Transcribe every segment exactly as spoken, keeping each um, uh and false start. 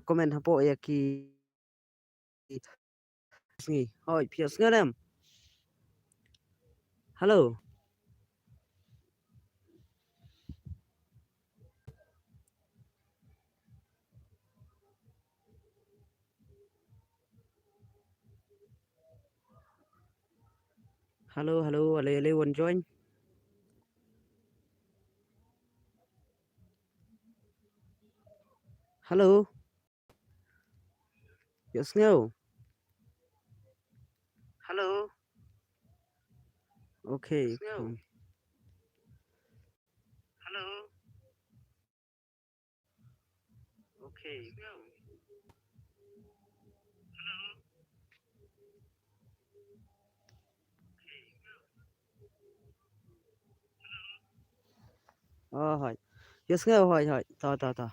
comment hapoh ïa ki sngi. Hoi, phi ïohsngew ne em? Hello. Hello, hello, hello, hello, wan join. Hello. Ïohsngew. Hello. Okay. Ïohsngew. Hmm. Hello. Okay. Ïohsngew. Hello. Oh, hoi. Ïohsngew, hoi, hoi. To, to, to.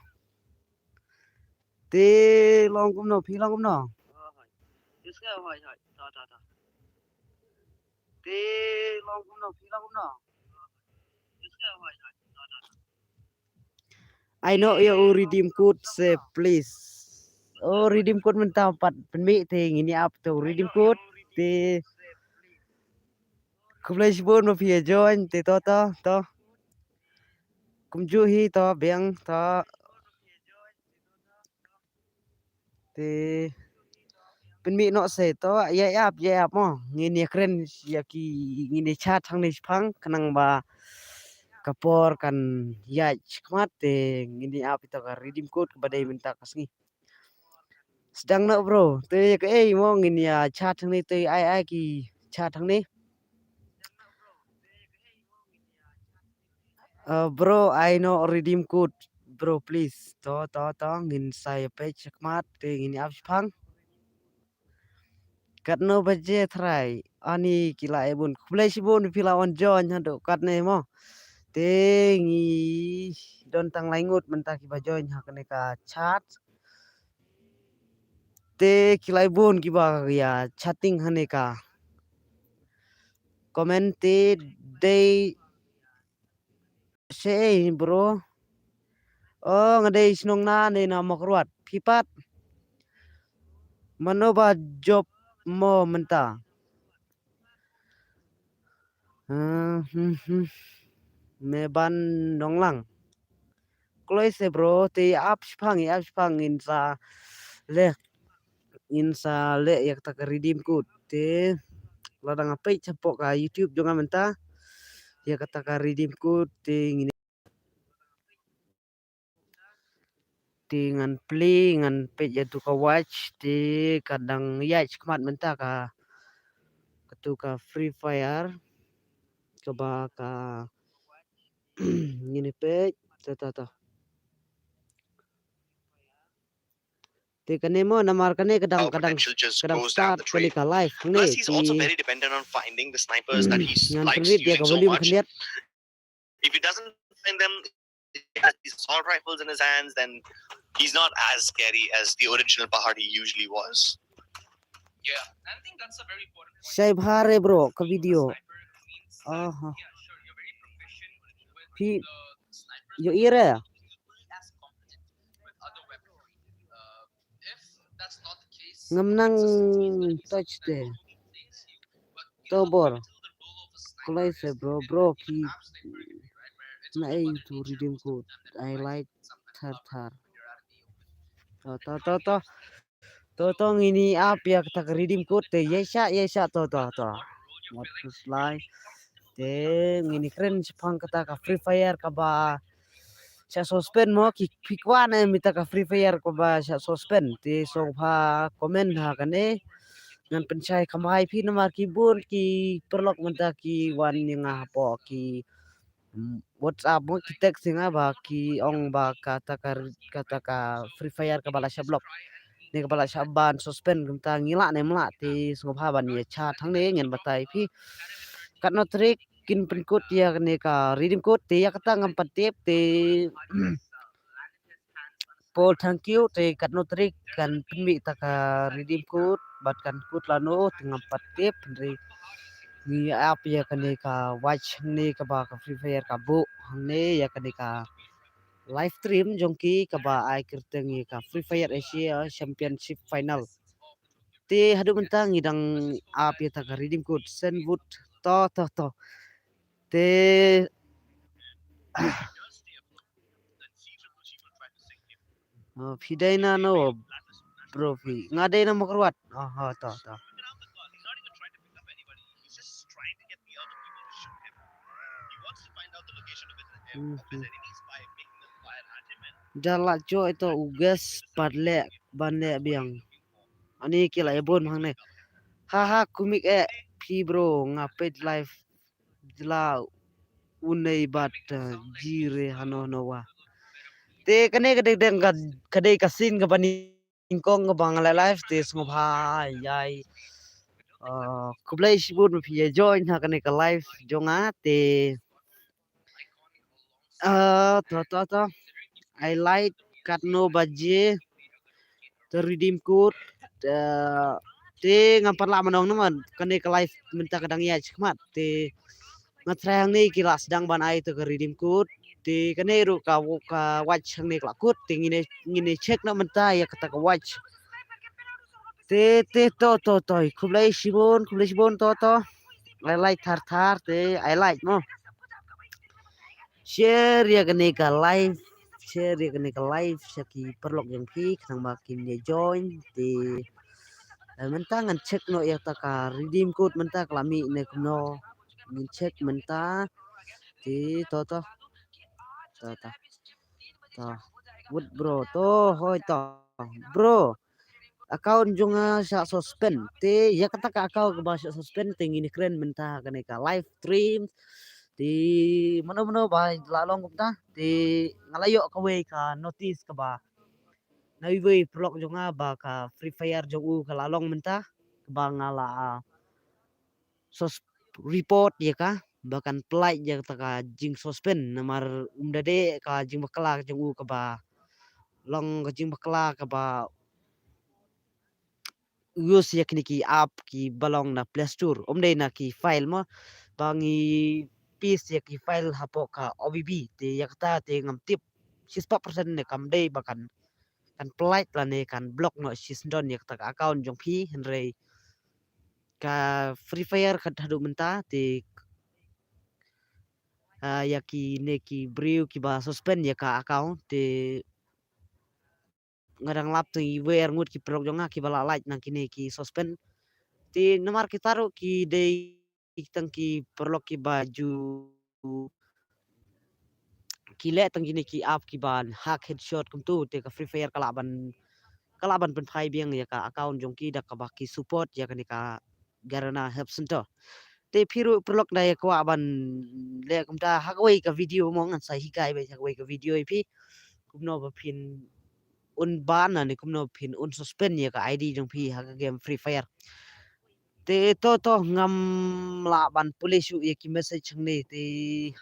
Te long kumno, phi long kumno? Ïohsngew, hoi, hoi. To, to, to. Te long kumno, phi long kumno? Ïohsngew, hoi, hoi. To, to, to. Ai noh ïa u redeem code se, please. O redeem code mynta pat pynmih te ngin ïa ap te u redeem code te. Khublei shibun ba phi ïa join te to to to. Kumjuh hi to biang to. Te pynmih noh se to ïa ap ïa ap mo ngin ïa kren ïa ki ngin ïa chat hangne shaphang khnang ba ka por kan ïaid shakhmat te ngin ïa ap ïa to ka redeem code kaba dei mynta ka sngi. Sdang noh bro te ïa kaei mo ngin ïa chat hangne te ai ai ki chat hangne. Uh, bro, ai noh redeem code. Bro, please. To, to, to, ngin sa ïa peit shakhmat, te ngin ïa ap shaphang. Katno baje trai, ani ki la ai bun. Khublei shibun, phi la wan join haduh katne mo. Te ngi don tang lai ngut mynta kiba join ha kane ka chat. Te ki la ai bun kiba ïa chatting hangne ka comment te dei. Shaei bro? O nga dei shnong na ne na Mawkyrwat. Phi pat? Mano ba job mo mynta? Hmm, hmm, hmm. Me ban nonglang. Kloi se bro, te ïa ap shaphang, ïa ap shaphang ngin sa leh. Ngin sa leh ïa kata ka redeem code. Te lada nga peit shapoh ka YouTube jong nga mynta ïa kata ka redeem code te ngin te ngan plie ngan peit ïa tu ka watch te ka dang ïaid shakhmat mynta ka katu ka Free Fire kaba ka ngin peit ta ta ta. Te kane mo namar kane ka dang ka dang ka dang start kane ka live ne. Plus he's also very dependent on finding the snipers that he likes using so much. If he doesn't find them, he has these assault rifles in his hands, then he's not as scary as the original Pahari usually was. Yeah, I think that's a very important point. Shai bhare bro ka video. Aha. Phi yo ire. Ngam nang touch te. To bor. Kloi se bro, bro ki na ei tu redeem code. I like thar thar. To to to to. To to ngin ïa ap ïa kata ka redeem code te ïa sha ïa sha to to to. Wat slai. Te ngin ïa kren shaphang kata ka Free Fire kaba sha suspend mo ki kwah ne em ita ka Free Fire kaba sha suspend te sngewbha comment ha kane. Ngan pynshai kham hai phi namar ki bun ki paralok mynta ki wan ïa nga hapoh ki, mm, WhatsApp mo ki text ïa nga ba ki ong ba kata ka kata ka Free Fire kaba la sha block ne kaba la sha ban suspend kumta ngi lah ne em lah te sngewbha ban ïa chat hangne ngan batai phi. Katno tarik kin pynkut ïa kane ka redeem code te ïa kata ngam pat tip te. Paul, thank you. Te katno tarik kan pynmih ta ka redeem code bad kan kut lano te ngam pat tip hynrei ngi ap ïa kane ka watch hangne kaba ka Free Fire ka buh hangne ïa kane ka live stream jong ki kaba ai kyrteng ïa ka Free Fire Asia Championship Final. Te haduh mynta ngi dang ap ïa ta ka redeem code, send vote. To to to. Te Oh, phi dei nano bro phi? Nga dei na Mawkyrwat. Oh, oh, to to. Mhm. Da la jooh ito u guest pat leh ban leh biang. Ani ki la ïa bun hangne. Ha ha kumik eh phi bro, nga peit live jla u nei bad, eh, jire hano hano wa. Te kane ka dei deng ka, ka dei ka scene kaba nyngkong kaba nga leh live te sngewbha ïai, eh, khublei shibun ba phi ïa join ha kane ka live jong nga te, eh, to to to. Ai light katno baje. Te redeem code, eh, te ngam pat lah ban ong namar kane ka live mynta ka dang ïaid shakhmat te nga tharai hangne ki la sdang ban ai te ka redeem code. Te kane ruh ka, ka watch hangne ka la kut te ngin, ngin check noh mynta ïa kata ka watch. Te te to to to, khublei shibun, khublei shibun to to. Ai like thar thar te ai like mo. Share ïa kane ka live, share ïa kane ka live sha ki paralok jong phi khnang ba kin ïa join te, eh, mynta ngan check noh ïa ta ka redeem code mynta ka la mih ne kumno. Ngin check mynta te to to. To to. To. Wut bro to hoi to. Bro. Account jong nga shah suspend. Te ïa kata ka account kaba shah suspend te ngin kren mynta kane ka live stream. Te mano mano ba la long kumta te nga la ïoh kawei ka notice kaba na iwei paralok jong nga ba ka Free Fire jong u ka la long mynta kaba nga la, ah, sus-, report ïa ka ba kan pynlait ïa kata ka jingsuspend namar um da dei ka jingbakla jong u kaba long ka jingbakla kaba use ïa kine ki app kiba long na Play Store, um dei na ki file mo, ba ngi paste ïa ki file hapoh ka O B B, te ïa kata te ngam tip shispah percent ne kam dei ba kan, kan pynlait lane kan block noh shisyndon ïa kata ka account jong phi, hynrei ka Free Fire kat haduh mynta te, ah, ïa kine ki briew kiba suspend ïa ka account te nga dang lap te iwei arngut ki paralok jong nga kiba la lait na kine ki suspend. Te namar kita ruh ki dei tang ki paralok kiba ju ki leh tang kine ki app kiban hack headshot kumtu te ka Free Fire ka lah ban, ka lah ban pynphai biang ïa ka account jong ki da kaba ki support ïa kane ka Garena Help Center. Te phi ruh paralok da ïa kwah ban leh kumta ha kawei ka video mo ngan sa hikai beit ha kawei ka video ïa phi kumno ba phin un ban ne kumno phin un suspend ïa ka I D jong phi ha ka game Free Fire. Te to to ngam lah ban pule shuh ïa ki message hangne te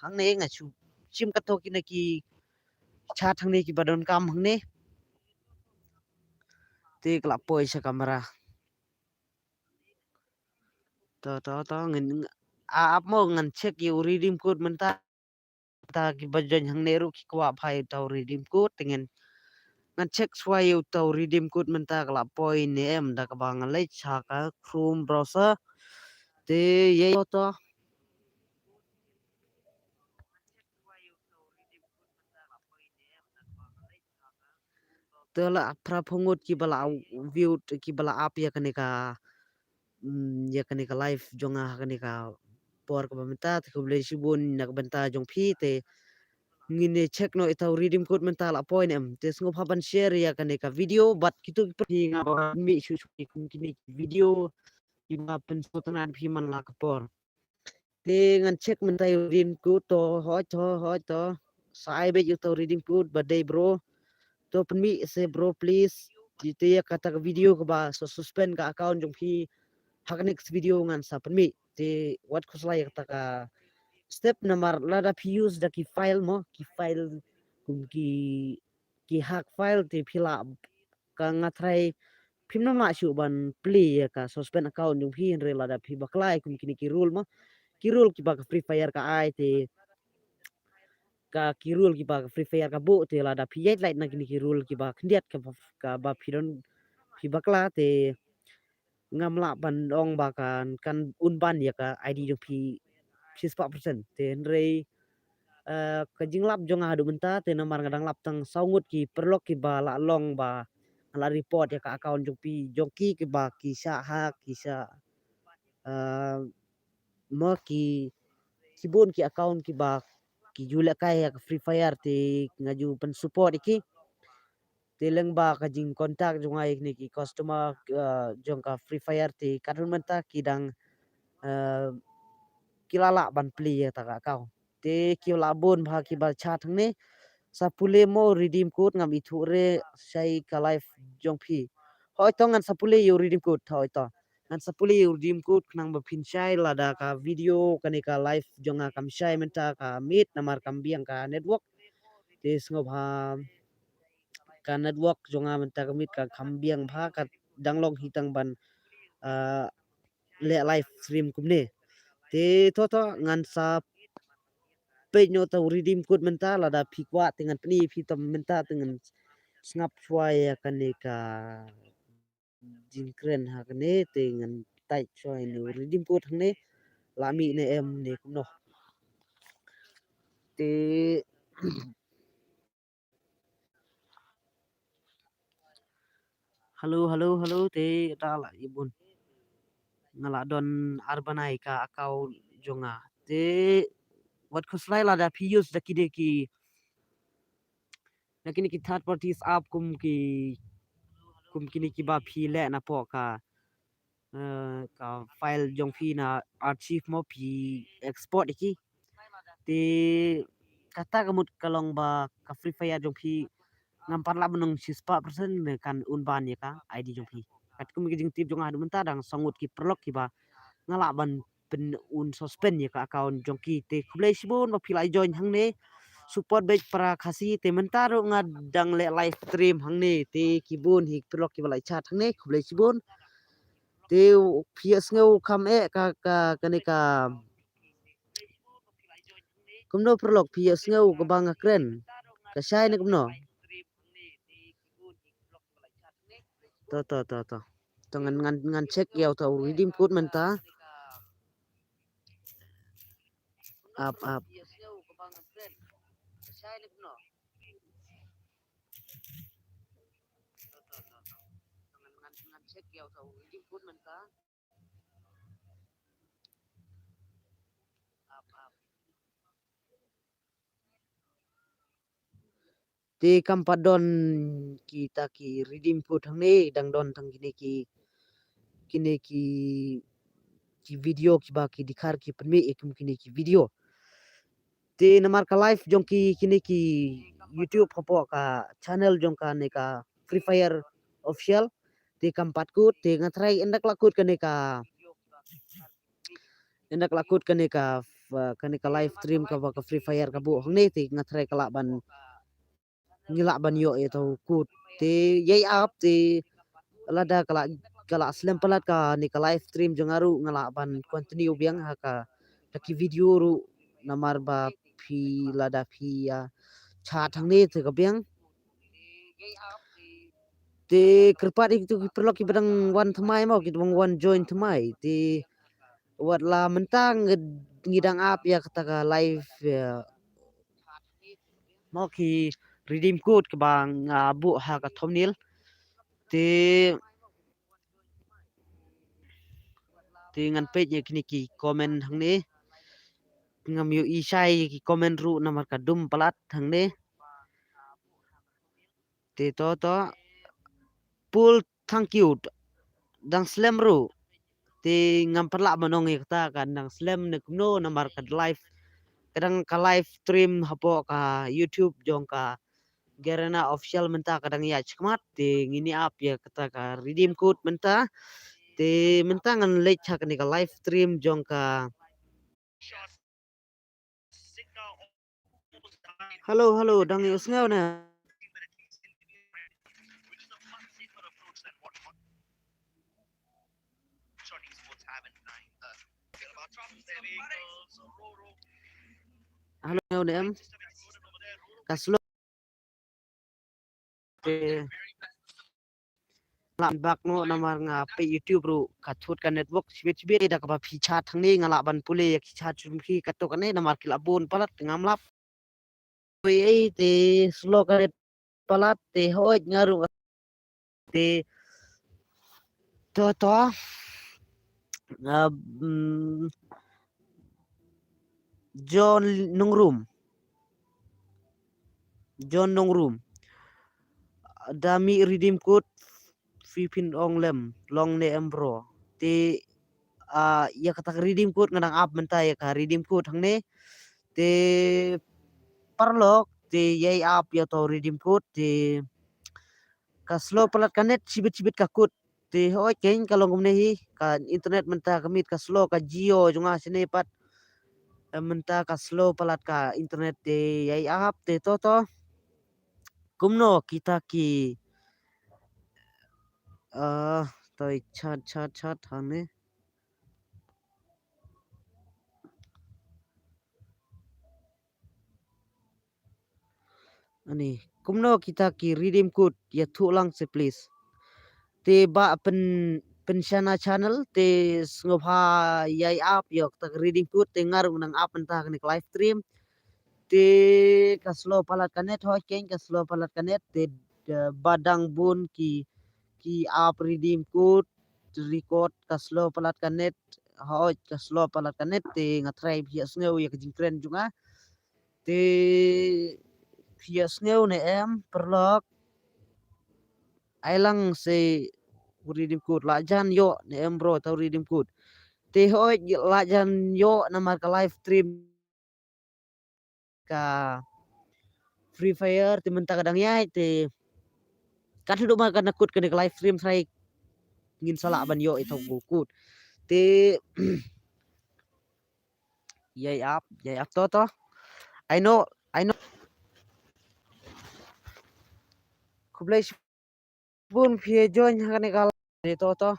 hangne nga shu shim kato kine ki chat hangne kiba donkam hangne. Te ka la poi sha kamera. To to to ngin a ap mo ngan check ïa u redeem code mynta. Ta kiba join hangne ruh ki kwah phai uta u redeem code te ngin ngan check shuwa ïa uta u redeem code mynta ka la poi ne em da kaba nga leit sha ka Chrome browser. Te ïa to. Te la phra phew ngut kiba la view kiba la ap ïa kane ka, mm, ïa kane ka live jong nga ha kane ka por kaba mynta te khublei shibun na ka bynta jong phi te ngin ïa check noh ita u redeem code mynta la poi ne em te sngewbha ban share ïa kane ka video bad kito ki phi nga ba mih shu shu kum kine ki video kiba pynsngewtynnat phi man la ka por. Te ngan check mynta ïa u redeem code to hoi to hoi to. Sa ai beit ïa uta u redeem code ba dei bro. To pynmih se bro please. Te ïa kata ka video kaba sa suspend ka account jong phi ha ka next video ngan sa pynmih. Te wat khuslai ïa kata ka step namar lada phi use da ki file mo ki file kum ki ki hack file te phi lah ka nga tharai phim nang lah shuh ban plie ïa ka suspend account jong phi hynrei lada phi bakla ïa kum kine ki rule mo ki rule kiba ka Free Fire ka ai te ka ki rule kiba ka Free Fire ka buh, te lada phi ïaid lait na kine ki rule kiba khyndiat kaba, kaba phi don phi bakla, te ngam lah ban ong ba kan, kan un ban ïa ka I D jong phi shispah percent. Te hynrei, eh, ka jinglap jong nga haduh mynta te namar nga dang lap tang saw ngut ki paralok kiba la long ba nga la report ïa ka account jong phi, jong ki kiba ki shah hack, ki shah, eh, ma ki, ki bun ki account kiba ki ju lehkai ïa ka Free Fire, te nga ju pynsupport ïa ki. Te lyngba ka jingcontact jong nga ïa kine ki customer, eh, jong ka Free Fire, te katno mynta ki dang, eh, ki la lah ban plie ïa kata ka account. Te ki la bun bha kiba chat hangne. Sa pule mo redeem code, ngam ithuh re sha ka live jong phi. Hooid to, ngan sa pule ïa u redeem code, hooid to. Ngan sa pule ïa u redeem code khnang ba phin shai lada ka video kane ka live jong nga kam shai mynta ka miet namar kam biang ka network. Te sngewbha, ka network jong nga mynta ka miet ka kham biang bha, ka dang long hi tang ban, ah, leh live stream kumne. Te to to ngan sa peit noh ta u redeem code mynta, lada phi kwah te ngan pyni phi ta mynta, te ngan sngap shuwa ïa kane ka jingkren ha kane, te ngan type shuwa ïa u redeem code hangne, la mih ne em ne kumno. Te hello, hello, hello, te da la ïa bun. Nga la don ar bnai ka account jong nga. Te wat khuslai lada phi use da kine ki, da kine ki third parties app kum ki, kum kine kiba phi leh na poh ka, eh, ka file jong phi na archive mo phi export ïa ki. Te kata ka mut ka long ba ka Free Fire jong phi ngam pat lah ban ong shispah percent ne kan un ban ïa ka I D jong phi. Katkum ki jingtip jong nga haduh mynta dang saw ngut ki paralok kiba nga lah ban pyn un suspend ïa ka account jong ki. Te khublei shibun ba phi la join hangne. Support beit para Khasi, te mynta ruh nga dang leh live stream hangne, te ki bun hi paralok kiba la chat hangne, khublei shibun. Te phi ïohsngew kham eh ka, ka, kane ka, kumno paralok, phi ïohsngew kaba nga kren? Ka shai ne kumno? To, to, to, to. To ngan, ngan, ngan check ïa uta u redeem code mynta. Ap, ap. Te kam pat don kita ki redeem code hangne, dang don tang kine ki, kine ki, ki video kiba ki dkhar ki pynmih ïa kum kine ki video. Te namar ka live jong ki kine ki YouTube hapoh ka channel jong kane ka Free Fire Official. Te kam pat kut, te nga try ynda ka la kut kane ka, ynda ka la kut kane ka, uh, kane ka live stream kaba ka Free Fire ka buh hangne, te nga try ka lah ban, ngi lah ban ïoh ïa uta u code. Te ïai ap te lada ka la, ka la slem palat kane ka live stream jong nga ruh nga lah ban continue biang ha ka, ha ki video ruh, namar ba phi lada phi ïa chat hangne te ka biang. Te kyrpad ïa kitu ki paralok kiba dang wan thymmai mo, kiba dang wan join thymmai. Te wat la mynta ngi, ngi dang ap ïa kata ka live, ïa, mo ki redeem code kaba nga buh ha ka thumbnail. Te, te ngan peit ïa kine ki comment hangne. Ngam ïohi shai ïa ki comment ruh namar ka dum palat hangne. Te to to. Pul, thank you. Dang slem ruh. Te ngam pat lah ban ong ïa kata ka dang slem ne kumno namar ka live, ka dang ka live stream hapoh ka YouTube jong ka Garena Official mynta ka dang ïaid shakhmat. Te ngin ïa ap ïa kata ka redeem code mynta. Te mynta ngan leit ha kane ka live stream jong ka. Hello, hello, dang ïohsngew ne? Hello, ne em? ka slow. Te lah bak noh namar nga peit YouTube ruh ka thut ka network shibit shibit, da kaba phi chat hangne nga lah ban pule ïa ki chat jong phi katto katne namar ki la bun palat ngam lap. Oi, ei, te slow ka net palat, te hooid nga ruh te to to. Ah, mm, John Nongrum. John Nongrum. Da mih redeem code phi phin ong lem long ne em bro. Te, ah, ïa kata ka redeem code nga dang ap mynta ïa ka redeem code hangne. Te paralok te ïai ap ïa to redeem code te ka slow palat ka net shibit shibit ka kut. Te hooid kein ka long kumne hi ka internet mynta ka miet ka slow ka Jio jong nga shane pat. Eh, mynta ka slow palat ka internet te ïai ap te to to. Kumno kita ki, ah, toi chat chat chat hangne. Ani, kumno kita ki redeem code ïathuh lang se please. Te ba pyn, pynshana channel te sngewbha ïai ap ïa kata ka redeem code te nga ruh nang ap mynta kane ka live stream. Te ka slow palat ka net, hooid kein ka slow palat ka net te, eh, ba dang bun ki, ki ap redeem code, record ka slow palat ka net, hooid ka slow palat ka net te nga trai phi ïa sngew ïa ka jingkren jong nga. Te phi ïa sngew ne em paralok? Ai lang se u redeem code la jan ïoh ne em bro, ta u redeem code. Te hooid la jan ïoh namar ka live stream ka Free Fire te mynta ka dang ïaid te kat haduh ba kan kut kane ka live stream trai ngin sa lah ban ïoh ïa u code. Te ïai ap, ïai ap to to. I know, I know. Khublei bun phi join ha kane ka live te to to.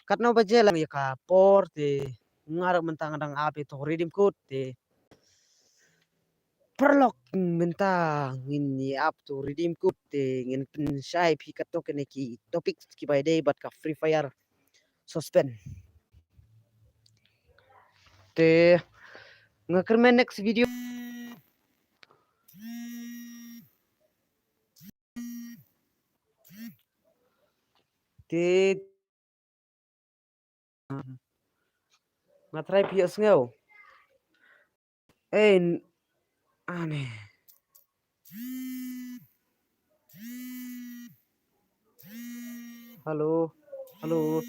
Katno baje lang ïa ka por te nga ruh mynta nga dang ap ïa to redeem code te paralok mynta ngin ïa ap to redeem code te ngin pynshai phi katto katne ki topic kiba ïadei bad ka Free Fire suspend. Te nga kyrmen next video. Te nga trai phi ïa sngew. Ei, ani. Hello, hello.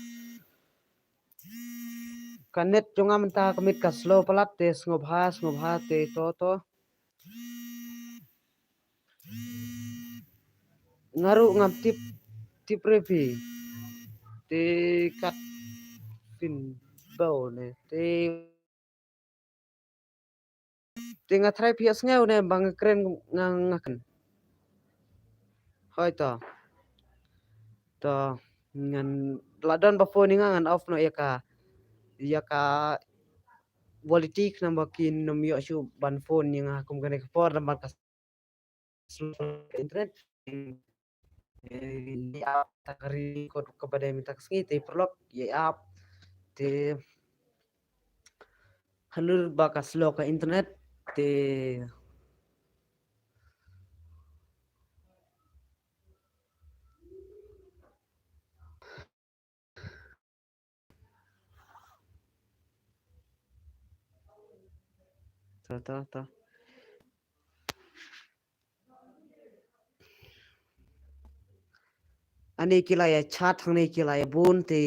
Ka net jong nga mynta ka miet ka slow palat te sngewbha, sngewbha te to to. Nga ruh ngam tip, tip re phi. Te kat phin bau ne. Te, te nga trai phi ïa sngew ne ba nga kren nga, nga kren. Hoi to. To ngan la don ba phone nga ngan off noh ïa ka, ïa ka quality khnang ba kin ym ïoh shuh ban phone ïa nga kum kane ka por namar ka slow internet. Eh, ïa ap ta ka record kaba dei mynta ka sngi te paralok ïa ap te halor ba ka slow ka internet te To, to, to. Ani ki la ïa chat hangne ki la ïa bun te,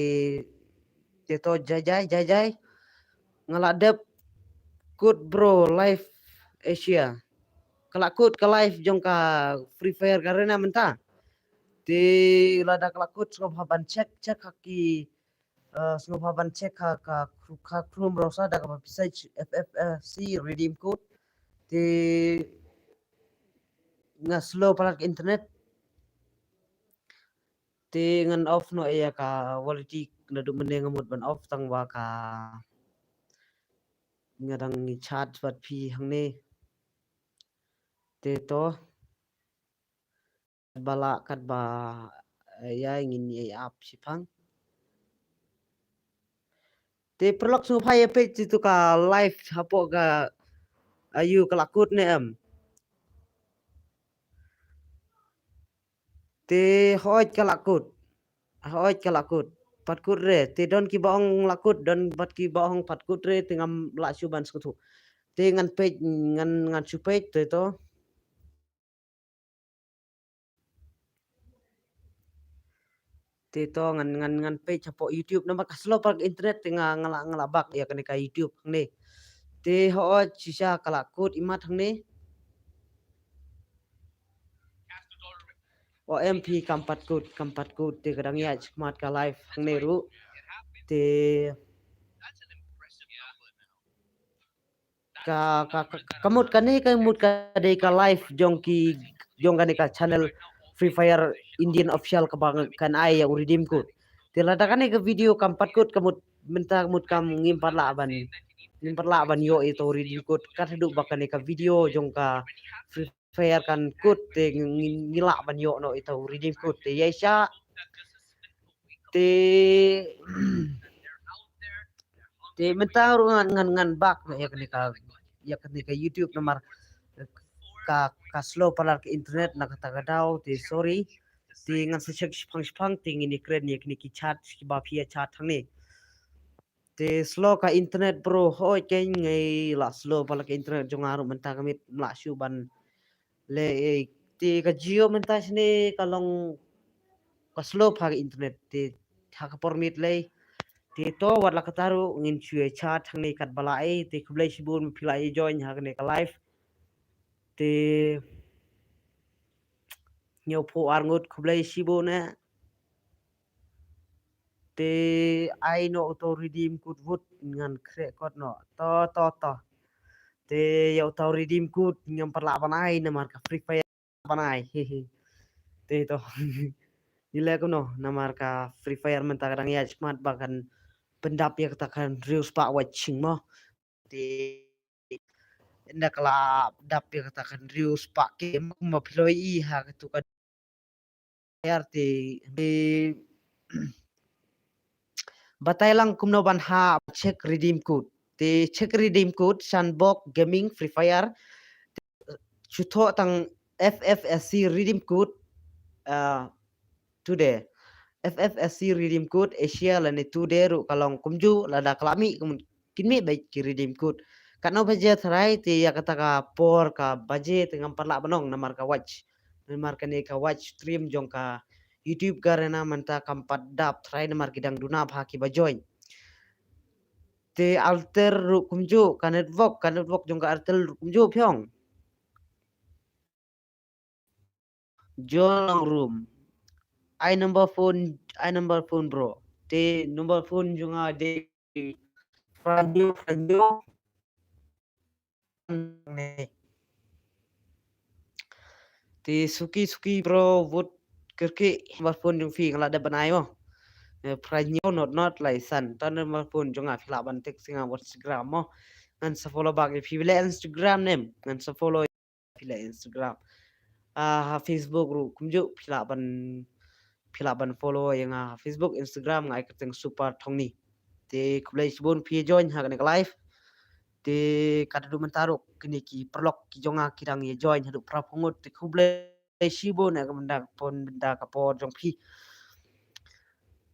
te to jai jai jai jai. Nga la dep kut bro live Asia. Ka la kut ka live jong ka Free Fire ka arena mynta. Te lada ka la kut sngewbha ban check check ha ki, eh, sngewbha ban check ha ka, ka Chrome browser da kaba phi search F F C redeem code. Te nga slow palat ka internet. Te ngan off noh ïa ka quality naduh mynne nga mut ban off tang ba ka nga dang ïa chat bad phi hangne. Te to. Ba lah kat ba, eh, ïa ngin ïa ap shipang. Te paralok sngewbha ïa peit ïa tu ka live hapoh ka, ayu ka la kut ne em. Te hooid ka la kut. Hooid ka la kut. Pat kut re. Te don ki ba ong la kut, don pat ki ba ong pat kut re, te ngam lah shuh ban sngewthuh. Te ngan peit, ngan, ngan shu peit te to. Te to ngan, ngan, ngan peit hapoh YouTube namar ka slow pat internet te nga, nga la, nga la bak ïa kane ka YouTube hangne. Te hooid shisha ka la kut imat hangne. O M P kam pat kut, kam pat kut te ka dang ïaid shakhmat ka live hangne ruh. Te ka, ka, ka, ka mut kane ka mut ka dei ka live jong ki, jong kane ka channel Free Fire Indian Official kaba kan ai ïa u redeem code. Te lada kane ka video kam pat kut ka mut mynta ka mut kam ngim pat lah ban, ngim pat lah ban ïoh ïa u redeem code. Kat haduh ba kane ka video jong ka Free Fire kan kut te ngi, ngi lah ban ïoh noh ïa u redeem code te ïa sha. Te, te mynta ruh ngan, ngan, ngan bak noh ïa kane ka, ïa kane ka YouTube namar ka, ka slow palat ka internet na kata ka daw te sorry. Te ngan sa check shipang shipang te ngin ïa kren ïa kine ki chat kiba phi ïa chat hangne. Te slow ka internet bro, hooid kein ngi la slow palat ka internet jong nga ruh mynta ka miet ym lah shuh ban leh ei. Te ka Jio mynta shane ka long ka slow pat ka internet te ha ka por miet lei. Te to wat la kata ruh ngin shu ïa chat hangne kat ba lah ei. Te khublei shibun phi la ïa join ha kane ka live. Te hynñiewphew ar ngut khublei shibun eh. Te ai noh uto u redeem code wut ngan khreh kot noh. To, to, to. Te ïa uto u redeem code ngam pat lah ban ai namar ka Free Fire ban ai. Te to. Ngi leh kumno namar ka Free Fire mynta ka dang ïaid shakhmat ba kan pyndap ïa kata ka hynriew spah watching mo. Te ynda ka la dap ïa kata ka hynriew spah kem kumba phi la ïohi ha katu ka ïar te, te batai lang kumno ban hap check redeem code. Te check redeem code Sandbox Gaming Free Fire. Shu thoh tang F F S C redeem code, ah, today. F F S C redeem code Asia lane today ruh ka long kumjuh lada ka la mih kum kin mih beit ki redeem code. Katno baje tharai te ïa kata ka por ka baje te ngam pat lah ban ong namar ka watch. Namar kane ka watch stream jong ka YouTube Garena mynta kam pat dap tharai namar ki dang duna bha kiba join. Te Alter ruh kumjuh ka network, ka network jong ka Alter ruh kumjuh phi ong. Join long room. Ai number phone, ai number phone bro. Te number phone jong nga dei Franjo, Franjo. Te suki, suki bro, wut kyrkieh number phone jong phi nga la dep ban ai mo. Eh, Franjo not, not lai san. To number phone jong nga phi lah ban text ïa nga Instagram mo. Ngan sa follow back ïa phi, phi leh Instagram ne em. Ngan sa follow phi leh Instagram. Ah, ha Facebook ruh kumjuh phi lah ban, phi lah ban follow ïa nga ha Facebook, Instagram nga ai kyrteng Super Thongni. Te khublei shibun phi join ha kane ka live. Te kat haduh mynta ruh kine ki paralok ki jong nga ki dang ïa join haduh phra phew ngut te khublei shibun ïa ka bynta ka por, bynta ka por jong phi.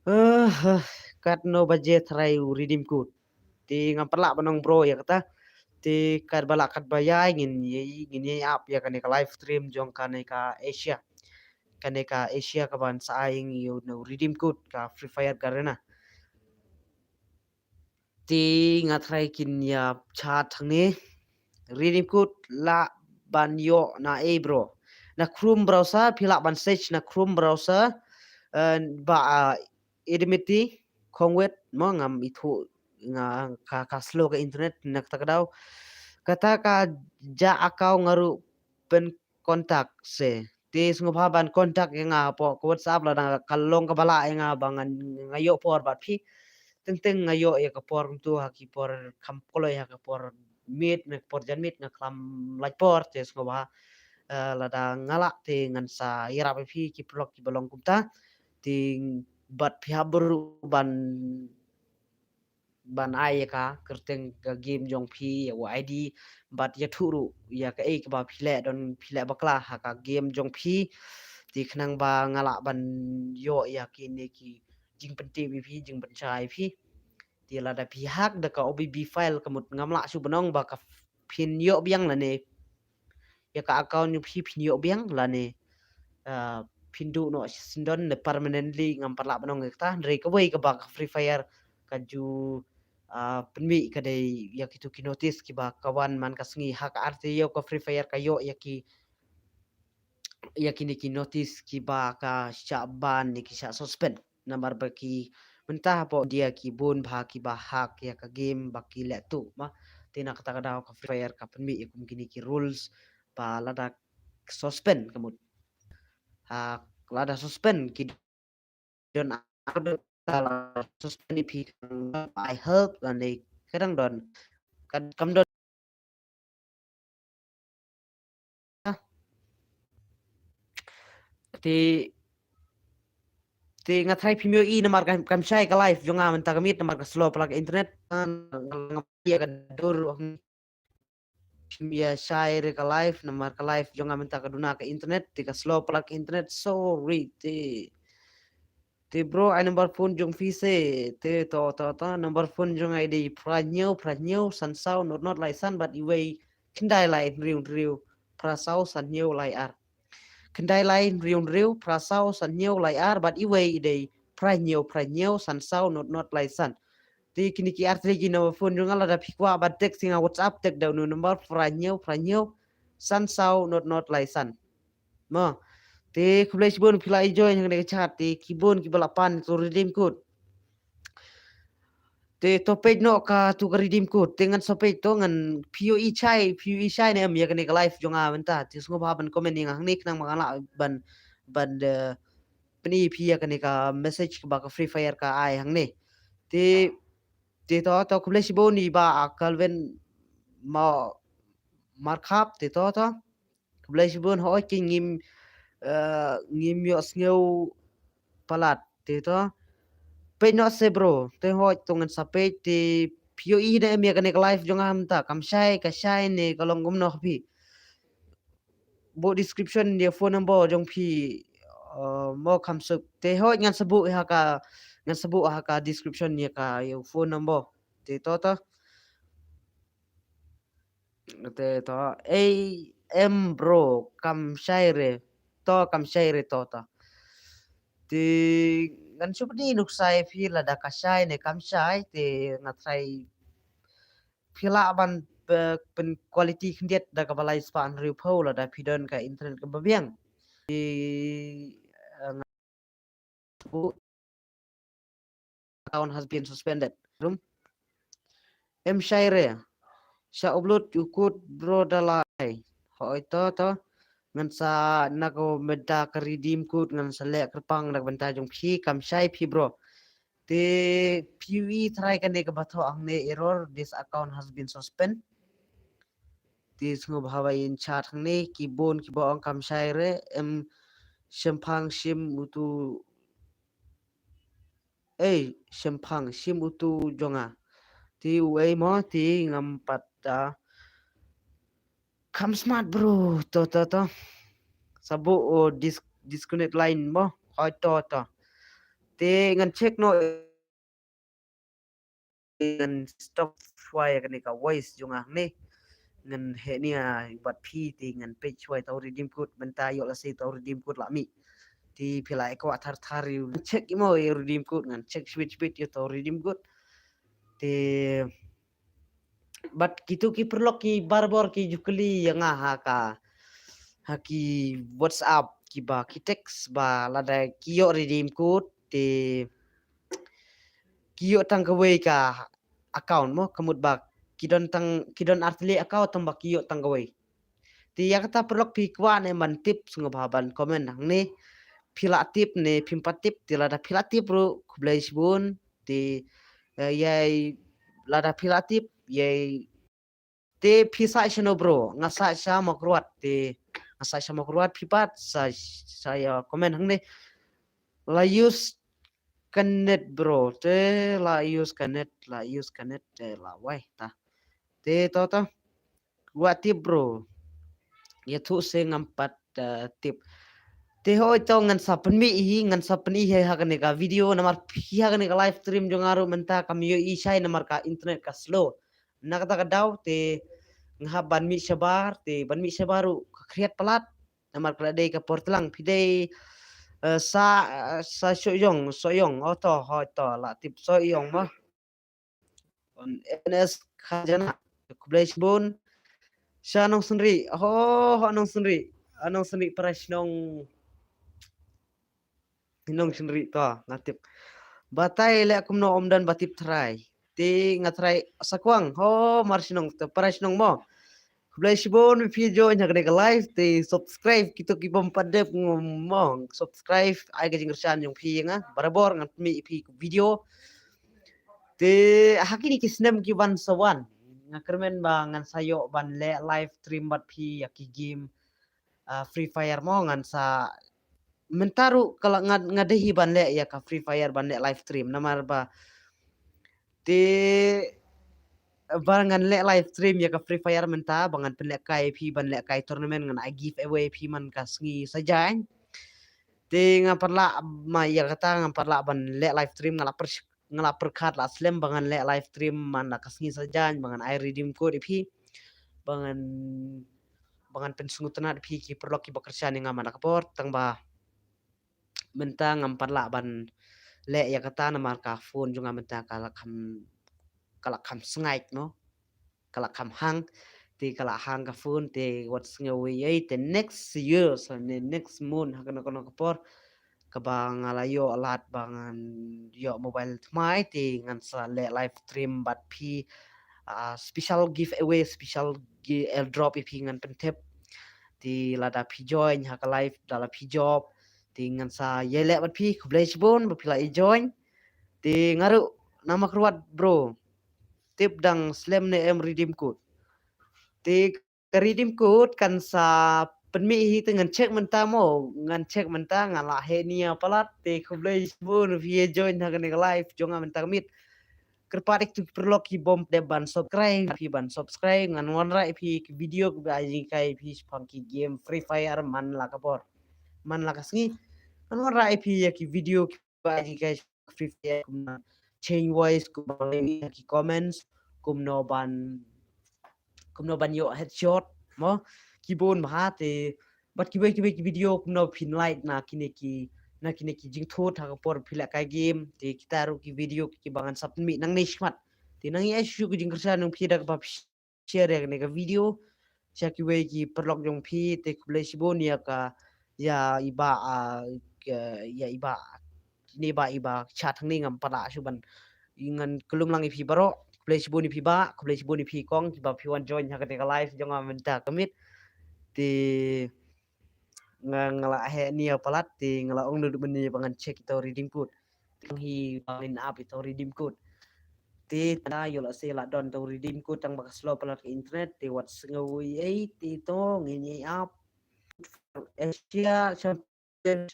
Eh, eh, katno baje tharai u redeem code. Te ngam pat lah ban ong bro ïa kata. Te kat ba lah kat ba ïai ngin ïai, ngin ïai ap ïa kane ka live stream jong kane ka Asia. Kane ka Asia kaban sa ai ïa ngi u redeem code ka Free Fire Garena. Te nga tharai kin ïa chat hangne. Redeem code lah ban ïoh na ei bro. Na Chrome browser phi lah ban search na Chrome browser, eh, ba, ah, Edemiti Khongwet mo ngam ithuh nga ka, ka slow ka internet na kata ka daw. Kata ka ja account nga ruh pyn contact se. Te sngewbha ban contact ïa nga hapoh ka WhatsApp lada ka long kaba lah ïa nga ba ngan, nga ïoh por bad phi. Teng teng nga ïoh ïa ka por kumtu ha ki por kham kloi ha ka por miet, na ka por janmiet nga khlem lait por te sngewbha eh, lada nga lah te ngan sa ïarap ïa phi ki paralok kiba long kumta. Te bad phi hap buh ruh ban ban ai ïa ka kyrteng ka game jong phi ïa u I D bad ïathuh ruh ïa kaei kaba phi leh, don phi leh bakla ha ka game jong phi. Te khnang ba nga lah ban ïoh ïa kine ki jingpyntip ïa phi, jingpynshai ïa phi. Te lada phi hack da ka O B B file, ka mut ngam lah shuh ban ong ba ka phin ïoh biang lane ïa ka account jong phi phin ïoh biang lane, ah, phin duh noh shisyndon ne permanently, ngam pat lah ban ong ïa kata. Hynrei kawei kaba ka Free Fire ka ju, ah, pynmih ka dei ïa kitu ki notice kiba ka wan man ka sngi. Ha ka artylli ïa ka Free Fire ka ïoh ïa ki, ïa kine ki notice kiba ka shah ban ne ki shah suspend. Namar ba ki mynta hapoh India ki bun bha kiba hack ïa ka game ba ki leh tuh ma. Te na kata ka daw ka Free Fire ka pynmih ïa kum kine ki rules ba lada suspend ka mut. Ha, lada suspend ki don ar don, lada suspend ïa phi kan ai help lane ka dang don. Kan kam don. Te, te nga tharai phim ïohi namar kam, kam shai ka live jong nga mynta ka miet namar ka slow palat ka internet. Nga, nga, nga ïa ka dur, phim ïa shai re ka live namar ka live jong nga mynta ka duna ka internet, te ka slow palat ka internet. Sorry te. Te bro, ai number phone jong phi se. Te to, to, to, number phone jong nga i dei phra hynñiew, phra hynñiew, san saw, not, not, lai san, bad iwei khyndai lai hynriew hynriew, phra saw, san hynñiew, lai ar. Khyndai lai hynriew hynriew, phra saw, san hynñiew, lai ar, bad iwei i dei phra hynñiew, phra hynñiew, san saw, not, not, lai san. Te kine ki artylli ki number phone jong nga, lada phi kwah ban text ïa nga WhatsApp, text da uno u number phra hynñiew, phra hynñiew, san saw, not, not, lai san. Mo. Te khublei shibun phi la join hangne ka chat, te ki bun kiba la pan tu redeem code. Te to peit noh katu ka redeem code, te ngan sa peit to ngan, phi ïohi shai, phi ïohi shai ne em ïa kane ka live jong nga mynta. Te sngewbha ban comment ïa nga hangne khnang ba ngan lah ban, ban, eh, pyni ïa phi ïa kane ka message kaba ka Free Fire ka ai hangne. Te, te to, to khublei shibun ïa i Bah Calvin Ma-, Markhap, te to, to. Khublei shibun, hooid ki ngim, eh, ngim ïohsngew palat, te to. Peit noh se bro, te hooid to ngan sa peit, te phi ïohi ne em ïa kane ka live jong nga mynta, kam shai, ka shai ne ka long kumno ha phi. Buh description ïa phone number jong phi, eh, mo kham suk. Te hooid ngan sa buh ha ka, ngan sa buh ha ka description ïa ka, ïa phone number. Te to to. Te to, ei, em bro, kam shai re. To, kam shai re to, to. Te ngan shu pyni nuksa ïa phi lada ka shai ne kam shai, te nga tharai phi lah ban, eh, pyn quality khyndiat da kaba lai spah hynriewphew lada phi don ka internet kaba biang. Te, eh, nga account has been suspended. Rum. Em shai re. Sha upload u code bro da lai. Hooid to to. Ngan sa na ka bynta ka redeem code ngan sa leh kyrpang na ka bynta jong phi, kam shai phi bro. Te phi ïohi tharai kane kaba thoh hangne error, this account has been suspended. Te sngewbha ba in chat hangne ki bun kiba ong kam shai re, em shemphang shim utu, ei, shemphang shim utu jong nga. Te uei mo, te ngam pat, ah, kham smart bro, to, to, to. Sa buh, oh, dis-, disconnect line mo, hooid to, to. Te ngan check noh, ngan stop shuwa ïa kane ka voice jong nga hangne. Ngan heh nia bad phi, te ngan peit shuwa ïa uta u redeem code, mynta ïoh lehse uta u redeem code la mih. Te phi la kwah thar thar ïa u check ïa mo ïa u redeem code, ngan check shibit shibit ïa uta u redeem code. Te bad kitu ki paralok ki barabor ki ju kylli ïa nga ha ka, ha ki WhatsApp kiba ki text ba lada ki ïoh redeem code te ki ïoh tang kawei ka account mo, ka mut ba ki don tang, ki don artylli account tang ba ki ïoh tang kawei. Te ïa kata paralok phi kwah ne ban tip sngewbha ban comment hangne. Phi la tip ne phim pat tip, te lada phi la tip ruh khublei shibun. Te, eh, ïai lada phi la tip ïai, te phi sah shano bro, nga sah sha Mawkyrwat, te nga sa sha Mawkyrwat phi pat sa sa ïa comment hangne. La use ka net bro, te la use ka net, la use ka net, te la wai ta. Te to to. Wat tip bro. Ïathuh se ngam pat uh, tip. Te hoi to ngan sa pynmih hi, ngan sa pynmih hi ha kane ka video, namar phi ha kane ka live stream jong nga ruh mynta kam ïohi shai namar ka internet ka slow. Na kata ka daw te nga hap ban mih shabar, te ban mih shabar ruh ka khriat palat. Namar ka la dei ka por tlang, phi dei eh, sa eh, sa Sohiong, Sohiong, oh to, hoi to, la tip Sohiong mo. On N S Khajana. Khublei shibun. Sha Nongsynri. Ho, ho Nongsynri. Ah, Nongsynri para shnong. Nongsynri to, nga tip. Batai leh kumno ym don ba tip trai. Te nga trai Sakwang. Ho, mar shnong, te para shnong mo. Khublei shibun phi join ha kane ka live, te subscribe kito ki bym pat dep ngam mo. Subscribe, ai ka jingkyrshan jong phi ïa nga. Barabor ngan pynmih ïa phi video. Te ha kine ki snem ki ban sa wan, nga kyrmen ba ngan sa ïoh ban leh live stream bad phi ïa ki game ah, Free Fire mo, ngan sa mynta ruh ka la nga, nga dei hi ban leh ïa ka Free Fire ban leh live stream namar ba te ba ngan leh live stream ïa ka Free Fire mynta ba ngan pynlehkai phi ban lehkai tournament, ngan ai giveaway phi man ka sngi Saitjaiñ. Te nga pat lah ma ïa kata nga pat lah ban leh live stream, nga lah pyrsh-, nga lah pyrkhat lah slem ba ngan leh live stream man la ka sngi Saitjaiñ ba ngan ai redeem code ïa phi, ba ngan ba ngan pynsngewtynnat ïa phi ki paralok kiba kyrshan ïa nga man la ka por, tang ba mynta ngam pat lah ban leh ïa kata namar ka phone jong nga mynta ka la kham, ka la kham sngaid mo, ka la kham hang. Te ka la hang ka phone, te wat sngew ei ei, te next year, sa ne next month ha kano kano ka por kaba nga la ïoh lad ba ngan ïoh mobile thymmai, te ngan sa leh live stream bad phi, ah, special giveaway, special gi-, airdrop ïa phi ngan pyntip. Te lada phi join ha ka live, da la phi jop, te ngan sa ïai leh bad phi. Khublei shibun ba phi la ïa join. Te nga ruh na Mawkyrwat bro. Tip dang slem ne em redeem code. Te ka redeem code kan sa pynmih hi, te ngan check mynta mo, ngan check mynta, nga lah heh nia palat. Te khublei shibun phi ïa join ha kane ka live jong nga mynta ka miet. Kyrpad ïa kito ki paralok ki bym dep ban subscribe, phi ban subscribe, ngan wanrah ïa phi ki video kiba ai jinghikai ïa phi shaphang ki game Free Fire man la ka por, man la ka sngi. Ngan wanrah ïa phi ïa ki video kiba ai jinghikai Free Fire, kumno change voice, kumno ban leh ki comments, kumno ban, kumno ban ïoh headshot mo, ki bun bha. Te bad kiwei kiwei ki video kumno phin lait na kine ki, na kine ki jingthut ha ka por phi lehkai game. Te kita ruh ki video kiba ngan sa pynmih nangne shakhmat. Te nang ïa shu ki jingkyrshan jong phi da kaba phi share ïa kane ka video sha kiwei ki paralok jong phi. Te khublei shibun ïa ka, ïa i Bah, ah, ka, ïa i Bah, ne Bah, i Bah Chat hangne, ngam pat lah shuh ban, ngan kylum lang ïa phi baroh. Khublei shibun ïa phi Bah, khublei shibun ïa phi Kong, kiba phi wan join ha kane ka live jong nga mynta ka miet. Te nga, nga lah heh nia palat, te nga lah ong naduh mynne ba ngan check ïa uto u redeem code. Te hi ba ngin ap ïa uto u redeem code. Te tang ïoh lehse lah don uto u redeem code tang ba ka slow palat ka internet, te wat sngew ei ei, te to ngin ïa ap. Asia Champion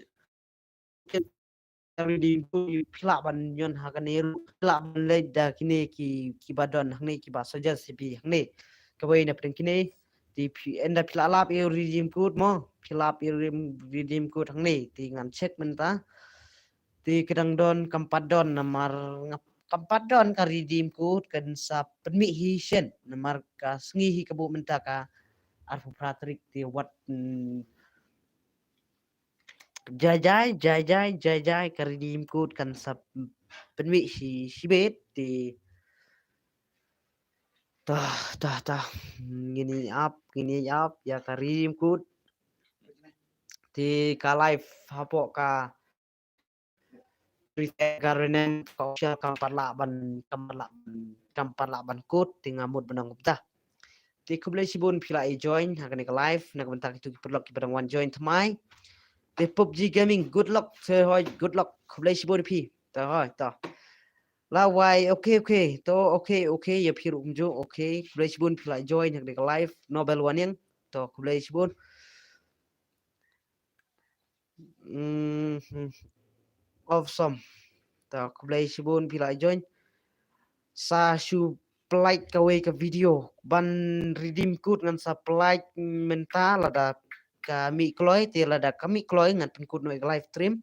redeem code, phi lah ban ñion ha kane ruh, phi lah ban leit da kine ki, kiba don hangne, kiba suggest ïa phi hangne. Kawei na pdeng kine, te phi, ynda phi lah lap ïa u redeem code mo, phi lap ïa u redeem, redeem code hangne, te ngan check mynta. Te ka dang don, kam pat don, namar nga, kam pat don ka redeem code, kan sa pynmih hi shen, namar ka sngi hi ka buh mynta ka arphew phra tarik, te wat, mm, Jai jai, jai jai, jai jai, ka redeem code kan sa pynmih shi, shibit, te. Tah, tah, tah. Ngin ïa ap, ngin ïa ap ïa ka redeem code. Te ka live hapoh ka Free Fire ka Renan ka official, kam pat lah ban, kam pat lah ban, kam pat lah ban code, te nga mut ban ong kumta. Te khublei shibun phi la ïa join ha kane ka live, na ka bynta kito ki paralok kiba dang wan join thymmai. Te PUBG Gaming, good luck, te hoi, good luck, khublei shibun phi. Te hoi, to. La wai, okay, okay, to, okay, okay, ïa phi ruh kumjuh, okay, khublei shibun phi la join ha kane ka live, Nobel Waniang, to, khublei shibun. Mm, hmm. Awesome. Ta khublei shibun phi la join. Sa shu play kawei ka video ban redeem code ngan sa play mynta lada ka mih kloi te lada ka mih kloi ngan pynkut noh ïa ka live stream.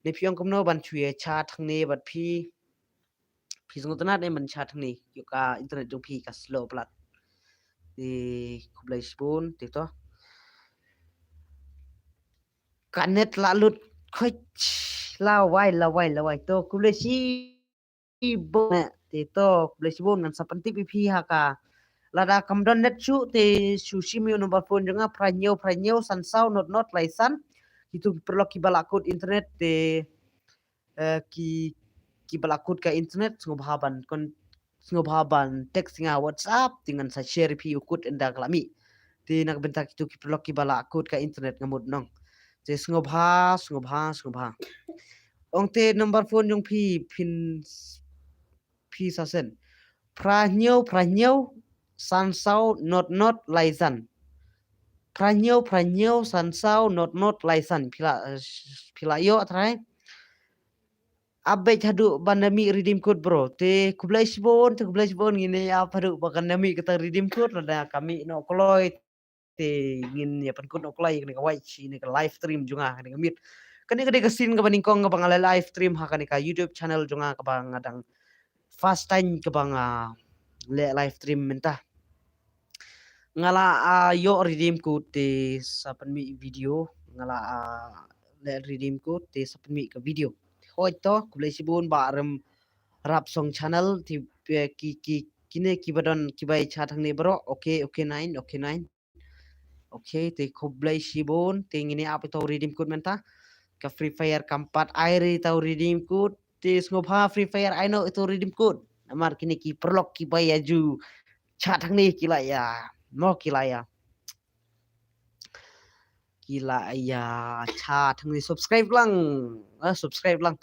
Ne phi ong kumno ban shu ïa chat hangne bad phi phi sngewtynnat ne ban chat hangne ïa ka internet jong phi ka slow palat. Te khublei shibun te to. Ka net la lut khoit lawai lawai lawai to khublei shibun te to khublei shibun ngan sa pyntip ïa phi ha ka lada kam don net shuh te shu shim ïa u number phone jong nga phra hynñiew phra hynñiew san saw not not lai san. Kitu ki paralok kiba la kut internet te eh, ki kiba la kut ka internet sngewbha ban kon sngewbha ban text nga WhatsApp te ngan sa share phi u code ynda ka la mih. Te na ka bynta kitu ki paralok kiba la kut ka internet nga mut nong. Te sngewbha sngewbha sngewbha. Ong te number phone jong phi phin phi sa send. Phra hynñiew phra hynñiew san saw not not lai san. Phra hynñiew phra hynñiew san saw not not lai san phi la eh, phi la ïoh trai. Update haduh ban da mih redeem code bro. Te khublei shibun te khublei shibun ngin ïa ap haduh ba kan da mih kata redeem code lada ka mih noh kloi. Te ngin ïa pynkut noh kloi kane ka wai shi ne ka live stream jong nga kane ka miet. Kane ka dei ka scene kaba nyngkong kaba nga la live stream ha kane ka YouTube channel jong nga kaba nga dang first time kaba nga leh live stream mynta. Nga la ah, ïoh redeem code te sa pynmih video nga la ah, leh redeem code te sa pynmih ka video. Hoi to khublei shibun ba rem rap song channel te eh, ki ki kine kiba don kiba ïa chat hangne bro. Okay okay nine okay nine. Okay te khublei shibun te ngin ïa ap ito redeem code mynta. Ka Free Fire kam pat ai re ito redeem code. Te sngewbha Free Fire ai noh ito redeem code. Namar kine ki paralok kiba ïa ju chat hangne ki la ïa mo ki la ïa ki la ïa chat hangne subscribe lang. Ah, subscribe lang.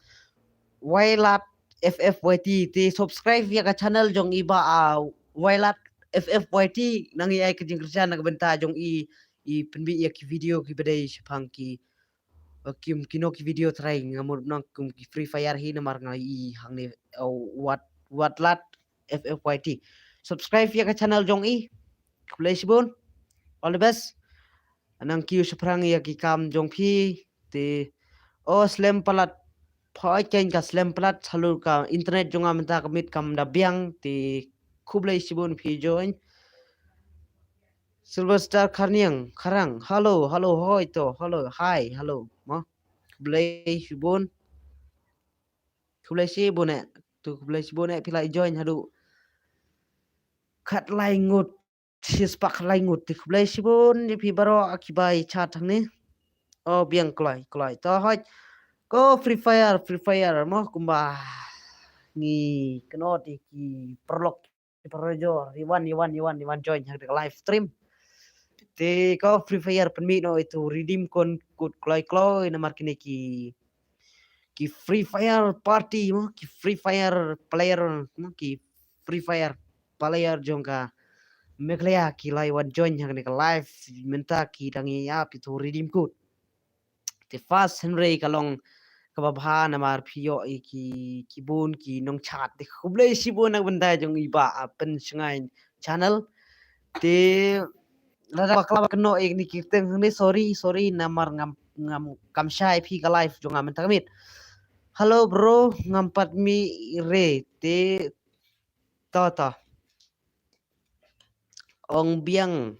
Wailat F F Y T te subscribe ïa ka channel jong i ba ah, Wailat F F Y T nang ïa ka jingkyrshan na ka bynta jong i i pynbit ïa ki video ki ba dei shaphang ki eh, kim kino ki video trai nga mut nang kum ki Free Fire hi namar nga i hangne eh, wat wat lat F F Y T. Subscribe ïa ka channel jong i. Khublei shibun. All the best. Nang kiu shaphrang ïa ki kam jong phi te o slem palat. Phai kein ka slem palat salu ka internet jong nga mynta ka miet kam da biang te khublei shibun phi join. Silver Star Kharniang Kharang. Hello hello hoi to hello hi hello mo. Khublei shibun. Khublei shibun eh. Tu khublei shibun eh phi la join haduh khatlai ngut. Shispah khatlai ngut te khublei shibun ïa phi baroh kiba ïa chat hangne. O biang kloi kloi to hoi. Ko Free Fire Free Fire mo kumba ngi kynnoh te ki paralok ki parajor ïa wan ïa wan ïa wan ïa wan join ha ka live stream. Te ko Free Fire pynmih noh ito redeem code kloi kloi namar kine ki ki Free Fire party mo ki Free Fire player mo ki Free Fire player jong ka Meghalaya ki la ïa wan join ha kane ka live mynta ki dang ïa ap ito redeem code. Te first hynrei ka long kaba bha namar phi ïoh ïa ki ki bun ki nongchat te khublei shibun na ka bynta jong i Bah Pynshngaiñ channel. Te lada bakla ba kynnoh ïa kine ki kyrteng hangne sorry sorry namar ngam ngam kam shai phi ka live jong nga mynta ka miet. Hello bro ngam pat mih re te to to. Ong biang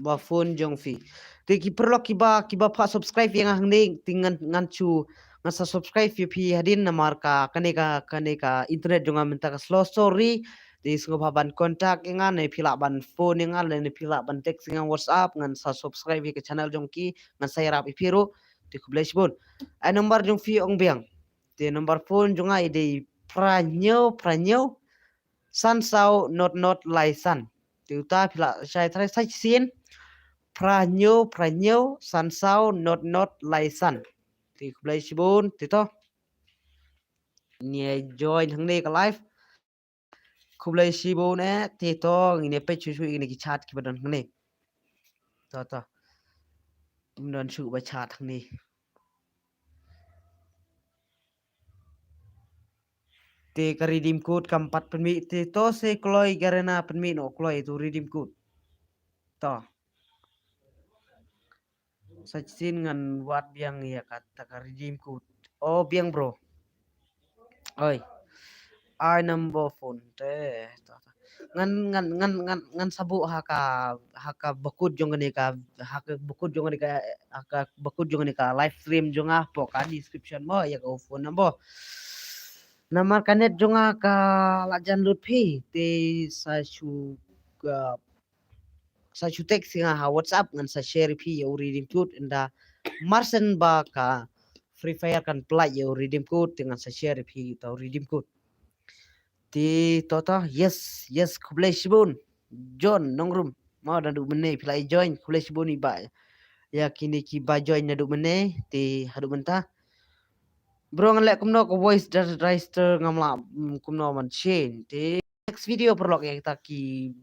ba phone jong phi. Te ki paralok kiba kiba pha subscribe ïa nga hangne te ngan ngan shu ngan sa subscribe ïa phi hadien namar ka kane ka kane ka internet jong nga mynta ka slow sorry. Te sngewbha ban contact ïa nga ne phi lah ban phone ïa nga ne phi lah ban text ïa nga WhatsApp ngan sa subscribe ïa ka channel jong ki ngan sa ïarap ïa phi ruh. Te khublei shibun. Ai number jong phi ong biang. Te number phone jong nga i dei phra hynñiew phra hynñiew san saw not not lai san. Te uta phi lah shai trai sa shisien phra hynñiew phra hynñiew san saw not not lai san. Te khublei shibun te to. Ngin ïa join hangne ka live. Khublei shibun eh te to ngin ïa peit shuh shuh ïa kine ki chat kiba don hangne. To to. Kim don shuh ba chat hangne. Te ka redeem code kam pat pynmih, te to se kloi Garena pynmih noh kloi tu redeem code. To. Sa shisien ngan wad biang ïa kata ka redeem code. Oh, biang bro. Oi. Ai number phone te. To, to. Ngan, ngan, ngan, ngan, ngan sa buh ha ka, ha ka bakut jong kane ka, ha ka bakut jong kane ka, ha ka bakut jong kane ka live stream jong nga hapoh ka description mo ïa ka phone number. Namar ka net jong nga ka la jan lut phi, te sa shu ka, sa shu text ïa nga ha WhatsApp, ngan sa share ïa phi ïa u redeem code, ynda mar shen ba ka Free Fire kan pynlait ïa u redeem code, te ngan sa share ïa phi ïa u redeem code. Te to to, yes, yes, khublei shibun. John Nongrum, mo naduh mynne phi la join, khublei shibun i ba, ïa kine ki ba join naduh mynne, te haduh mynta. Bro, ngan leh kumno ka voice register, ngam lah, mm, kumno ban change. Te next video paralok ïa kita ki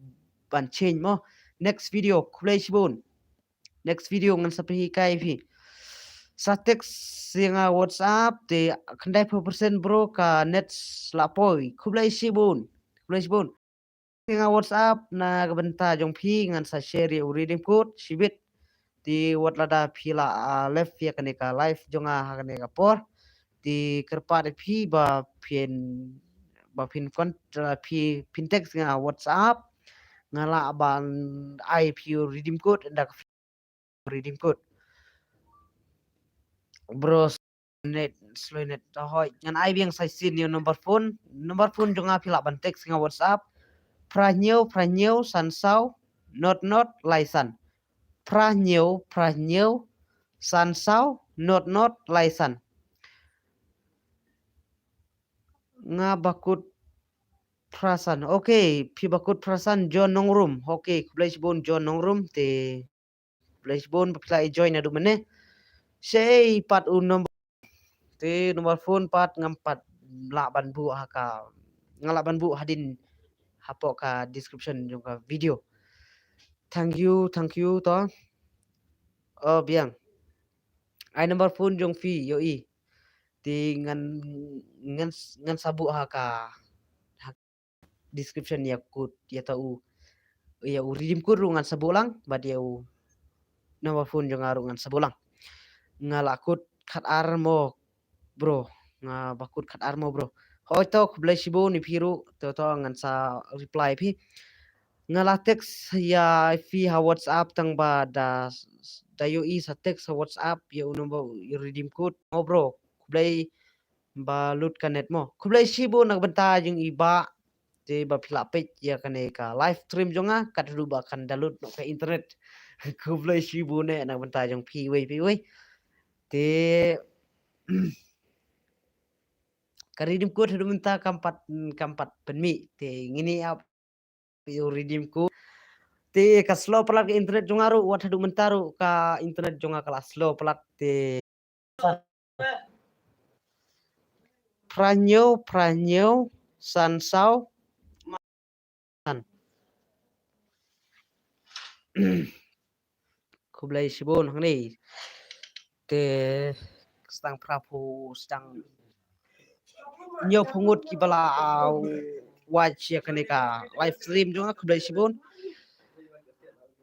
ban change mo. Next video, khublei shibun. Next video ngan sa pynhikai phi. Sa text ïa nga WhatsApp, te khyndai phew percent bro ka net la poi. Khublei shibun. Khublei shibun. Ïa nga WhatsApp na ka bynta jong phi, ngan sa share ïa u redeem code shibit. Te wat lada phi la, ah, left ïa kane ka live jong nga ha kane ka por, te kyrpad ïa phi ba phin, ba phin kon, ah, phi, phin text ïa nga WhatsApp. Nga lah ban ai phi u redeem code, ynda ka redeem code. Bro, net, slow net. To hoi, ngan ai biang sa shisien ïa u number phone. Number phone jong nga phi lah ban text ïa nga WhatsApp. Phra hynñiew, phra hynñiew, san saw, not not, lai san. Phra hynñiew, phra hynñiew, san saw, not not, lai san. Nga ba kut phra san. Okay, phi ba kut phra san, John Nongrum. Okay, khublei shibun John Nongrum, te khublei shibun ba phi la join naduh mynne. Shei pat u number, te number phone pat ngam pat lah ban buh ha ka, nga lah ban buh hadien hapoh ka description jong ka video. Thank you, thank you to. Oh, biang. Ai number phone jong phi, ïohi. Te ngan, ngan, ngan sa buh ha ka, ha description ïa code, ïa ta u, ïa u redeem code ruh ngan sa buh lang, bad ïa u number phone jong nga ruh ngan sa buh lang. Nga la kut khat ar mo bro, nga ba kut khat ar mo bro. Hoi to, khublei shibun ïa phi ruh, to to ngan sa reply phi. Nga la text ïa phi ha WhatsApp tang ba da, da ïohi sa text ha WhatsApp ïa u number, ïa u redeem code mo bro. Khublei ba lut ka net mo. Khublei shibun na ka bynta jong i ba, te ba phi la peit ïa kane ka live stream jong nga, kat haduh ba kan da lut noh ka internet. Khublei shibun eh na ka bynta jong phi wei phi wei. Te ka redeem code haduh mynta kam pat, kam pat pynmih. Te ngin ïa ap ïa u redeem code. Te ka slow palat ka internet jong nga ruh, wat haduh mynta ruh ka internet jong nga ka la slow palat te. Phra hynñiew, phra hynñiew, san saw, san. Khublei shibun hangne. Te sdang phra phew, sdang hynñiew phew ngut kiba la, ah, watch ïa kane ka live stream jong nga, khublei shibun.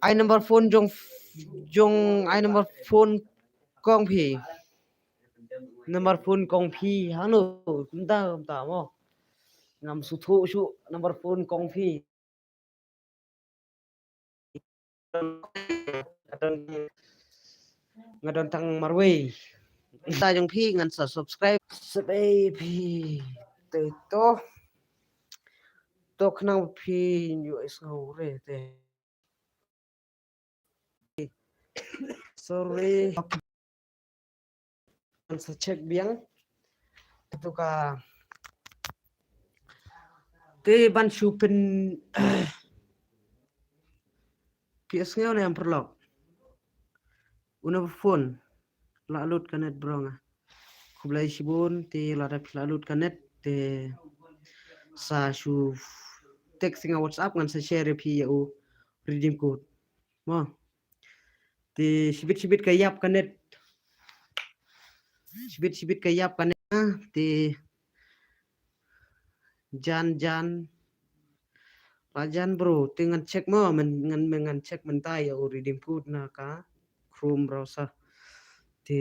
Ai number phone jong, jong, ai number phone kong phi. Number phone kong phi hangno, kumta kumta mo. Ngam sngewthuh shuh number phone kong phi. Nga don, nga don tang marwei. Te jong phi ngan sa subscribe. Sep ei phi. Te to. To khnang phi ïoh sngew re te. Sorry. Ngan sa check biang. Tu ka. Te ban shu pyn, phi sngew ne em paralok. U number phone. La lut ka net bro nga. Khublei shibun, te lada phi la lut ka net, te sa shu text ïa nga WhatsApp ngan sa share ïa phi ïa u redeem code. Mo. Te shibit shibit ka ïap ka net. Shibit shibit ka ïap ka net. Te Jan, Jan. La jan bro, te ngan check mo, men ngan, men ngan check mynta ïa u redeem code na ka Chrome browser. Te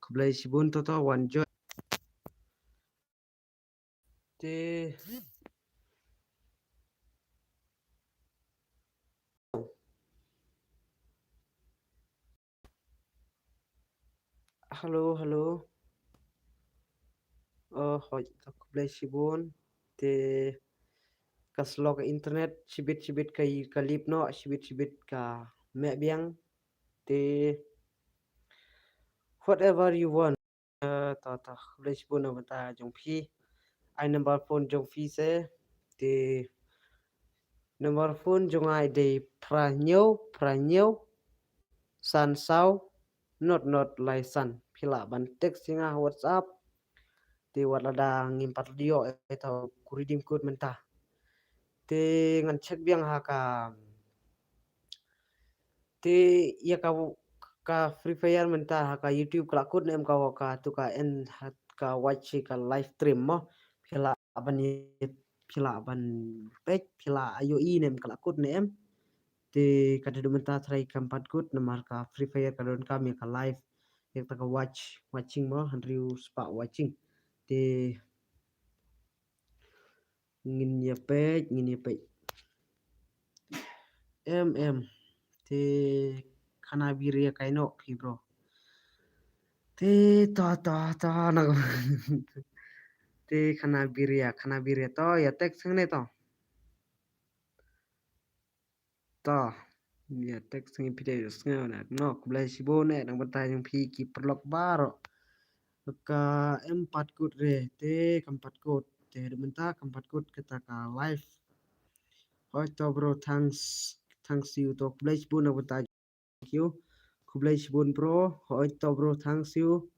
khublei shibun to to wan join. Te Hello, hello. Oh, hoi, to khublei shibun. Te ka slow ka internet, shibit shibit ka i-, ka lip noh, shibit shibit ka meh biang. Te whatever you want. Eh, to, to, khublei shibun na bynta jong phi. Ai number phone jong phi se. Te number phone jong nga dei phra hynñiew, phra hynñiew, san saw, not, not lai san. Phi lah ban text ïa nga ha WhatsApp. Te wat lada ngim pat ïoh, eh, to ku redeem code mynta. Te ngan check biang ha ka Te ïa ka, ka Free Fire mynta ha ka YouTube ka la kut ne em ka, ka tu ka en ha ka watch ka live stream mo. Phi lah ban, phi lah ban peit, phi lah ïohi ne em ka la kut ne em. Te ka dei mynta trai kam pat kut namar ka Free Fire ka donkam ïa ka live. Ïa ka watch, watching mo, hynriew spah watching. Te ngin ïa peit, ngin ïa peit. Em, em. Te khana biria kai noh phi bro. Te to, to, to, na. Te khana biria, khana biria to, ïa text hangne to. To, ïa text ngi phi dei sngew na. No, khublei shibun eh, nang bynta jong phi ki paralok baroh. Ka em pat kut re, te kam pat kut. Te da bynta kam pat kut kata ka live. Hoi to bro, thanks, thanks you to. Khublei shibun nang bynta jong you. Khublei shibun bro, hoi to bro, thanks you.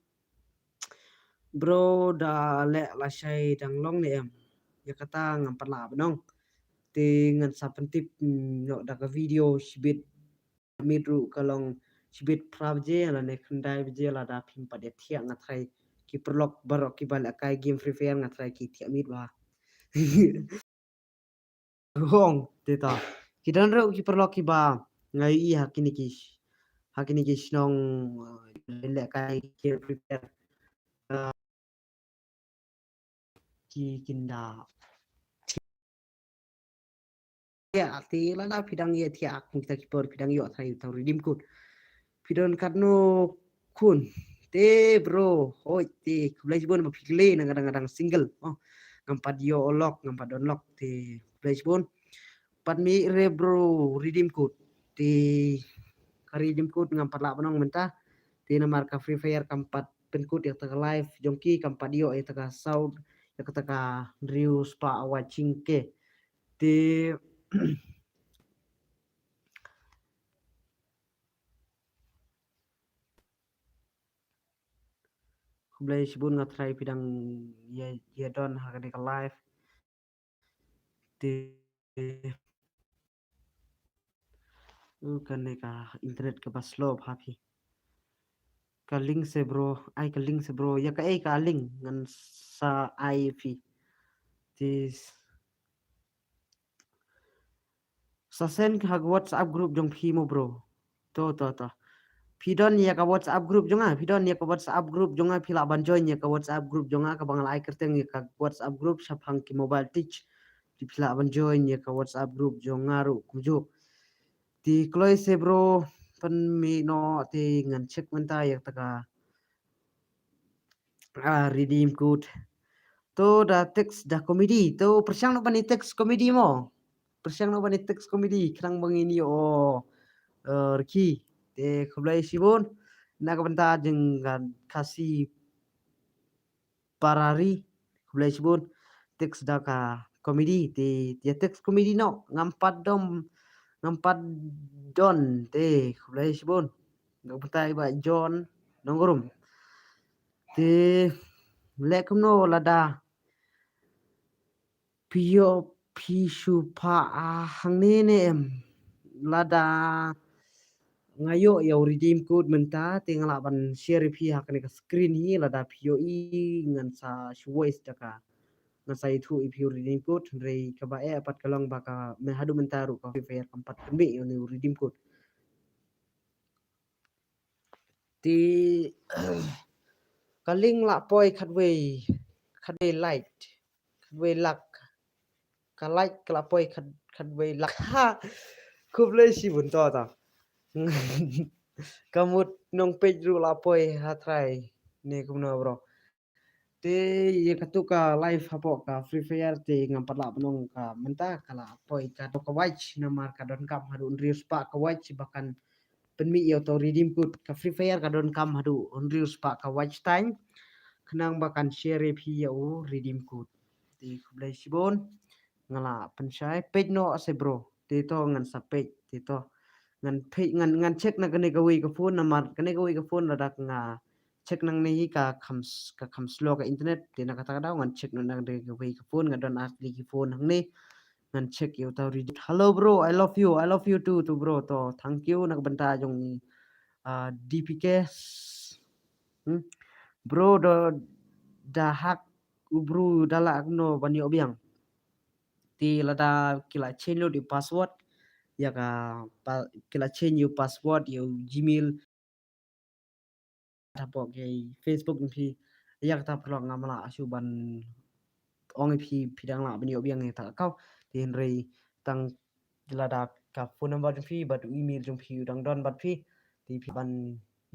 Bro, da leh lashai dang long ne em? Ïa kata ngam pat lah ban ong. Te ngan sa pyntip, mm, noh da ka video shibit miet ruh ka long shibit phra baje lane khyndai baje lada phim pat ïa thiah nga trai ki paralok baroh kiba lehkai game Free Fire nga trai ki thiah miet ba. Hong, te ta. Ki don ruh ki paralok kiba nga ïohi ha kine ki, ha kine ki shnong, eh, lehkai ki prepare, eh, ki kin da. Ïa, te lada phi dang ïa thiah kum kita ki por phi dang ïoh trai tau redeem code. Phi don katno khun? Te bro, hoi te, khublei shibun ba phi kylli na nga dang, nga dang single. Oh, ngam pat ïoh lok, ngam pat don lok, te khublei shibun. Pat mih re bro, redeem code. Te ka redeem code ngam pat lah ban ong mynta. Te namar ka Free Fire kam pat pynkut ïa kata ka live jong ki, kam pat ïoh ïa kata ka sound, ïa kata ka hynriew spah watching K. Te khublei shibun nga trai phi dang ïa, ïa don ha kane ka live. Te, uh, kane ka internet kaba slow bha phi. Ka link se bro, ai ka link se bro, ïa ka, ai ka link ngan sa ai phi. Te sa send ha ka WhatsApp group jong phi mo bro. To, to, to. Phi don ïa ka WhatsApp group jong nga, phi don ïa ka WhatsApp group jong nga, phi lah ban join ïa ka WhatsApp group jong nga, kaba nga la ai kyrteng ïa ka WhatsApp group shaphang ki mobile tech. Te phi lah ban join ïa ka WhatsApp group jong nga ruh kumjuh. Te kloi se bro, pynmih noh te ngan check mynta ïa kata ka Ah, redeem code. To da text da comedy. To pyrshang noh ban ïa text comedy mo. Pyrshang noh ban ïa text comedy. Khnang ba ngin ïoh, eh, rkhie. Te khublei shibun. Na ka bynta jong ka Khasi Parari. Khublei shibun. Text da ka comedy. Te, te text comedy noh. Ngam pat dom. Ngam pat don. Te khublei shibun. Na ka bynta i Bah John Nongrum. Te leh kumno lada phi ïoh phi shu phah, ah, hangne ne em? Lada, nga ïoh ïa u redeem code mynta, te nga lah ban share ïa phi ha kane ka screen hi, lada phi ïohi ngan sa shu voice da ka, ngan sa ïathuh ïa phi u redeem code. Hynrei kaba eh pat ka long ba ka, myn haduh mynta ruh ka Free Fire kam pat pynmih ïa une u redeem code. Te ka link lah poi khatwei, khatwei lak, khatwei lak. Ka lak ka lah poi khat, khatwei lak. Ha. Khublei shibun to ta. Ka mut nongpeit ruh lah poi ha trai. Ne kumno bro. Te ïa katu ka live hapoh ka Free Fire te ngam pat lah ban ong ka mynta ka lah poi ka, to ka watch namar ka donkam haduh hynriew spah ka watch ba kan pynmih ïa uta u redeem code. Ka Free Fire ka donkam haduh hynriew spah ka watch time. Khnang ba kan share ïa phi ïa u redeem code. Te khublei shibun. Nga lah pynshai peit noh se bro. Te to ngan sa peit. Te to ngan peit, ngan, ngan check na kane kawei ka phone namar kane kawei ka phone lada nga check nangne hi ka kham s-, ka kham slow ka internet. Te na kata ka daw ngan check na kane kawei ka phone, nga don ar tylli ki phone hangne. Ngan check ïa uta u redeem. Hello bro, I love you. I love you too, too bro. To thank you na ka bynta jong i, ah, D P K. Hmm? Bro, da, da hack u bru da lah kumno ban ïoh biang. Te lada ki la change lut ïa u password, ïa ka pa-, ki la change ïa u password ïa u Gmail hapoh ka Facebook jong phi, ïa kata paralok ngam lah shuh ban ong ïa phi, phi dang lah ban ïoh biang ïa kata ka account. Te hynrei tang lada ka phone number jong phi bad u email jong phi u dang don bad phi, te phi ban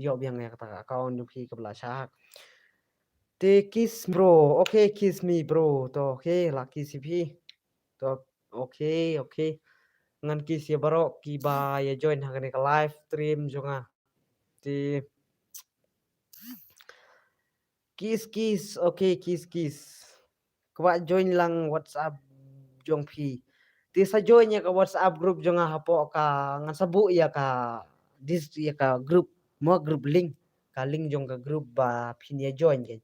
ïoh biang ïa kata ka account jong phi kaba la shah hack. Te kiss bro, okay, kiss me bro. To okay, la kiss ïa phi. To okay, okay. Ngan kiss ïa baroh kiba ïa join ha kane ka live stream jong nga. Te kiss, kiss, okay, kiss, kiss. Kwah join lang WhatsApp jong phi. Te sa join ïa ka WhatsApp group jong nga hapoh ka, ngan sa buh ïa ka dis, ïa ka group, mo group link. Ka link jong ka group ba phin ïa join ka.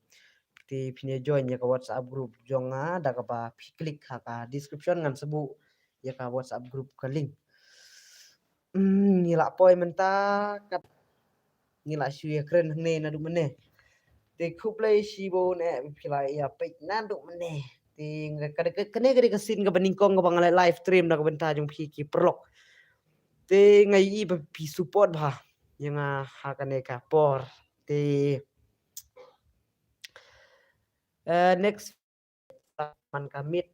Te phin ïa join ïa ka WhatsApp group jong nga da kaba phi click ha ka description, ngan sa buh ïa ka WhatsApp group ka link. Hmm, ngi lah poi mynta kat ngi lah shu ïa kren hangne naduh mynne. Te khublei shibun eh phi la ïa peit naduh mynne. Te nga ka, ka, kane ka dei ka scene kaba nyngkong kaba nga la live stream na ka bynta jong phi ki paralok. Te nga ïohi ba phi support bha ïa nga ha kane ka por. Te, eh, next man ka miet,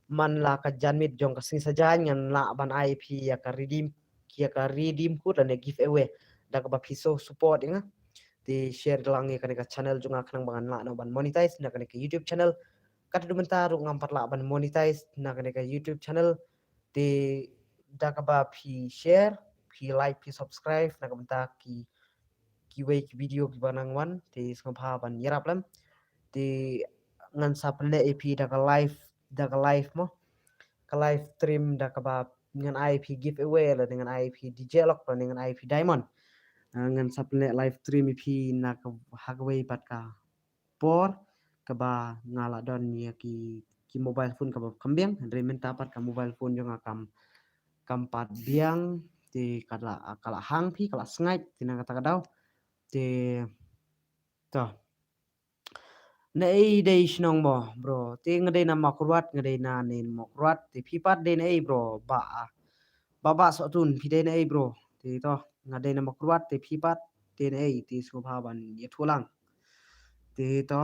man la ka janmiet jong ka sngi Saitjaiñ ngan lah ban ai phi ïa ka redeem, ïa ka redeem code lane giveaway da kaba phi so support ïa nga. Te share lang ïa kane ka channel jong nga khnang ba ngan lah noh ban monetize na kane ka YouTube channel. Katba mynta ruh ngam pat lah ban monetize na kane ka YouTube channel. Te da kaba phi share, phi like, phi subscribe na ka bynta ki, kiwei ki video kiba nang wan, te sngewbha ban ïarap lem. Te ngan sa pynleh ïa phi da ka live, da ka live mo. Ka live stream da kaba ngan ai phi giveaway lane ngan ai phi D J lock lane ngan ai phi diamond. Ah, ngan sa pynleh live stream ïa phi na ka, ha kawei pat ka por kaba nga la don ïa ki, ki mobile phone kaba kham biang, hynrei mynta pat ka mobile phone jong nga kam, kam pat biang, te ka la, ka la hang phi, ka la sngaid, te na kata ka daw. Te to. Naei dei shnong mo, bro? Te nga dei na Mawkyrwat, nga dei na ne Mawkyrwat, te phi pat dei naei, bro? Ba, ba, ba Sohtun, phi dei naei, bro? Te to, nga dei na Mawkyrwat, te phi pat dei naei, te sngewbha ban ïathuh lang. Te to,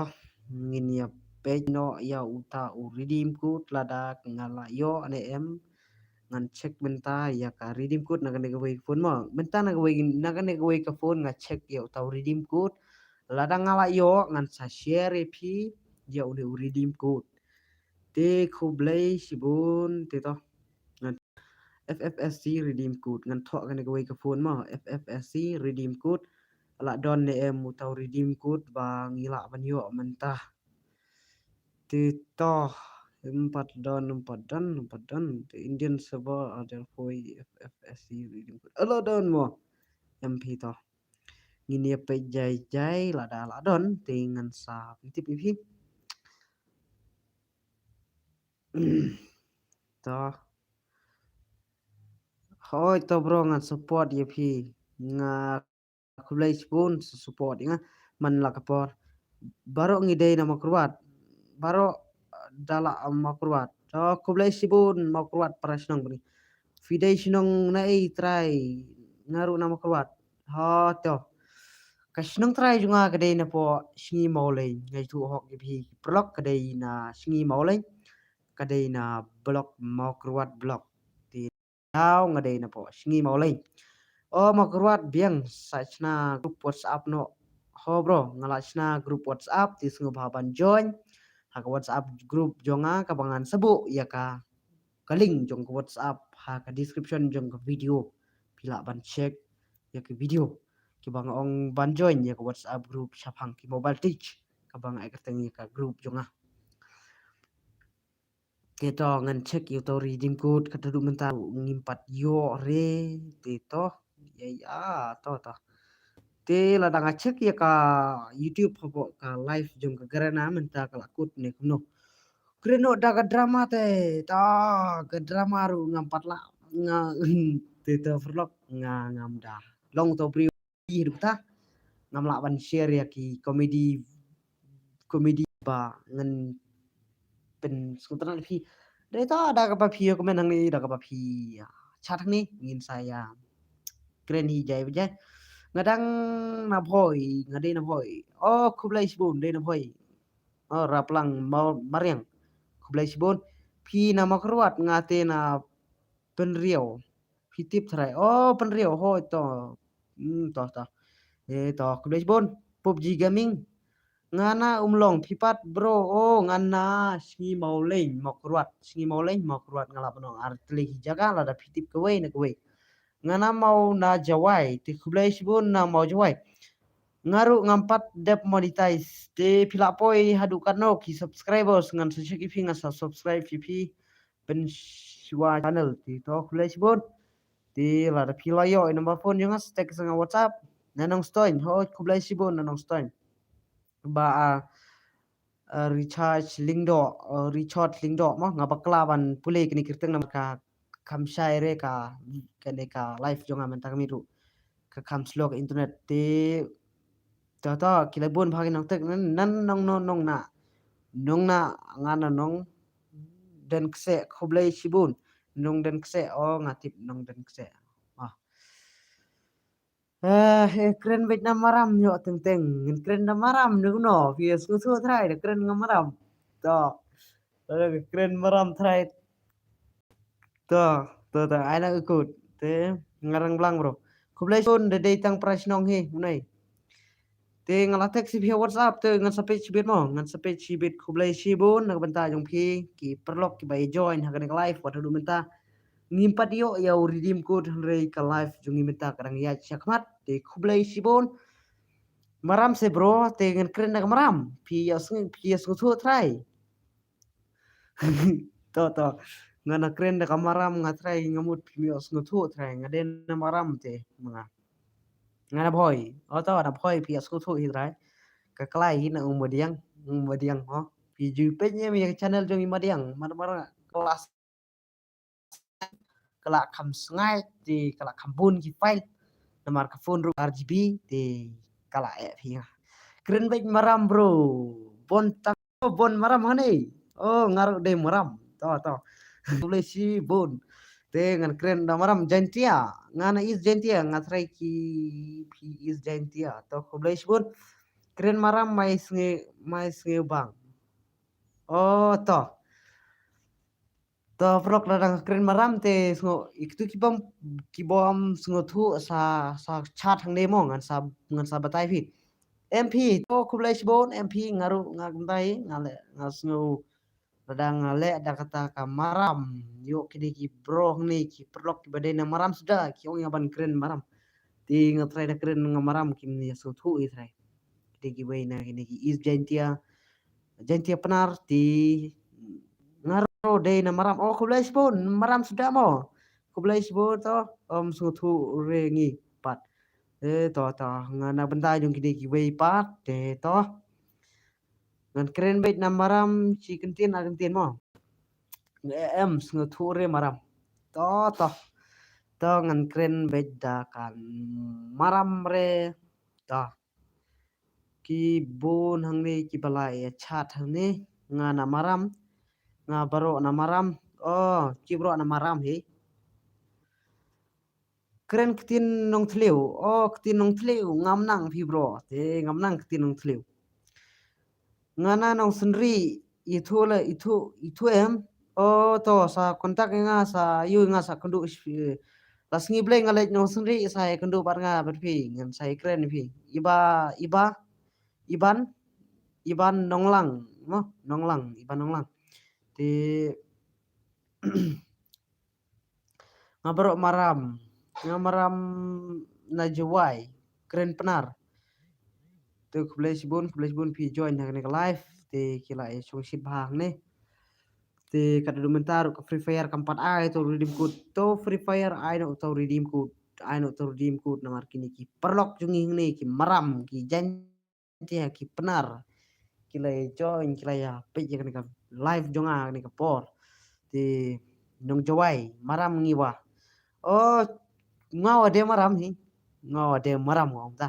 ngin ïa peit noh ïa uta u redeem code lada nga la ïoh ne em. Ngan check mynta ïa ka redeem code na kane kawei ka phone mo. Mynta na kawei, na kane kawei ka phone nga check ïa uta u redeem code. Lada nga la ïoh ngan sa share ïa phi ïa une u redeem code. Te khublei shibun, te to. Ngan F F S C redeem code, ngan thoh kane kawei ka phone mo, F F S C redeem code. La don ne em uta u redeem code ba ngi lah ban ïoh mynta? Te to, ym pat don, ym pat don, ym pat don. Te Indian server, ada poi F F S C redeem code. Ala don mo. Em phi to. Ngin ïa peit jai jai, lada la don te ngan sa pyntip ïa phi. To. Hoi to bro, ngan support ïa phi. Nga khublei shibun support ïa nga man la ka por. Baroh ngi dei na Mawkyrwat. Baroh, eh, da la Mawkyrwat. To khublei shibun Mawkyrwat para shnong bani. Phi dei shnong na ei trai? Nga ruh na Mawkyrwat. Ha to. Ka shnong trai jong nga ka dei na poh Sngi Mawleng. Nga ju hok ïa phi paralok, ka dei na Sngi Mawleng. Ka dei na block Mawkyrwat block. Te nga dei na poh Sngi Mawleng. O Mawkyrwat biang, sa shna group WhatsApp noh. Ho bro, nga la shna group WhatsApp, te sngewbha ban join ha ka WhatsApp group jong nga kaba ngan sa buh ïa ka, ka link jong ka WhatsApp ha ka description jong ka video. Phi lah ban check ïa ka video kiba nga ong ban join ïa ka WhatsApp group shaphang ki mobile tech kaba nga ai kyrteng ïa ka group jong nga. Te to ngan check ïa uto u redeem code, ka haduh mynta ngim pat ïoh re. Te to, ïa ïa to to. Te lada nga check ïa ka YouTube hapoh ka live jong ka Garena mynta ka la kut ne kumno. Kren noh da ka drama te, ta ka drama ruh ngam pat lah, nga te to paralok, nga ngam da long to briew hi ruh ta. Ngam lah ban share ïa ki comedy, comedy ba ngan pynsngewtynnat ïa phi. Dei to da kaba phi ïa comment hangne, da kaba phi ïa chat hangne, ngin sa ïa kren hi jai ba jai. Nga dang na Bhoi, nga dei na Bhoi. O khublei shibun, dei na Bhoi. O Raplang Mau-, Mariang. Khublei shibun. Phi na Mawkyrwat, nga te na Pynriaw. Phi tip trai. O Pynriaw, hoi to. Hmm, to to. Eh to, khublei shibun. PUBG Gaming. Nga na Umlong, phi pat bro? O nga na Sngi Mawleng, Mawkyrwat. Sngi Mawleng, Mawkyrwat, nga lah ban ong ar tylli ki jaka, lada phi tip kawei na kawei. Nga na Maw na Jowai, te khublei shibun na Maw Jowai. Nga ruh ngam pat dep monetize, te phi lah poi haduh katno ki subscribers, ngan sa check ïa phi, ngan sa subscribe ïa phi, pynshuwa channel, te to khublei shibun. Te lada phi la ïoh ïa number phone jong nga, sa text ïa nga WhatsApp. Na Nongstoiñ, ho khublei shibun na Nongstoiñ. Ba, ah, ah, Recharge Lyngdoh, ah, Richard Lyngdoh mo, nga bakla ban pule kine ki kyrteng namar ka kham shai re ka, kane ka live jong nga mynta ka miet ruh. Ka kham slow ka internet te. To to, ki la bun bha ki nongtek, nan, nan nong, nong, nong na. Nong na, nga na Nongdenkseh, khublei shibun. Nongdenkseh, o nga tip Nongdenkseh. Ah. Eh, eh, kren beit na Maram ïoh teng teng. Ngin kren na Maram ne kumno? Phi ïa sngewthuh trai da kren na Maram. To. To, kren Maram trai. To, to, to, ai na ukut. Te, ngarang blang bro. Khublei shibun, da dei tang para shnong hi, u nai. Te, nga la text ïa phi ha WhatsApp, te, ngan sa peit shibit mo, ngan sa peit shibit, khublei shibun, na ka bynta jong phi, ki paralok, kiba ïa join, ha kane ka live, wat haduh mynta. Ngim pat ïoh ïa u redeem code, hynrei ka live jong ngi mynta ka dang ïaid shakhmat, te, khublei shibun. Maram se bro, te ngan kren da ka Maram, phi ïa sngew, phi ïa sngewthuh trai. To, to. Nga na kren da ka Maram nga trai, nga mut phi ïoh sngewthuh trai, nga dei na Maram te, ma nga. Nga na Bhoi. O to, na Bhoi phi ïoh sngewthuh hi trai. Ka Klai hi na u Madiang, u Madiang ho. Phi ju peit ïa mi ka channel jong i Madiang, mar mar kelas ka la kham sngai, te ka la kham bun ki file. Namar ka phone ruh R G B, te ka la eh phi nga. Kren beit Maram bro. Bon tang, bon Maram hane. O nga ruh dei Maram. To, to. Khublei shibun. Te ngan kren da Maram Jaintia. Nga na East Jaintia, nga trai ki phi East Jaintia. To khublei shibun. Kren Maram mai sngew, mai sngew bang. O to. To paralok, lada nga kren Maram te sngew, ïa kitu ki bym, ki bym sngewthuh sa, sa chat hangne mo, ngan sa, ngan sa batai phi. M P, to khublei shibun, M P, nga ruh nga kynthei, nga leh, nga sngew, lada nga leh da kata ka Maram, ïoh kine ki bro hangne, ki paralok kiba dei na Maram suda, ki ong ïa ban kren Maram. Te nga trai da kren nga Maram, kim ïa sngewthuh ïa trai. Kine kiwei na kine ki East Jaintia, Jaintia Pnar, te nga ruh dei na Maram. O khublei shibun, Maram suda mo. Khublei shibun to, ym sngewthuh re ngi pat. Eh to, to, nga na bynta jong kine kiwei pat, te to. Ngan kren beit na Maram shi kyntien ar kyntien mo. Nga em sngewthuh re Maram. To, to. To ngan kren beit da ka maram re. To. Ki bun hangne kiba la ïa chat hangne. Nga na maram. Nga baroh na maram. Oh, ki baroh na maram hi. Kren ktien Nongthliew. Oh, ktien Nongthliew. Ngam nang phi bro. Te ngam nang ktien Nongthliew. Nga na Nongsynrih, ithuh le, ithuh, ithuh em. Oh, to, sa contact nga, sa ïoh nga sa kynduh, eh, la sngi Blei nga leit Nongsynrih, sa ïa kynduh bad nga bad phi, ngan sa ïa kren phi. Iba, iba, Iban, Iban Nonglang, mo, Nonglang, Iban Nonglang. Te, nga baroh maram, nga maram na Jowai, kren Pnar. Te khublei shibun, khublei shibun phi join ha kane ka live. Te ki la ïa shong shit bha hangne. Te ka da mynta ruh ka Free Fire kam pat ai to redeem code. To Free Fire ai noh to redeem code. Ai noh to redeem code namar kine ki paralok jong ngi hangne ki maram ki jan te ki Pnar. Ki la ïa join, ki la ïa peit ïa kane ka live jong nga kane ka por. Te nong Jowai, maram ngi wa. Oh, nga wa de maram hi. Nga wa de maram nga ong ta.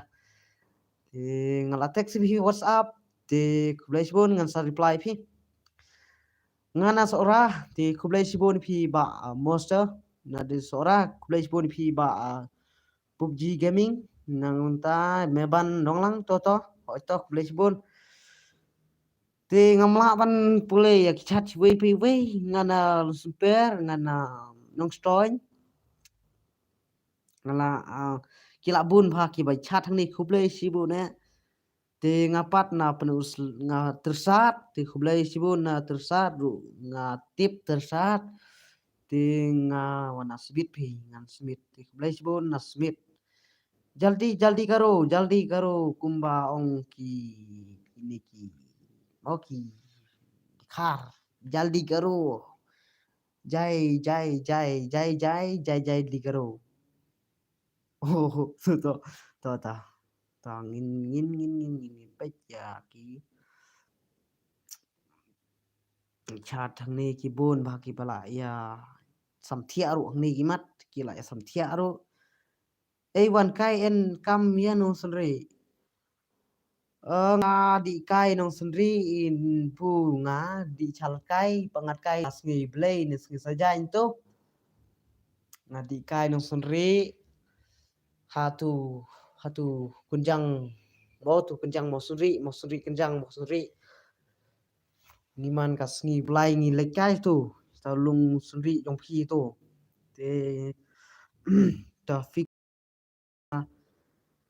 Te nga la text phi WhatsApp. Te khublei shibun ngan sa reply phi. Nga na Sohra, te khublei shibun phi Bah, ah, Monster. Na de Sohra, khublei shibun phi Bah, ah, PUBG Gaming. Nang ta Meban Nonglang to to. Hoi to khublei shibun. Te ngam lah ban pule ïa ki chat wei phi wei. Nga na Lusumper, nga na Nongstoiñ. Nga la, ah, ki la bun bha kiba chat hangne khublei shibun eh. Te nga pat na Pynus nga Tyrsad, te khublei shibun na Tyrsad ruh nga tip Tyrsad. Te nga wa na Smit phi, ngan Smit. Te khublei shibun na Smit. Jaldi, jaldi karo, jaldi karo kumba ong ki, kine ki, mo ki, khar. Jaldi karo. Jai, jai, jai, jai, jai, jai, jai, di karo. Oh, to, to, to, to. To, ngin, ngin, ngin, ngin, ngin, ngin, peit ïa ki. Chat hangne ki bun bha kiba la ïa samthiah ruh hangne ki mat, ki la ïa samthiah ruh. Ei wan kai en kam ïa Nongsynrih. Eh, nga dih kai Nongsynrih in pu nga dih chalkai, pangat kai, sngi Blei ne sngi Saitjaiñ to. Nga dih kai Nongsynrih. Hatu, hatu kynjang, mo tu kynjang Mawsynrih, Mawsynrih kynjang Mawsynrih. Ngi man ka sngi Blei ngi leit kai tu. Ta lung Synrih jong phi tu. Te, ta fik.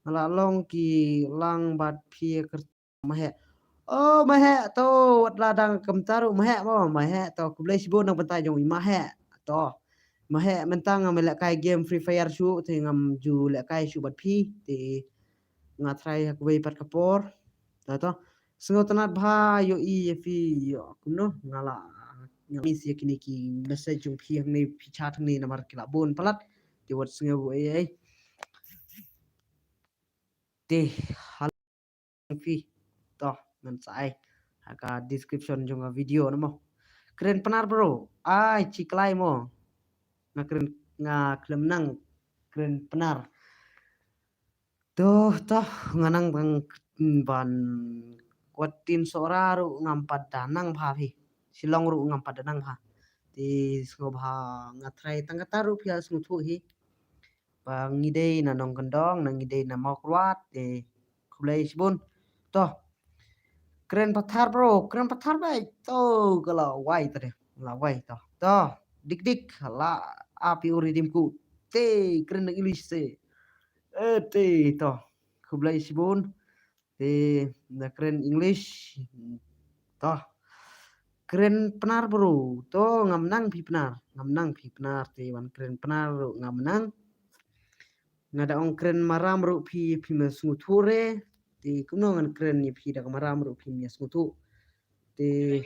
Nga la long ki lang bad phi kyrta Maheh. Oh, Maheh to, wat la dang kumta ruh Maheh mo, Maheh to, khublei shibun nang bynta jong i Maheh. To, Maheh mynta ngam lehkai game Free Fire shuh, te ngam ju lehkai shuh bad phi, te nga try ha kawei pat ka por. To, to. Sngewtynnat bha ïohi ïa phi ïoh kumno nga la, nga miss ïa kine ki message jong phi hangne phi chat hangne namar ki la bun palat. Te wat sngew ei ei. Te hal phi. To ngan sa ai ha ka description jong ka video na mo. Kren Pnar bro. Ai chi klai mo. Nga kren, nga khlem nang kren Pnar. To, to, nga nang tang ban kwah tin Sohra ruh ngam pat da nang bha phi. Shillong ruh ngam pat da nang bha. Te sngewbha nga try tang kata ruh phi ïa sngewthuh hi. Ba ngi dei na Nongkyndong, na ngi dei na Mawkyrwat, te khublei shibun. To. Kren pathar bro, kren pathar beit. To, ka la wai tade, la wai to. To, dik dik, la ap ïa u redeem code. Te, kren na English te. Eh, te, to. Khublei shibun. Te, na kren English. To. Kren Pnar bro. To, ngam nang phi Pnar. Ngam nang phi Pnar. Te, wan kren Pnar ruh ngam nang. Nga da ong kren maram ruh phi, phi me sngewthuh re. Te kumno ngan kren ïa phi da ka maram ruh phi me sngewthuh. Te,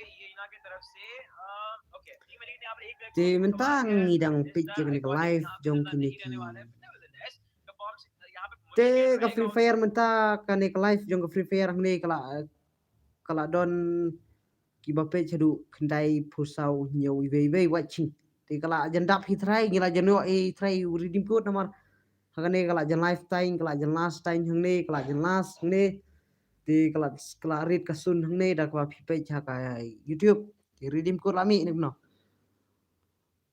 te mynta ngi dang peit ïa kane ka live jong kine ki. Te ka Free Fire mynta kane ka live jong ka Free Fire hangne ka la, ka la don kiba peit haduh khyndai phew saw hynñiew iwei iwei watching. Te ka la jan dap hi trai, ngi la jan ïoh i trai u redeem code namar ha kane ka la jan live time, ka la jan last time hangne, ka la jan last hangne. Te ka la, ka la rit ka sun hangne da kaba phi peit ha ka YouTube. Te redeem code la mih ne kumno.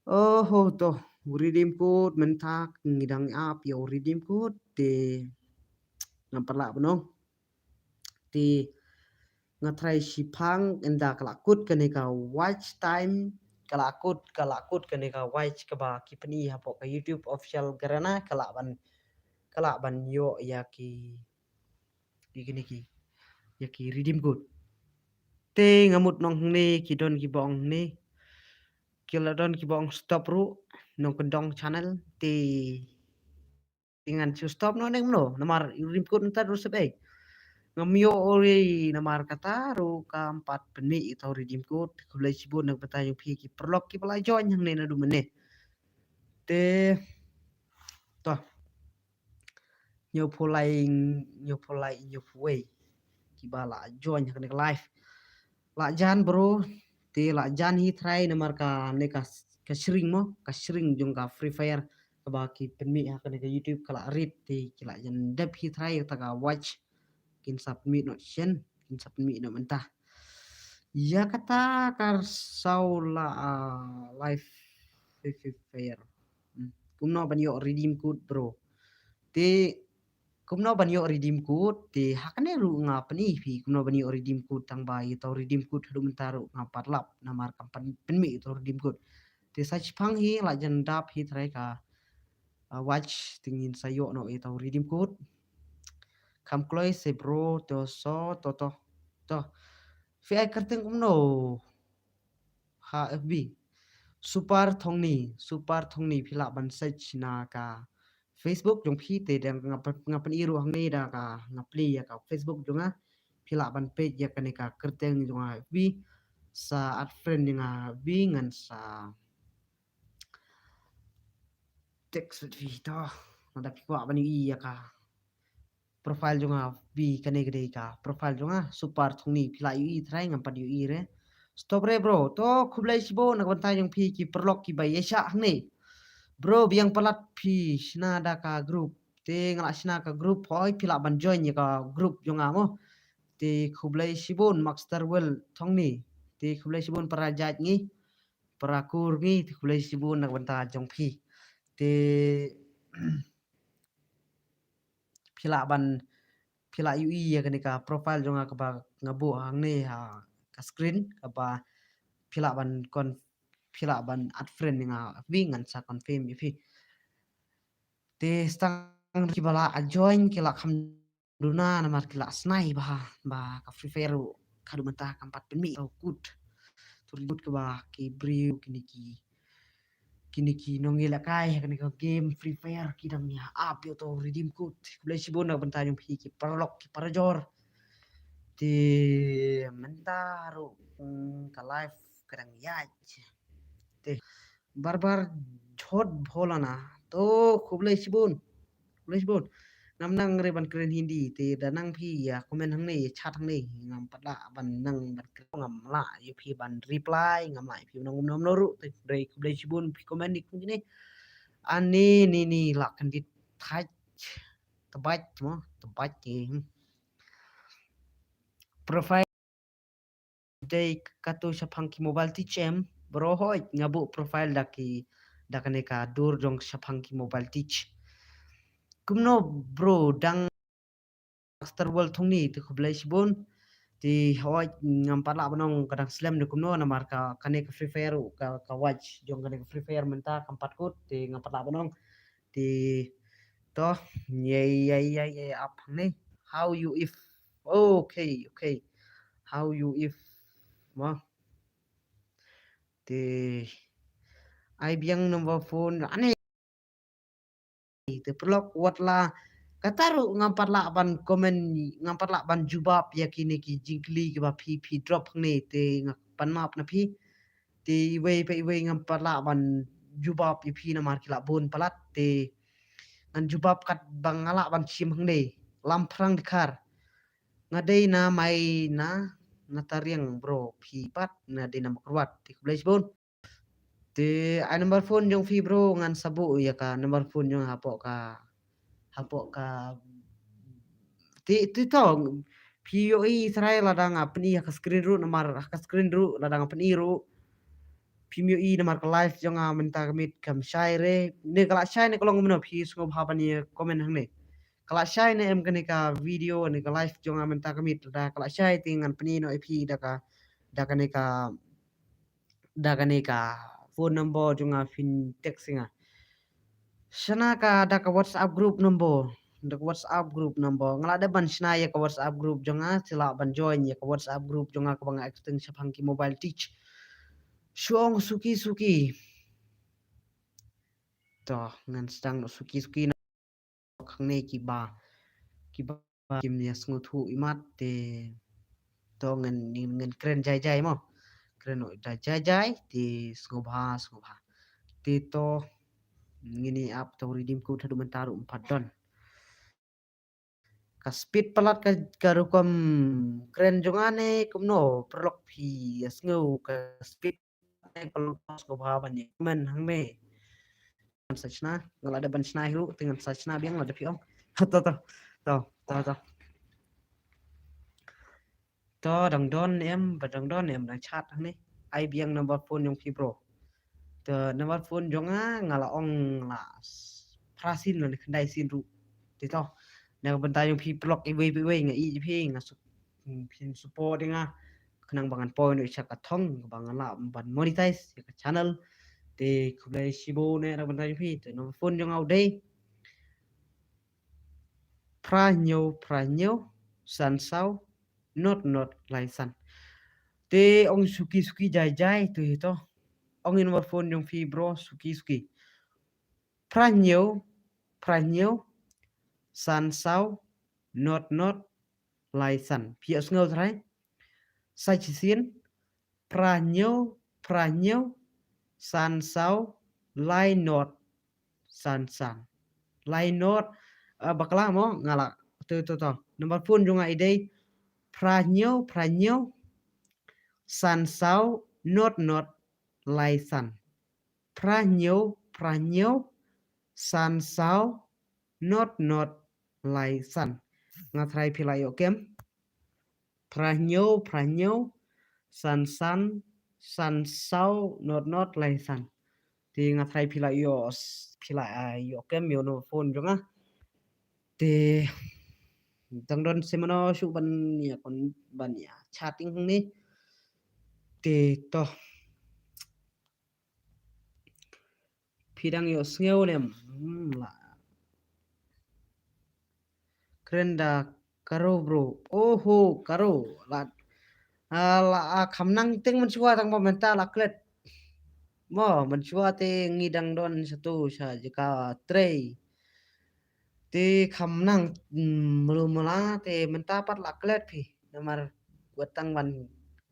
Oh ho, to u redeem code mynta ngi dang ap ïa u redeem code te ngam pat lah ban ong. Te nga trai shiphang ynda ka la kut kane ka watch time, ka la kut, ka la kut kane ka watch kaba ki pyni hapoh ka YouTube official Garena, ka lah ban, ka lah ban ïoh ïa ki, ïa kine ki, ïa ki redeem code. Te nga mut nong hangne ki don kiba ong hangne, ki la don kiba ong stop ruh, nong kyndong channel te te ngan shu stop noh ne kumno namar u redeem code mynta ruh sep ei. Ngam ïoh uri namar kata ruh kam pat pynmih ïa uta u redeem code. Khublei shibun na ka bynta jong phi ki paralok kiba la join hangne naduh mynne. Te to hynñiewphew lai, hynñiewphew lai, hynñiewphew wei kiba la join ha kane ka live. La jan bro, te la jan hi trai namar kane ka, ka shring mo, ka shring jong ka Free Fire kaba ki pynmih ha kane ka YouTube ka la rit te ki la jan dep hi trai ïa kata ka watch. Kin sa pynmih noh shen, kin sa pynmih noh mynta. Ïa kata ka saw la, ah, live Free Fire. Hmm. Kumno ban ïoh redeem code bro. Te kumno ban ïoh redeem code, te ha kane ruh nga pyni phi kumno ban ïoh redeem code, tang ba ïa uta u redeem code haduh mynta ruh ngam pat lap namar kam pyn-, pynmih ïa uta u redeem code. Te sa shiphang hi la jan dap hi trai ka, ah, watch te ngin sa ïoh noh ïa uta u redeem code. Kham kloi se bro, to so, to, to, to. Phi ai kyrteng kumno ha F B? Super Thongni, Super Thongni, phi lah ban search na ka Facebook jong phi te dang nga pyn-, nga pyni ruh hangne da ka, nga plie ïa ka Facebook jong nga. Phi lah ban peit ïa kane ka kyrteng jong nga ha F B. Sa add friend jong nga ha F B ngan sa text with phi to. Lada phi kwah ban ïohi ïa ka profile jong nga, F B kane ka dei ka profile jong nga, Super Thongni, phi lah ïohi trai, ngam pat ïohi re. Stop re bro. To khublei shibun na ka bynta jong phi ki paralok kiba ïaishah hangne. Bro biang palat phi shna da ka group. Te nga la shna ka group, hoi phi lah ban join ïa ka group jong nga mo. Te khublei shibun Master World Thongni. Te khublei shibun para jait ngi, para kur ngi, te khublei shibun na ka bynta jong phi. Te phi lah ban, phi lah ïohi ïa kane ka profile jong nga kaba nga buh hangne ha ka screen, kaba phi lah ban con-, phi lah ban add friend ïa nga ha F B ngan sa confirm ïa phi. Te tang kiba la join ki la kham duna namar ki la snai ba, ba ka Free Fire ruh ka haduh mynta kam pat pynmih ïa uta u code. Uta u redeem code kaba ki briew kine ki, kine ki nongïalehkai ha kane ka game Free Fire ki dang ïa ap ïa uta u redeem code. Khublei shibun na ka bynta jong phi ki paralok ki parajor. Te mynta ruh, mm, ka live ka dang ïaid. Te barbar jhot bholana. To khublei shibun. Khublei shibun. Ngam nang re ban kren Hindi te da nang phi ïa comment hangne, ïa chat hangne. Ngam pat lah ban nang ban kren, ngam lah ïa phi ban reply, ngam lah ïa phi ban nang kumno kumno ruh. Te khublei, khublei shibun phi comment ni kum kine. Ani ni ni lah kyndit thait. Tbait mo, tbait, eh, hmm. Profile dei katu shaphang ki Mobile Teach em? Bro hoi, nga buh profile da ki, da kane ka dur jong shaphang ki Mobile Teach. Kumno bro, dang Master World Thongni, te khublei shibun. Te hoi ngam pat lah ban ong ka dang slem ne kumno namar ka, kane ka Free Fire ruh ka, ka watch jong kane ka Free Fire mynta kam pat kut, te ngam pat lah ban ong. Te to ïa, ïa, ïa, ïa ap hangne. How you if? Okay, okay. How you if? Mo. Te ai biang number phone ane. Te paralok wat la kata ruh ngam pat lah ban comment, ngam pat lah ban jubab ïa kine ki jingkylli kiba phi, phi drop hangne, te nga pan map na phi. Te iwei pa iwei ngam pat lah ban jubab ïa phi namar ki la bun palat, te ngan jubab katba nga lah ban shim hangne. Lamphrang Dkhar. Nga dei na Maina, na Tariang bro, phi pat nga dei na Mawkyrwat. Te khublei shibun. Te ai number phone jong phi bro, ngan sa buh ïa ka number phone jong hapoh ka, hapoh ka. Te te to phi ïohi trai lada nga pyni ha ka screen ruh, namar ha ka screen ruh lada nga pyni ruh phim ïohi namar ka live jong nga mynta ka miet kam shai re. Ne ka la shai ne ka long kumno, phi sngewbha ban ïa comment hangne. Ka la shai ne em kane ka video ne ka live jong nga mynta ka miet? Lada ka la shai te ngan pyni noh ïa phi da ka, da kane ka, da kane ka phone number jong nga, phin text ïa nga. Shna ka da ka WhatsApp group number, da ka WhatsApp group number. Nga la dep ban shna ïa ka WhatsApp group jong nga, sila ban join ïa ka WhatsApp group jong nga kaba nga acting shaphang ki mobile teach. Shu ong suki suki. To ngan sdang noh suki suki na hangne kiba, kiba kim ïa sngewthuh imat te. To ngan, ngan kren jai jai mo. Kren noh da jai jai te sngewbha, sngewbha. Te to ngin ïa ap to redeem code haduh mynta ruh ym pat don. Ka speed palat ka, ka rukom kren jong nga ne kumno, paralok phi ïa sngew ka speed ne ka long, sngewbha ban ïa comment hangne. Ngan sa shna, nga la dep ban shna hi ruh, te ngan sa shna biang lada phi ong. To to to to to. To dang don em, ba dang don em, dang chat hangne. Ai biang number phone jong phi bro. To number phone jong nga, nga la ong la s-, phra sien lane khyndai sien ruh. Te to na ka bynta jong phi paralok iwei pa iwei, nga ïeit ïa phi, nga sup-, phin support ïa nga khnang ba ngan poi noh sha ka thong ba ngan lah ban monetize ïa ka channel. Te khublei shibun na ka bynta jong phi. Te number phone jong nga u dei phra hynñiew phra hynñiew san saw not not lai san. Te ong suki suki jai jai, to hi to. Ong ïa number phone jong phi bro, suki suki. Phra hynñiew phra hynñiew san saw not not lai san. Phi ïohsngew trai? Sa shisien, phra hynñiew phra hynñiew san saw lai not san san. Lai not, ah, bakla mo, nga la, to to to. Number phone jong nga i dei phra hynñiew phra hynñiew san saw not not lai san. Phra hynñiew phra hynñiew san saw not not lai san. Nga trai phi la ïoh kem. Phra hynñiew phra hynñiew san san san saw not not lai san. Te nga trai phi la ïoh, phi la, ah, ïoh kem ïa u number phone jong nga. Te dang don sien mano shuh ban ïa kon, ban ïa chatting hangne. Te to phi dang ïohsngew ne em? Hmm, la kren da Garo bro. Oho, Garo. La, ah, la, ah, kham nang teng mynshuwa tang ba mynta la klet. Mo, mynshuwa te ngi dang don shatu sha jaka trei. Te kham nang, mm, mlu mla te mynta pat la klet phi. Namar wat tang ban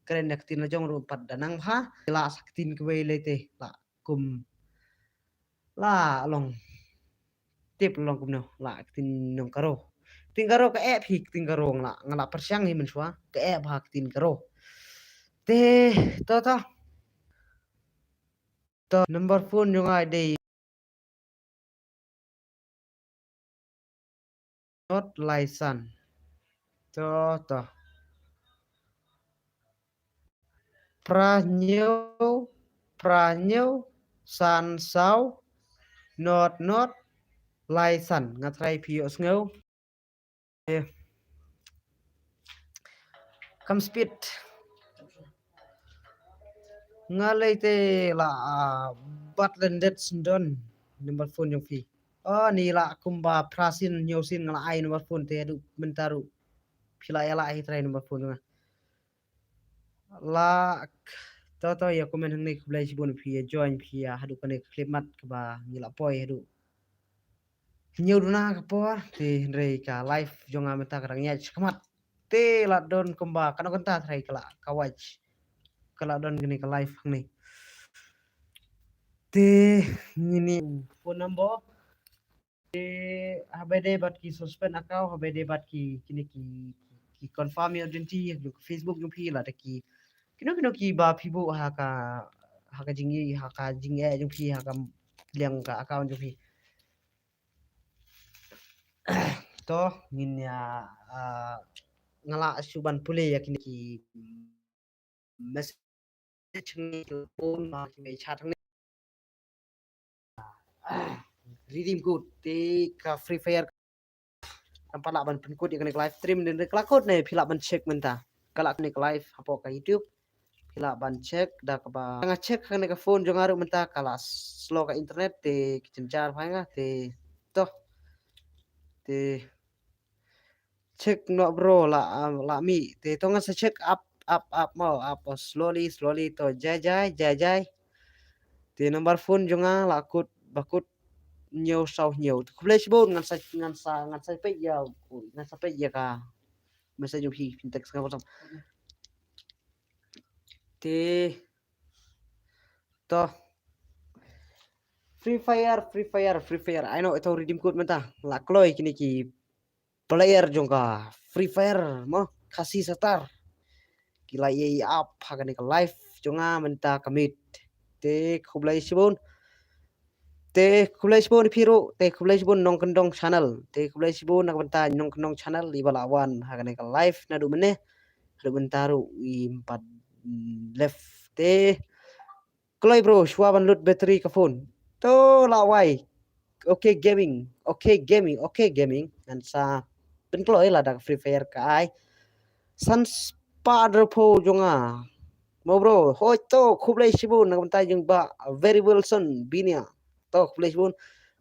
kren da ktien la jong ruh pat da nang bha. La sa ktien kawei lei te la kum la long tip long kumno la ktien nong Garo. Ktien Garo ka eh phi, ktien Garo nga la, nga la pyrshang hi mynshuwa, ka eh bha ktien Garo. Te to to. To number phone jong nga dei not lai san. To to. Phra hynñiew phra hynñiew san saw not not lai san. Nga trai phi ïohsngew. Eh. Kam speed. Nga lei te la, ah, bat lendet sendon number phone jong phi. Oh, ni la kumba phra sien hynñiew sien nga la ai number phone te haduh mynta ruh phi la ïa la ai trai number phone nga. La to to ïa comment hangne, khublei shibun phi ïa join, phi ïa haduh kane ka khyllipmat kaba ngi la poi haduh hynñiew duna ka por te, hynrei ka live jong nga mynta ka dang ïaid shakhmat. Te la don kumba kano kynta trai ka la ka watch ka la don kane ka live hangne. Te ngin ïa phone number. Te haba dei bad ki suspend account, haba dei bad ki kine ki, ki, ki confirm ïa identity ha ki Facebook jong phi lada ki kino kino kiba phi buh ha ka, ha ka jingïohi, ha ka jingïohi jong phi, ha ka liang ka account jong phi. To ngin ïa, ah, nga lah shu ban pule ïa kine ki message hangne, ki phone, ma ki mei chat hangne. Redeem code te ka Free Fire. Namar lah ban pynkut ïa kane ka live stream, ne ka la kut ne, phi lah ban check mynta. Ka la kane ka live hapoh ka YouTube. Phi lah ban check da kaba nga check kane ka phone jong nga ruh mynta ka la slow ka internet te ki jynjar pha nga te to. Te check noh bro, la, ah, la mih. Te to ngan sa check up, up, up mo, up, oh, slowly, slowly to, jai, jai, jai, jai. Te number phone jong nga la kut, ba kut hynñiew saw hynñiew. Te khublei shibun, ngan sa, ngan sa, ngan sa peit ïa, ngan sa peit ïa ka message jong phi, phin text nga WhatsApp. Te to Free Fire, Free Fire, Free Fire. Ai noh, ito redeem code mynta. La kloi kine ki player jong ka Free Fire mo, Khasi Satar. Ki la ïa ap ha kane ka live jong nga mynta ka miet. Te khublei shibun. Te khublei shibun ïa phi ruh, te khublei shibun Nongkyndong Channel. Te khublei shibun na ka bynta Nongkyndong Channel iba la wan ha kane ka live naduh mynne haduh mynta ruh, im pat, mm, live. Te kloi bro, shuwa ban lut battery ka phone. To la wai. Okay Gaming, Okay Gaming, Okay Gaming. Ngan sa pynkloi lada ka Free Fire ka ai. San spah hynriewphew jong nga. Mo bro, hoi to, khublei shibun na ka bynta jong ba Very Wilson Binia. To khublei shibun.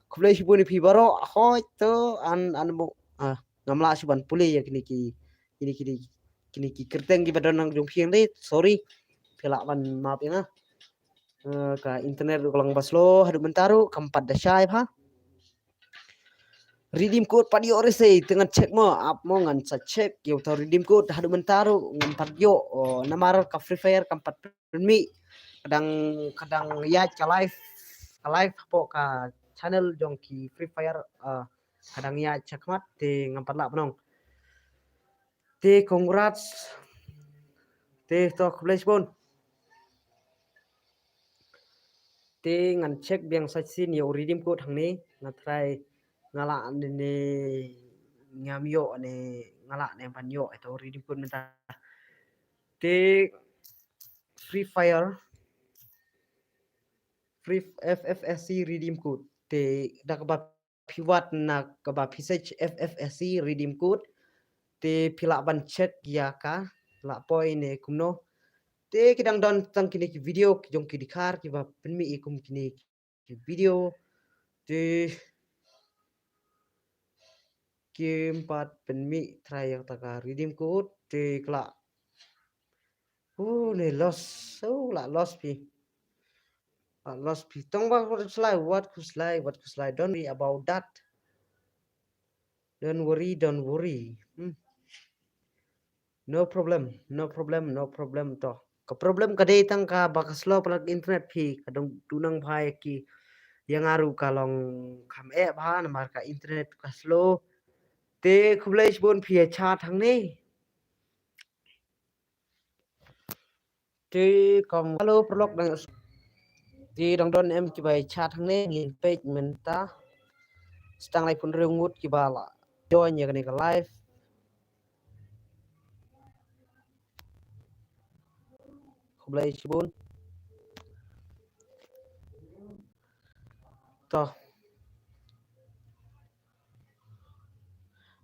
Khublei shibun ïa phi baroh. Hoi to, an, an mo, ah, ngam lah shu ban pule ïa kine ki, kine, kine, kine ki kyrteng kiba don nang jong phi hangne. Sorry. Phi lah ban map ïa nga. Eh, ka internet ruh ka long ba slow haduh mynta ruh, kam pat da shai bha. Redeem code pat ïoh re sei, te ngan check mo, ap mo, ngan sa check ïa uta redeem code haduh mynta ruh ngam pat ïoh. Oh, namar ka Free Fire kam pat pynmih. Ka dang, ka dang ïaid ka live, ka live hapoh ka channel jong ki Free Fire, ah, ka dang ïaid shakhmat te ngam pat lah ban ong. Te congrats. Te to khublei shibun. Te ngan check biang sa shisien ïa u redeem code hangne, nga try nga lah ne, ne ngam ïoh ne, nga lah ne ban ïoh ïa uta u redeem code mynta. Te Free Fire, Free F F S C redeem code. Te da kaba phi wad na kaba phi search F F S C redeem code. Te phi lah ban check ïa ka la poi ne kumno. Te ki dang don tang kine ki video ki jong ki dkhar kiba pynmih ïa kum kine ki video. Te kim pat pynmih trai ïa kata ka redeem code. Te ka la, oh, ne loss. Oh, la loss phi. La loss phi. Tang ba wat khuslai, wat khuslai, wat khuslai. Don't worry about that. Don't worry, don't worry. Hmm. No problem, no problem, no problem to. Ka problem ka dei tang kaba ka slow palat internet phi, ka dang tu nang bha ïa ki. Ïa nga ruh ka long kham eh bha namar ka internet ka slow. Te khublei shibun phi ïa chat hangne. Te kam, hello paralok, dang, te dang don em kiba ïa chat hangne, ngin peit mynta. Sa tang laiphew hynriew ngut kiba la join ïa kane ka live. Khublei shibun. To.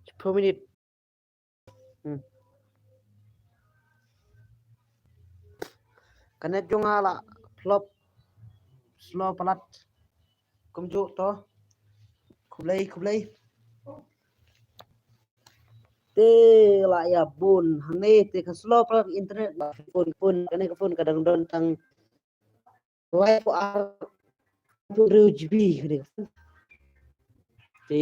Laiphew minit. Hmm. Ka net jong nga la flop, slow palat. Kumjuh to. Khublei, khublei. Te la ïa bun hangne te ka slow palat internet ba phone, phone, kane ka phone ka dang don tang lai phew ar phew hynriew G B kane ka phone. Te,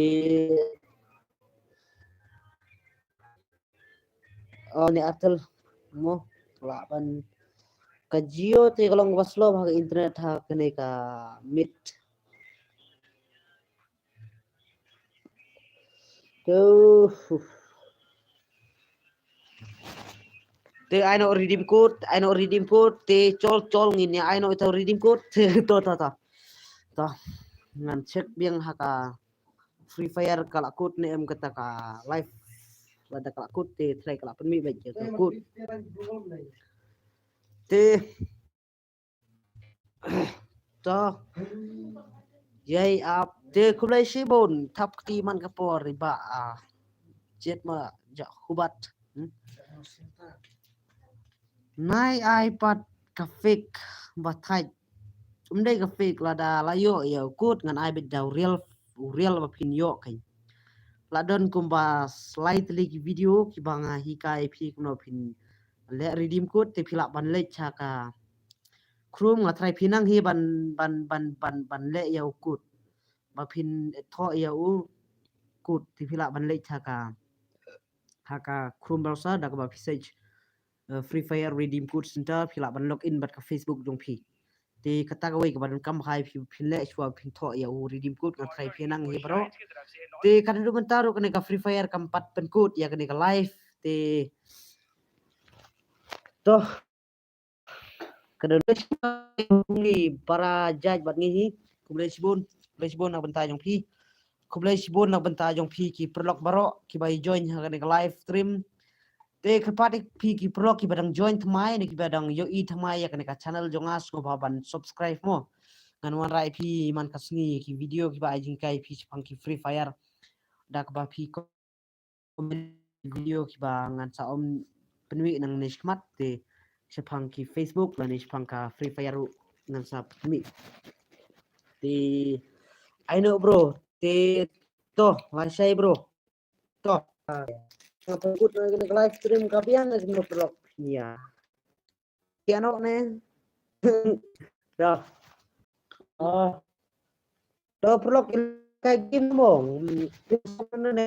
oh, ne Airtel mo, lah ban, ka Jio te ka long ba slow ha ka internet ha kane ka miet. Te, Te ai noh redeem code, ai noh redeem code, te chol chol ngin ïa ai noh ita u redeem code. To to to. To. Ngan check biang ha ka Free Fire ka la kut ne em kata ka live. Lada ka la kut te try ka la pynmih bad ka kut. Te to. Yai ap te khublei shibun thap kti man ka por ri ba a. Jet ma ja khubat. Hmm? Nai ai pat ka fake ba thait. Um dei ka fake lada la ïoh ïa u kut ngan ai bit da u real u real ba phin ïoh kan. La don kumba slide li ki video ki ba nga hikai phi kumno phin leh redeem code te phi lah ban leit ha ka Chrome nga try phi nang hi ban ban ban ban ban leh ïa u code. Ba phin thoh ïa u code te phi lah ban leit ha ka ha ka Chrome browser da kaba phi search uh, Free Fire Redeem Code Center phi lah ban log in bad ka Facebook jong phi. Te kata kawei kaba donkam hai phi phin leh shuwa phin thoh ïa u redeem code nga try phi nang hi bro. Te kata du mynta ruh kane ka Free Fire kam pat pynkut ïa kane ka live te to. Kane ni para judge bad ngi hi. Khublei shibun, khublei shibun na bynta jong phi. Khublei shibun na bynta jong phi ki paralok baroh kiba ïa join ha kane ka live stream. Te kyrpad ïa phi ki paralok kiba dang join thymmai ne kiba dang ïohi thymmai ïa kane ka channel jong nga sngewbha ban subscribe mo. Ngan wanrah ïa phi man ka sngi ki video kiba ai jinghikai phi shaphang ki Free Fire. Da kaba phi comment video kiba ngan sa ym pynmih nangne shakhmat te shaphang ki Facebook lane shaphang ka Free Fire ruh ngan sa pynmih. Te ai noh bro te to lai shai bro. To. Nga pynbud na kane ka live stream ka biang na kane ka vlog. Ya. Ki ano ne. To. Oh. To vlog ka game mo. Ne.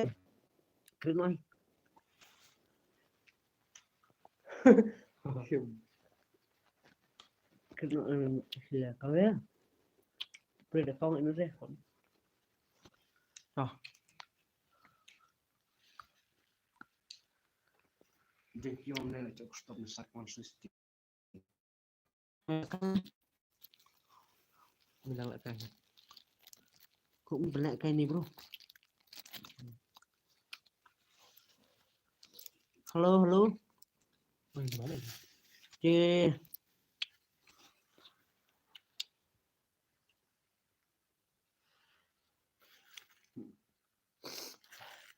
Kri noi. Kri noi sila kau ya. Pre da kong ino deh. To. Dek yom ne na chok stop na sak man susti. Bilang lek kai. Kok bilang lek kai ni bro. Hello, hello. Oi, mana ni? Oke.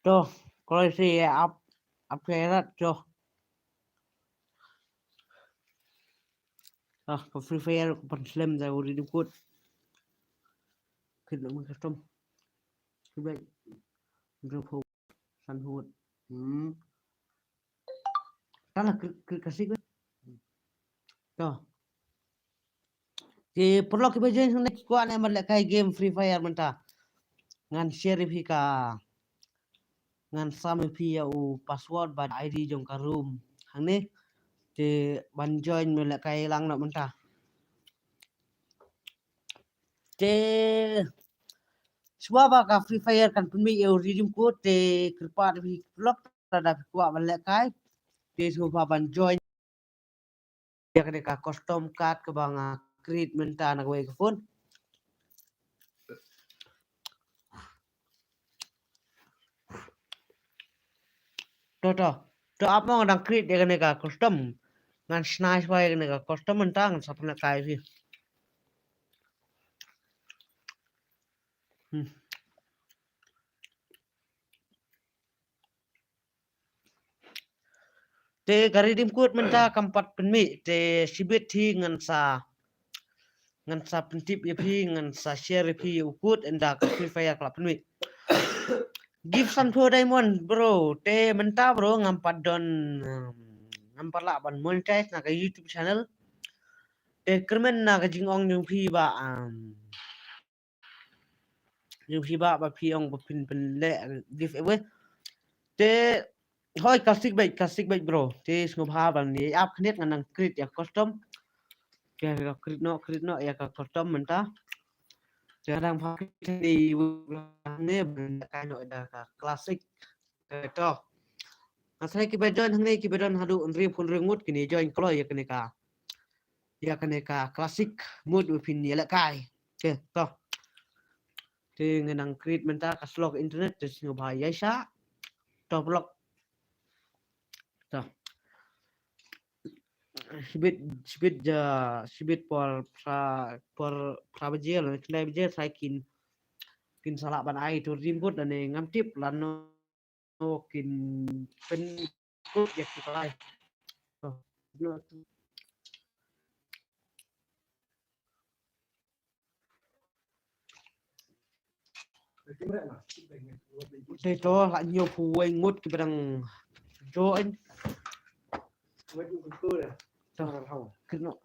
To, kalau si ap ap kerat to. Ah, ka Free Fire ka pan slem da uri dukut. Kit lo custom. Kit baik. Drop hole. San hut. Hmm. Kan lah kit kasih. To. Ki paralok kiba join hangne ki kwah ne ban lehkai game Free Fire mynta. Ngan share ïa phi ka ngan sam ïa phi ïa u password bad I D jong ka room hangne. Te ban join ban lehkai lang noh mynta. Te shuwa ba ka Free Fire kan pynmih ïa u redeem code te kyrpad ïa phi paralok lada phi kwah ban lehkai. Te shuwa ban join ïa kane ka custom card kaba nga create mynta na kawei ka phone. To to. To ap mo nga dang create ïa kane ka custom. Ngan shna shwa ïa kane ka custom mynta ngan sa pynlehkai ïa phi. Hmm. Te ka redeem code mynta kam pat pynmih te shibit hi ngan sa ngan sa pyntip ïa phi ngan sa share ïa phi u code ynda ka Free Fire ka la pynmih. Gift sanphew diamond bro te mynta bro ngam pat don um, ngam pat lah ban monetize na ka YouTube channel. Te kyrmen na ka jingong jong phi ba um, Jong phi ba ba phi ong ba phin pynleh giveaway. Te hoi ka stick bait ka stick bait bro. Te sngewbha ban ïa ap khyndiat ngan nang create ïa custom. Ke ka create noh create noh ïa ka custom mynta. Te nang pha create ni ne ban ka noh da ka classic. Te to. Nga tharai kiba join hangne kiba don haduh hynriew phew hynriew ngut kin ïa join kloi ïa kane ka, ïa kane ka classic mode ba phin ïa lehkai. Okay, to. Te ngan nang create mynta ka slow internet te sngewbha ïa shah. To, paralok. To. Shibit, shibit ja, shibit por phra, por phra baje lane khyndai baje tharai kin, kin sa lah ban ai to rim bud lane ngam tip lano kin pynkup ïa ki palai. To. Te to la hynñiew phew wei ngut kiba dang join. To, kynnoh.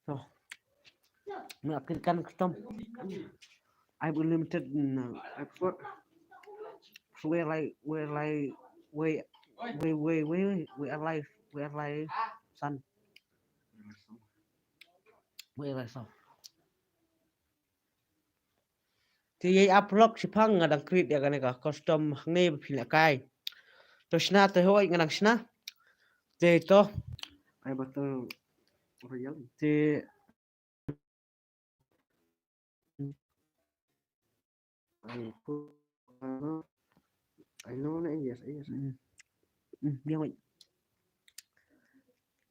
To. Nga kyrkan custom. I have unlimited, mm, I have got. So where I, where I, where, where, where, where, where I live, where I live, son. Where I live, son. Te ïa ap lok shipang nga dang create ïa kane ka custom hangne ba phin lehkai. To shna te hoi nga dang shna. Te to. Ai battle royale. Te I know, I know, yes, yes. Mm. Mm, biang wait.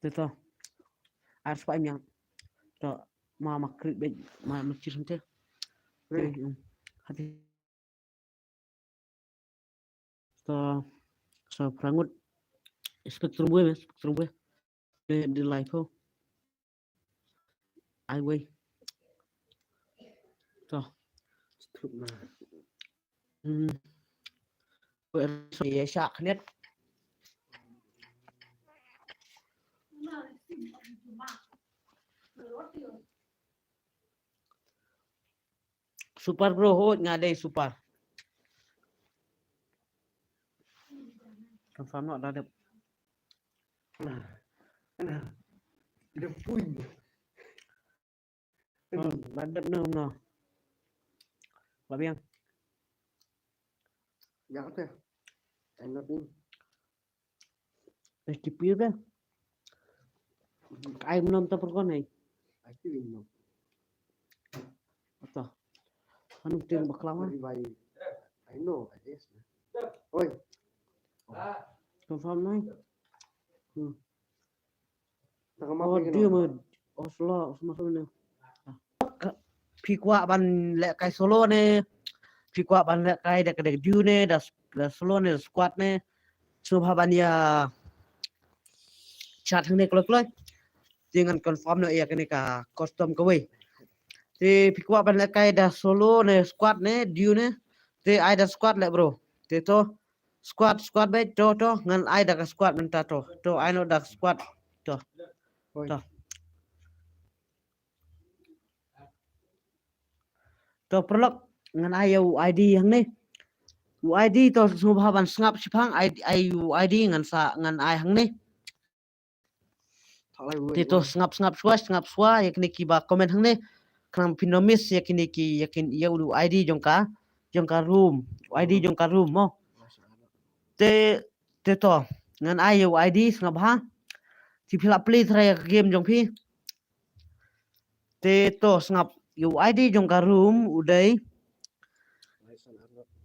Te to. Ar spah miang. To ma ma krik bej ma ma chir hante. Te, mm. Hati. To sa phra ngut. Spectrum wei, spectrum wei. Di, di live ho. Ai wei. To. Hmm. Wei, so ye sha khnet. Super bro, hoi nga dei super. Confirm noh da dep. Nah. Nah. Dep pun. Hmm, da dep noh noh. Ba biang. Yang te. Ai not in. Ai tipir te. Ai mnom ta perkon ai. Ai tipir mnom. Ata. Anu ting bakla ma. Very wide. I know, I guess. Oi. Confirm nai. Hmm. Oh, dia mah. Oh, solo, sama sama ni. Phi kwah ban lehkai solo ne, phi kwah ban lehkai da ka duo ne, da, da solo ne, da squad ne. Sngewbha ban ïa chat hangne kloi kloi. Te ngan confirm noh ïa kane ka custom kawei. Te phi kwah ban lehkai da solo ne, squad ne, duo ne. Te ai da squad leh bro. Te to squad, squad beit, to, to ngan ai da ka squad mynta to. To ai noh da ka squad. To. To. To paralok, ngan ai ïa u I D hangne. U I D to sngewbha ban sngap shipang, ai, ai u I D ngan sa, ngan ai hangne. Te to sngap, sngap shuwa, sngap shuwa ïa kine kiba comment hangne. Khnang phin ym miss ïa kine ki, ïa kin, ïa u I D jong ka, jong ka room. U I D jong ka room mo. Te, te to ngan ai ïa u I D sngap ha. Te phi lah play try ïa ka game jong phi. Te to sngap ïa u I D jong ka room u dei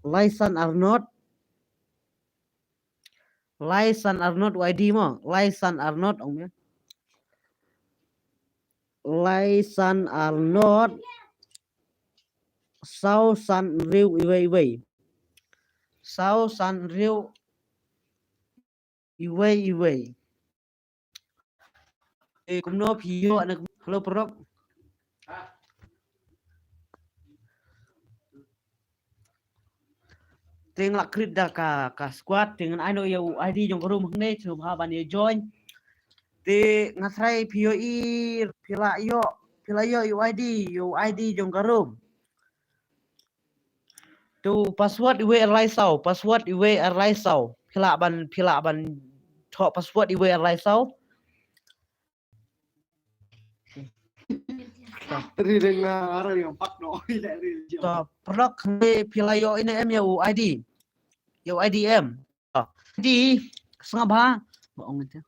Laisan Arnot. Laisan Arnot u I D mo. Laisan Arnot ong ya. Laisan Arnot. Saw san riw iwei iwei. Saw san riw iwei iwei. Eh, kumno phi ïoh na, hello paralok. Te nga la create da ka, ka squad, te ngan ai noh ïa u I D jong ka room hangne, sngewbha ban ïa join. Te nga tharai phi ïohi, phi la ïoh, phi la ïoh ïa u I D, ïa u I D jong ka room. To password iwei ar lai saw, password iwei ar lai saw. Phi lah ban, phi lah ban thoh password iwei ar lai saw. Ri deng nga, ri deng pat no. Ri deng. To, paralok, hangne phi la ïoh ine em ïa u I D. Ïa u I D em. To, I D, sngap bha. Ma ong ite.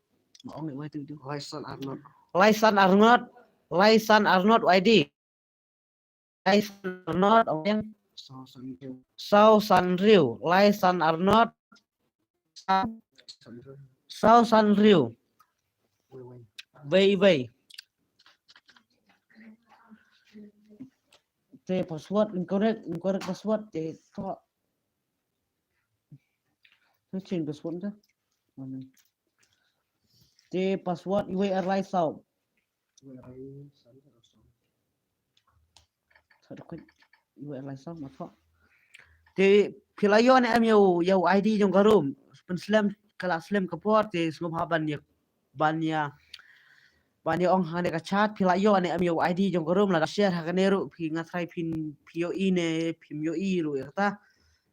Ma ong ite, ite. Laisan Arnot. Laisan Arnot. Laisan Arnot, I D. Laisan Arnot, ong ïa. Saw san riew. Saw san riew. Laisan Arnot. Saw san riew. Wei, wei. Wei, wei. Te password incorrect, incorrect password, te to. Te change password te. Te password iwei ar lai saw. Sa da kwet, iwei ar lai saw, ma thoh. Te phi la ïoh ne em ïa u, ïa u I D jong ka room. Pynslem, ka la slem ka por, te sngewbha ban ïa, ban ïa, ban ïa ong hangne ka chat, phi la ïoh ne em ïa u I D jong ka room, lada share ha kane ruh, phi nga tharai phin, phi ïohi ne, phim ïohi ruh ïa kata.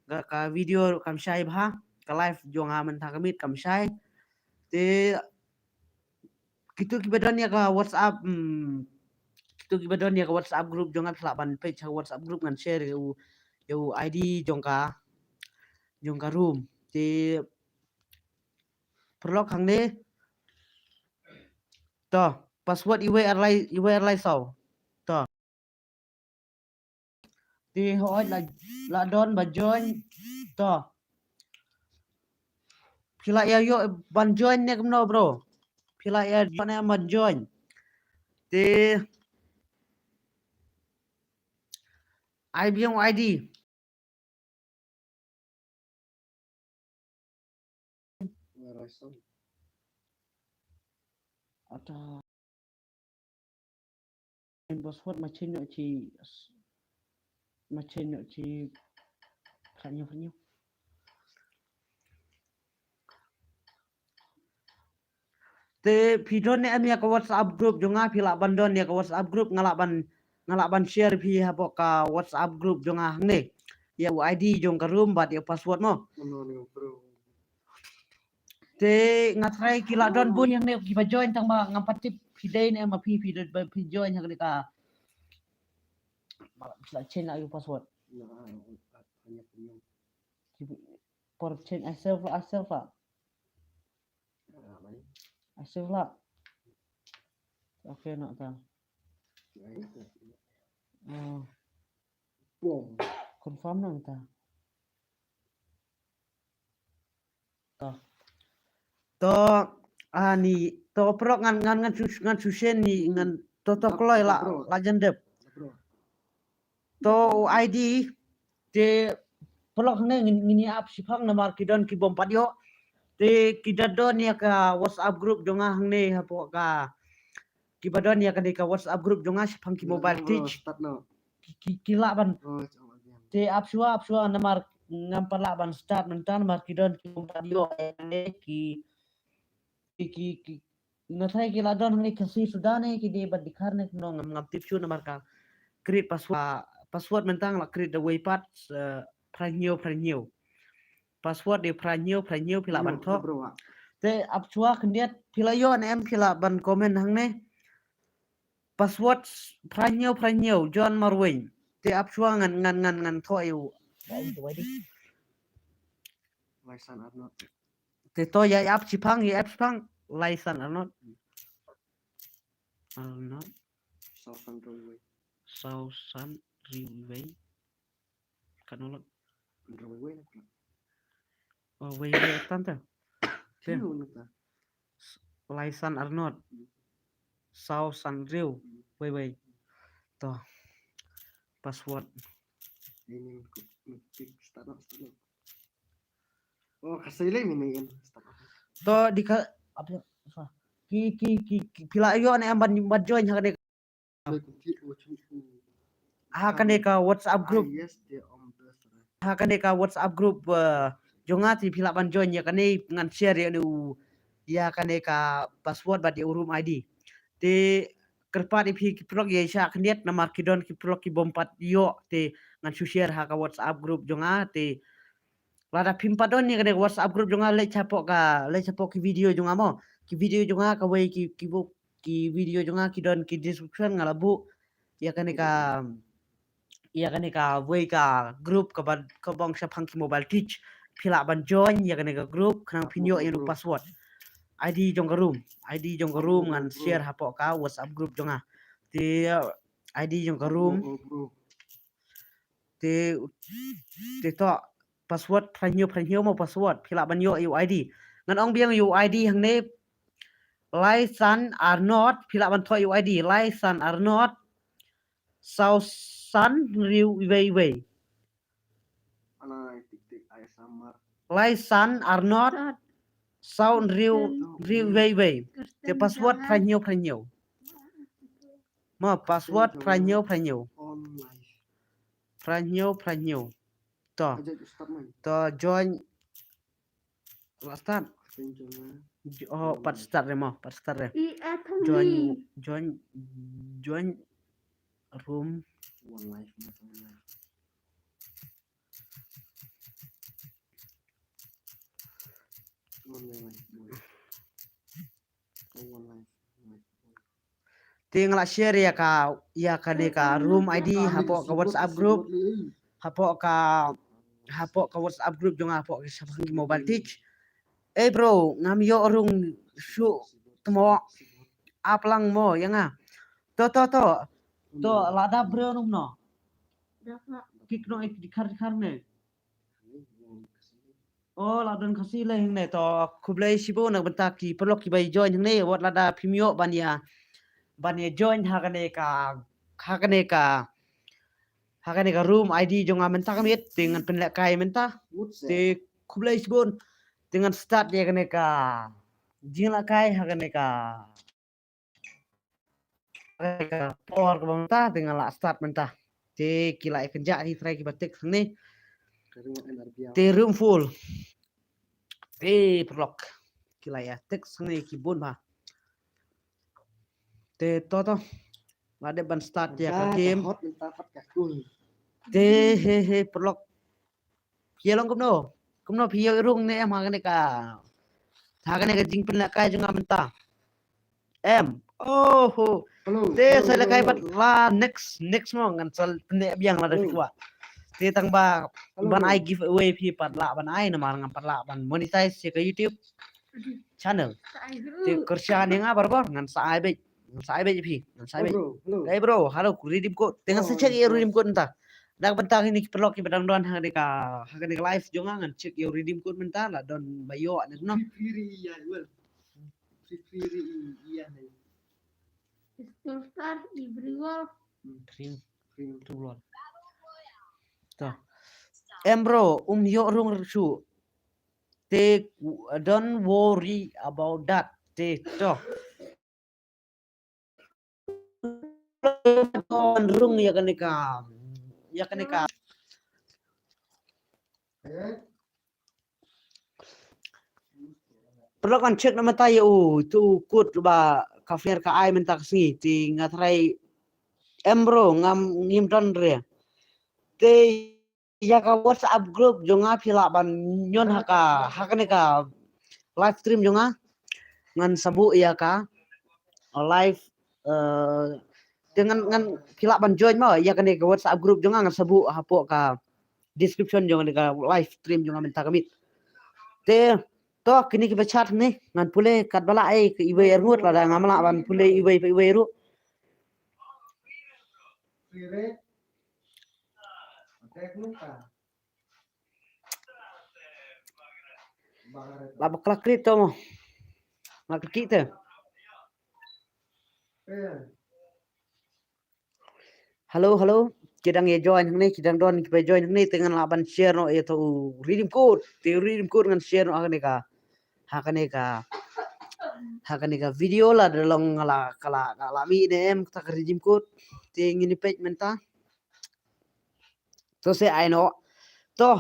Ka, ka video ruh kam shai bha, ka live jong nga mynta ka miet kam shai. Te kitu kiba don ïa ka WhatsApp, hmm, kitu kiba don ïa ka WhatsApp group jong nga phi lah ban peit ha WhatsApp group ngan share ïa u, ïa u I D jong ka, jong ka room. Te paralok hangne. To, password iwei ar lai, iwei ar lai saw. To. Te hooid la, la don ba join. To. Phi la ïa ïoh ban join ne kumno bro? Phi la ïa ïoh ne ban join? Te ai biang I D. Ata. Password ma change noh chi, ma change noh chi. Khanyo, khanyo. Te phi don ne em ïa ka WhatsApp group jong nga, phi lah ban don ïa ka WhatsApp group, nga lah ban, nga lah ban share phi hapoh ka WhatsApp group jong nga hangne. Ïa u I D jong ka room bad ïa u password mo. Te nga tharai ki lah don bun hangne kiba join tang ba ngam pat tip phi dei ne em ma phi, phi don ba phi join hangne ka. Phi lah change lah ïa u password. Por change I self lah, I self lah. I self lah. Okay, noh ta. Oh. Confirm noh ta. To. To, ani, to paralok ngan, ngan, ngan shu, ngan shu shen ni, ngan to, to kloi la, la jan dep. To u I D, te paralok hangne ngin, ngin ïa ap shiphang namar ki don ki bym pat ïoh. Te ki da don ïa ka WhatsApp group jong nga hangne hapoh ka, kiba don ïa kane ka WhatsApp group jong nga shiphang ki mobile teach. Ki, ki, ki lah ban. Te ap shuwa, ap shuwa namar ngam pat lah ban start mynta namar ki don ki bym pat ïoh ïa kane ki, ki, ki, ki, nga tharai ki la don hangne Khasi Sudan ne ki dei bad Dkhar ne kumno ngam, ngam tip shuh namar ka create password, password mynta nga la create da wei pat, eh, phra hynñiew phra hynñiew. Password dei phra hynñiew phra hynñiew phi lah ban thoh. Te ap shuwa khyndiat phi la ïoh ne em phi lah ban comment hangne. Password phra hynñiew phra hynñiew John Marwein. Te ap shuwa ngan, ngan, ngan, ngan thoh ïa u. Laisan Arnot. Te to ïa ap shiphang, ïa ap shiphang. Laisan Arnot. Arnot. Saw san riew wei. Saw san riew wei. Katno lak? Riew wei wei lak. Oh, wei wei tan ta. Te. Riew na ta. Laisan Arnot. Saw san riew wei wei. To. Password. Ini ku, ku, start up, start up. Oh, ka silei mini in. To di ka, apa ya? Ki, ki, ki, ki, phi la ïoh ne em ban, ban join ha kane. Ha kane ka WhatsApp group. Ha kane ka WhatsApp group, eh, jong nga te phi lah ban join ïa kane ngan share ïa u, ïa kane ka password bad ïa u room I D. Te kyrpad ïa phi ki paralok ïa shah khyndiat namar ki don ki paralok ki bym pat ïoh te ngan shu share ha ka WhatsApp group jong nga te lada phim pat don ïa kane ka WhatsApp group jong nga leit shapoh ka, leit shapoh ki video jong nga mo. Ki video jong nga kawei ki, ki buk, ki video jong nga ki don ki description nga la buh. ïa kane ka, ïa kane ka wei ka group kaba, kaba ong shaphang ki mobile teach. Phi lah ban join ïa kane ka group, khnang phin ïoh ïa u password. I D jong ka room, I D jong ka room ngan share hapoh ka WhatsApp group jong nga. Te I D jong ka room. Te, te to, password phra hynñiew phra hynñiew mo password, phi lah ban ïoh ïa u I D. Ngan ong biang ïa u I D hangne, lai san ar nod, phi lah ban thoh ïa u I D, lai san ar nod, saw san hynriew wei wei. Lai san ar nod, saw hynriew hynriew wei wei. Te password phra hynñiew phra hynñiew. Mo, password phra hynñiew phra hynñiew. Phra hynñiew phra hynñiew. To. To join. Lah start. Jo-, oh, pat start re mo, pat start re. Join, join, join room. Te nga lah share ïa ka, ïa kane ka room I D hapoh ka WhatsApp group, hapoh ka, hapoh ka WhatsApp group jong nga, hapoh ka shaphang ki mobile teach. Eh bro, ngam ïoh rung shuh tmo, ap lang mo ïa nga. To, to, to. To, lada briew rung no. Kik no ek dikhar dikhar ne. Oh, la don Khasi lei hangne. To, khublei shibun na ka bynta ki paralok kiba ïa join hangne, wat lada phim ïoh ban ïa, ban ïa join ha kane ka, ha kane ka, ha kane ka room I D jong nga mynta ka miet, te ngan pynlehkai mynta. Te khublei shibun. Te ngan start ïa kane ka jinglehkai ha kane ka ka por kaba mynta te nga lah start mynta. Te ki la ïa kynjah hi trai kiba text hangne. Te room full. Te paralok ki la ïa text hangne ki bun bha. Te to to. La dep ban start ïa ka game. Te he he paralok. Phi ïa long kumno? Kumno, phi ïoh rung ne em ha kane ka, ha kane ka jingpynlehkai jong nga mynta? Em. Oh ho. Te sa lehkai pat la next, next mo ngan sa pynneh biang lada phi kwah. Te tang ba ban ai giveaway phi pat lah ban ai namar ngam pat lah ban monetize ïa ka YouTube channel. Te kyrshan ïa nga barabor, ngan sa ai beit. Ngan sa ai beit ïa phi. Ngan sa ai beit. Hey bro, hello, redeem code. Te ngan sa check ïa u redeem code mynta. Na ka bynta kine ki paralok kiba dang don ha kane ka, ha kane ka live jong nga, ngan check ïa u redeem code mynta, la don ba ïoh ne kumno. Free, free ïa, well. Free, free ïa ne. Star Star everyone. Free, free to all. To. Em bro, um ïoh rung shuh. Te, don't worry about that. Te to. Rung ïa kane ka, ïa kane ka. Paralok kan check na mynta ïa u, tu kut ba ka flare ka ai mynta ka sngi, te nga trai em bro, ngam ngim don re. Te ïa ka WhatsApp group jong nga phi lah ban ñion ha ka, ha kane ka live stream jong nga. Ngan sa buh ïa ka live, eh, te ngan, ngan phi lah ban join mo ïa kane ka WhatsApp group jong nga, ngan sa buh hapoh ka description jong kane ka live stream jong nga mynta ka miet. Te to kine kiba chat ne ngan pule katba lah ei ka iwei arngut lada ngam lah ban pule iwei pa iwei ruh. La bakla klik to mo. Bakla klik te. Hello, hello. Ki dang ïa join hangne, ki dang don kiba join hangne, te ngan lah ban share noh ïa to u redeem code. Te u redeem code ngan share noh ha kane ka, ha kane ka, ha kane ka video lada long la ka la, ka la mih ne em kata ka redeem code. Te ngin ïa peit mynta. To se ai noh. To.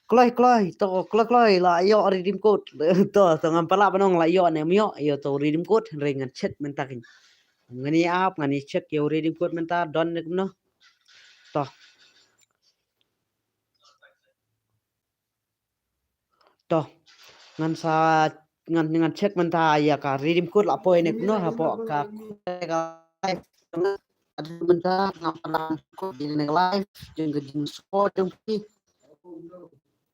Kloi, kloi, to, kloi, kloi, la ïoh redeem code. To, to ngam pat lah ban ong la ïoh ne ym ïoh, ïoh to redeem code, hynrei ngan check mynta keiñ. Ngan ïa ap, ngan ïa check ïa u redeem code mynta, don ne kumno. To. To. Ngan sa, ngan, ngan check mynta ïa ka redeem code la poi ne kumno, hapoh ka, ka Ata mynta nga pat la pynkup ïa kane ka live jong ka jingsupport jong phi.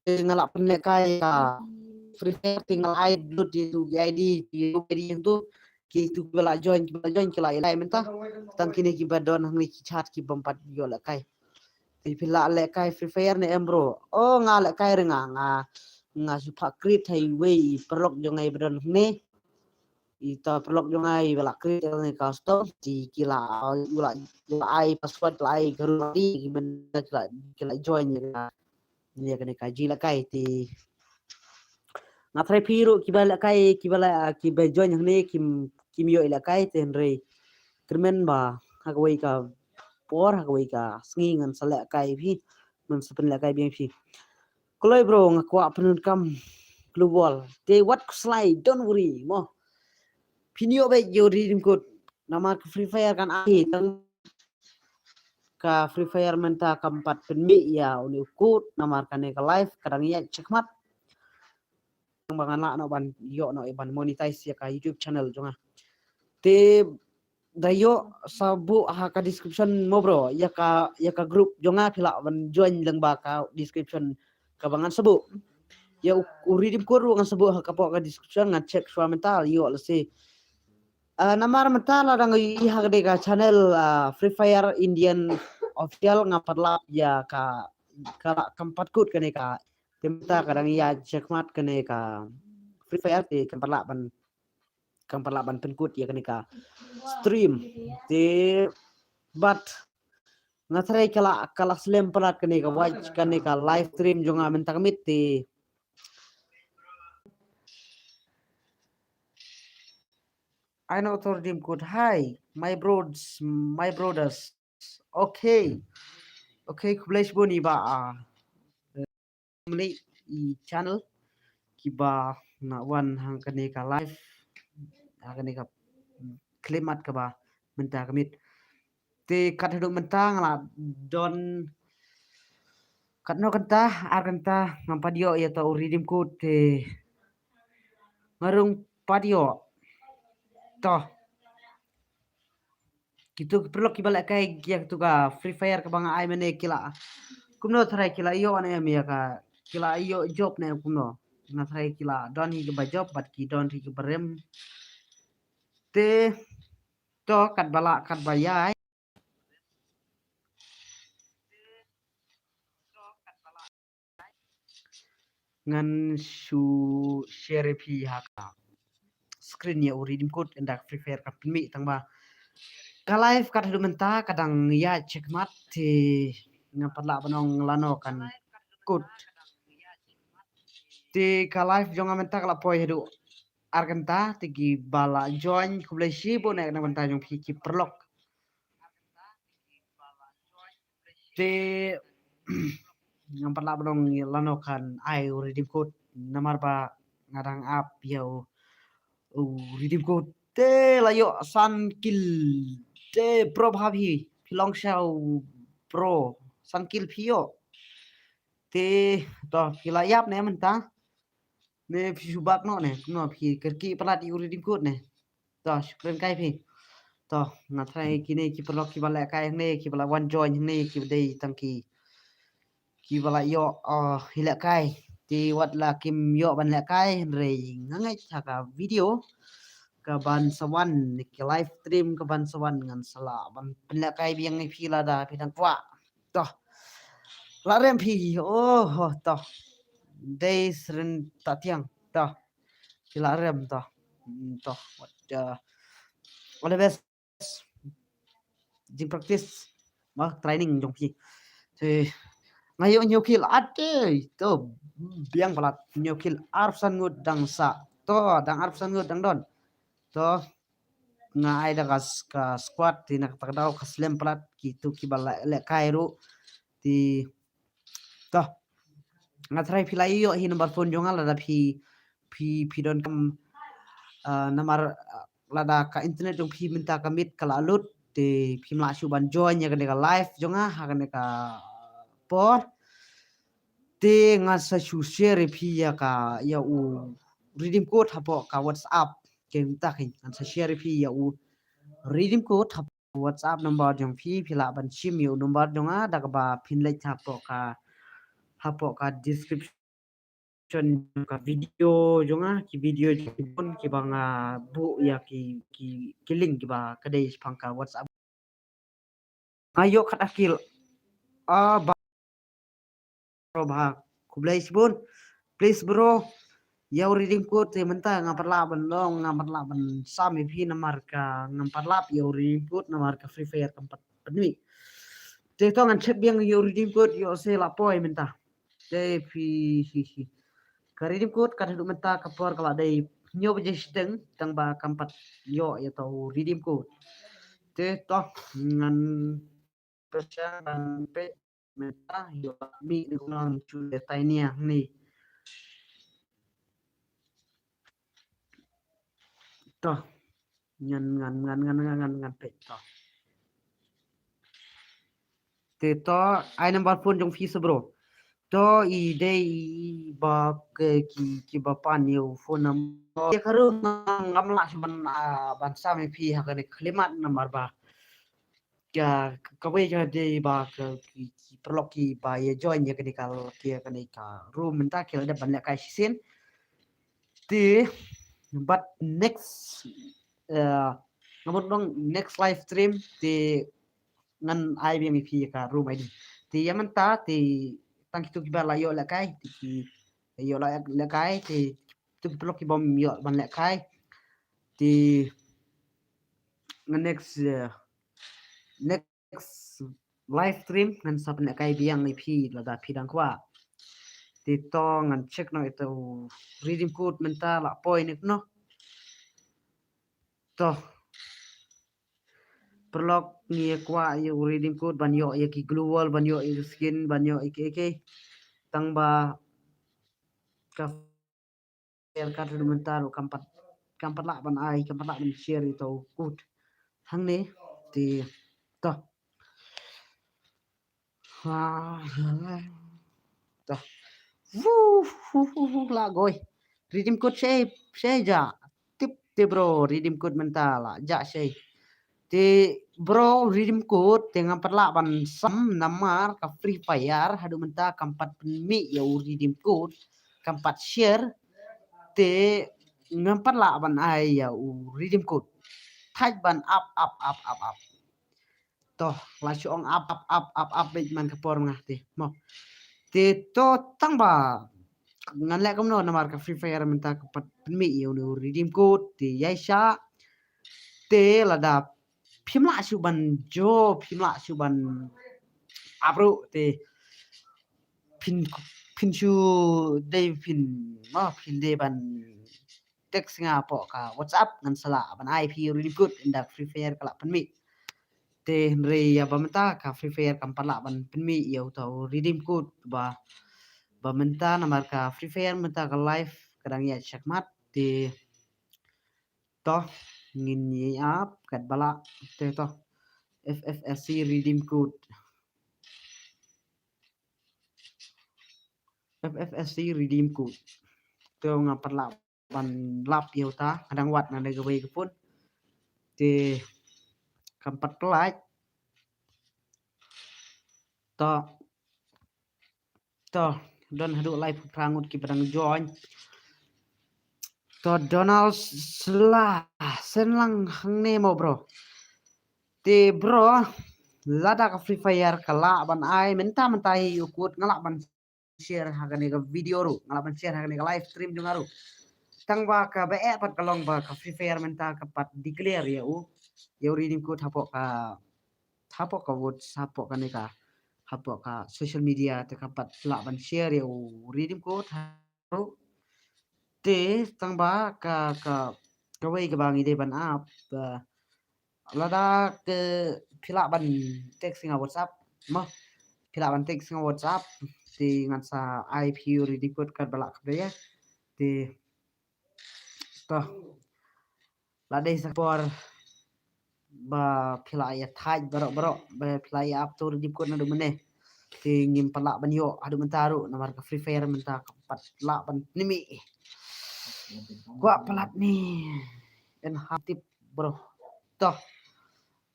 Te nga la pynlehkai ka Free Fire te nga la ai download ïa tu ki I D, ki I D jong tu. Kitu kiba la join, kiba la join ki la ïaleh mynta. Tang kine kiba don hangne ki chat ki bym pat ïoh lehkai. Te phi la lehkai Free Fire ne em bro? Oh, nga lehkai re nga, nga, nga shu phah create ha iwei i paralok jong nga iba don hangne. Ita paralok jong nga iba la create ïa kane ka custom, te ki la, u la, u la ai password, la ai ka room I D, ki mynta ki la, ki la join ïa ka, ïa kane ka jinglehkai te. Nga tharai phi ruh kiba lehkai, kiba la, kiba join hangne kim, kim ïoh lehkai te hynrei kyrmen ba ha kawei ka por, ha kawei ka sngi ngan sa lehkai phi, ngan sa pynlehkai biang phi. Kloi bro, nga kwah pyndonkam Global. Te wat khuslai, don't worry mo. Phin ïoh beit ïa u redeem code. Namar ka Free Fire kan ai tang ka Free Fire mynta kam pat pynmih ïa une u code namar kane ka live ka dang ïaid shakhmat. Ba ngan lah noh ban ïoh noh ban monetize ïa ka YouTube channel jong nga. Te da ïoh sa buh ha ka description mo bro, ïa ka, ïa ka group jong nga phi lah ban join lyngba ka description kaba ngan sa buh. Ïa u, u redeem code ruh ngan sa buh ha ka, hapoh ka description, ngan check shuwa mynta ïoh lehse. Ah, namar mynta la dang ïoh ha ka dei ka channel, ah, Free Fire Indian Official, nga pat lap ïa ka, ka la kam pat kut kane ka. Te mynta ka dang ïaid shakhmat kane ka Free Fire te kam pat lah ban, kam pat lah ban pynkut ïa kane ka stream. Te bad nga tharai ka la, ka la slem palat kane ka watch, kane ka live stream jong nga mynta ka miet te. I know to redeem code. Hi, my bros, my brothers. Okay. Okay, khublei shibun i ba, ah, mlei i channel kiba na wan hang kane ka live, hang kane ka, mm, khyllipmat kaba mynta ka miet. Te kat haduh mynta nga la don katno kynta, ar kynta ngam pat ïoh ïa to u redeem code te nga rung pat ïoh. To. Kitu ki paralok kiba lehkai ïa kitu ka Free Fire kaba nga ai mynne ki la, kumno tharai ki la ïoh ne em ïa ka, ki la ïoh job ne em kumno? Nga tharai ki la don hi kiba job bad ki don hi kiba rem. Te to katba lah katba ïai. Ngan shu share ïa phi ha ka screen ïa u redeem code ynda ka Free Fire ka pynmih tang ba ka live kat haduh mynta ka dang ïaid shakhmat te ngam pat lah ban ong lano kan kut. Te ka live jong nga mynta ka la poi haduh ar kynta te kiba la join khublei shibun ïa ka dang bynta jong phi ki paralok. Te ngam pat lah ban ong lano kan ai u redeem code namar ba nga dang ap ïa u, u redeem code. Te la ïoh san kill. Te bro bha phi, phi long shaw bro, san kill phi ïoh. Te to phi la ïap ne mynta? Ne phi shu bak noh ne, kumno phi kyrkieh palat ïa u redeem code ne? To, shukran kai phi. To, nga tharai kine ki paralok kiba lehkai hangne, kiba la wan join hangne, kiba dei tang ki, kiba la ïoh, oh, hi lehkai. Te wat la kim ïoh ban lehkai hynrei nga ngeit ha ka video kaban sa wan, ne ki live stream kaban sa wan ngan sa lah ban pynlehkai biang ïa phi lada phi dang kwah. To. La rem phi. Oh, oh, to. Dei sren ta tiang. To. Phi la rem to. Hmm, to. What, uh, all the best. Jing practice. Ba training jong phi. Te nga ïoh hynñiew kill. Ate to. Biang palat hynñiew kill. Arphew san ngut dang sah. To, dang arphew san ngut dang don. To. Nga ai da ka s-, ka squad te na kata ka daw ka slem palat kitu kiba la lehkai ruh. Te to. Nga tharai phi la ïoh hi number phone jong nga lada phi, phi, phi donkam, ah, namar, ah, lada ka internet jong phi mynta ka miet ka la lut te phim lah shuh ban join ïa kane ka live jong nga ha kane ka por. Te ngan sa shu share ïa phi ïa ka, ïa u redeem code hapoh ka WhatsApp. Ke mynta kein ngan sa share ïa phi ïa u redeem code hapoh WhatsApp number jong phi, phi lah ban shim ïa u number jong nga da kaba phin leit hapoh ka, hapoh ka description ka video jong nga, ki video jong ki bun kiba nga buh ïa ki, ki, ki link kiba ka dei shaphang ka WhatsApp. Nga ïoh kat akil. Ah, ba bro ba. Khublei shibun. Please bro. Ïa u redeem code te mynta ngam pat lah ban long, ngam pat lah ban sam ïa phi namar ka ngam pat lah ïa u redeem code namar ka Free Fire kam pat pynmih. Te to ngan check biang ïa u redeem code ïoh se la poi mynta. Te phi hi hi. Ka redeem code ka haduh mynta ka por ka la dei hynñiew baje shiteng tang ba kam pat ïoh ïa u redeem code. Te to ngan pyrshang ban peit mynta ïoh mih ne kumno, shu dei tiny hangne. To ngan, ngan, ngan peit to. Te to ai number phone jong phi sa bro. To i dei ba ki, kiba pan ïa u phone number. Ïa ka room ngam lah shuh ban, ah, ban sam ïa phi ha kane ka khlieh mat namar ba ka, kawei ka dei ba ka, ki, ki paralok kiba ïa join ïa kane ka, ïa kane ka room mynta ki la dep ban lehkai shisien. Te but next, eh, nga mut long next live stream te ngan ai biang ïa phi ka room I D. Te ïa mynta te tang kito kiba la ïoh lehkai, te ki ïoh la lehkai, te kito ki paralok kibym ïoh ban lehkai. Te ngan next, eh, next live stream ngan sa pynlehkai biang ïa phi lada phi dang kwah. Te to ngan check noh ïa u redeem code mynta la poi ne kumno. To paralok ngi kwah ïa u redeem code ban ïoh ïa ki gloo wall, ban ïoh ïa ki skin, ban ïoh ïa ki, ïa ki. Tang ba ka share ka tu mynta ruh kam pat, kam pat lah ban ai, kam pat lah ban share ïa u code hangne. Te to. Ha, to. Wuh, wuh, wuh, wuh, la goi. Redeem code shei, shei ja. Tip te bro, redeem code mynta la ja shei. Te bro, redeem code te ngam pat lah ban sam namar ka Free Fire haduh mynta kam pat pynmih ïa u redeem code, kam pat share. Te ngam pat lah ban ai ïa u redeem code. Thait ban ap, ap, ap, ap, ap. To la shu ong ap, ap, ap, ap, ap beit man ka por nga te mo. Te to tang ba ngan leh kumno namar ka Free Fire mynta ka pat pynmih ïa u redeem code te ïa sha. Te lada phim lah shuh ban join, phim lah shuh ban ap ruh te phin, phin shu dei phin mo, phin dei ban text nga hapoh ka WhatsApp ngan sa lah ban ai phi redeem code ynda Free Fire ka lah pynmih. Te hynrei ïa ba mynta ka Free Fire kam pat lah ban pynmih ïa uta u redeem code ba, ba mynta namar ka Free Fire mynta ka live ka dang ïaid shakhmat. Te to ngin ïa ap katba lah te to F F S C redeem code. F F S C redeem code. Te ngam pat lah ban lap ïa uta, nga dang wad na kawei ka phone. Te kam pat pynlait. To, to don haduh lai phew phra ngut kiba dang join. To Donald Sla, shen lang hangne mo bro. Te bro, lada ka Free Fire ka lah ban ai mynta mynta hi u code nga lah ban share ha kane ka video ruh, nga lah ban share ha kane ka live stream jong nga ruh. Tang ba kaba eh pat ka long ba ka Free Fire mynta ka pat declare ïa u, ïa u redeem code hapoh ka, hapoh ka WhatsApp, hapoh kane ka, hapoh ka social media te ka pat lah ban share ïa u redeem code ruh. Te tang ba ka, ka, kawei kaba ngi dei ban ap, eh, lada ka phi lah ban text nga WhatsApp mo. Phi lah ban text nga WhatsApp te ngan sa ai phi u redeem code katba lah kaba ïa. Te to la dei sa por ba phi lah ïa thait baroh baroh ba phi lah ïa ap uta u redeem code naduh mynne. Te ngim pat lah ban ïoh haduh mynta ruh namar ka Free Fire mynta kam pat lah ban pynmih. Kwah palat ni. En ha tip bro. To.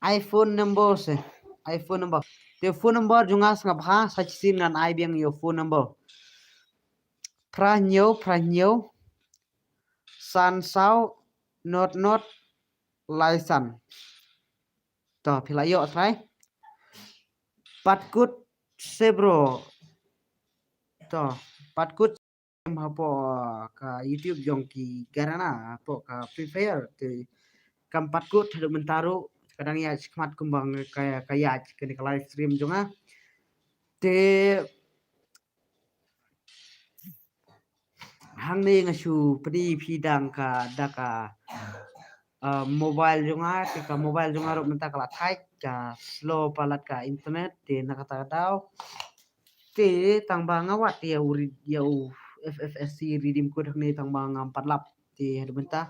iPhone number se. iPhone number. Te phone number jong nga sngap ha, sa shisien ngan ai biang ïa u phone number. Phra hynñiew, phra hynñiew, san saw, not not, lai san. To, phi la ïoh trai. Pat kut se bro. To, pat kut hapoh ka YouTube jong ki Garena, hapoh ka Free Fire, te kam pat kut haduh mynta ruh, ka dang ïaid shakhmat kumba ka, ka ïaid kane ka live stream jong nga. Te hangne nga shu pyni phi dang ka, da ka, ah, mobile jong nga, te ka mobile jong nga ruh mynta ka la thait, ka slow palat ka internet, te na kata ka daw. Te tang ba nga wad ïa u ri-, ïa u F F S C redeem code hangne tang ba ngam pat lap. Te haduh mynta.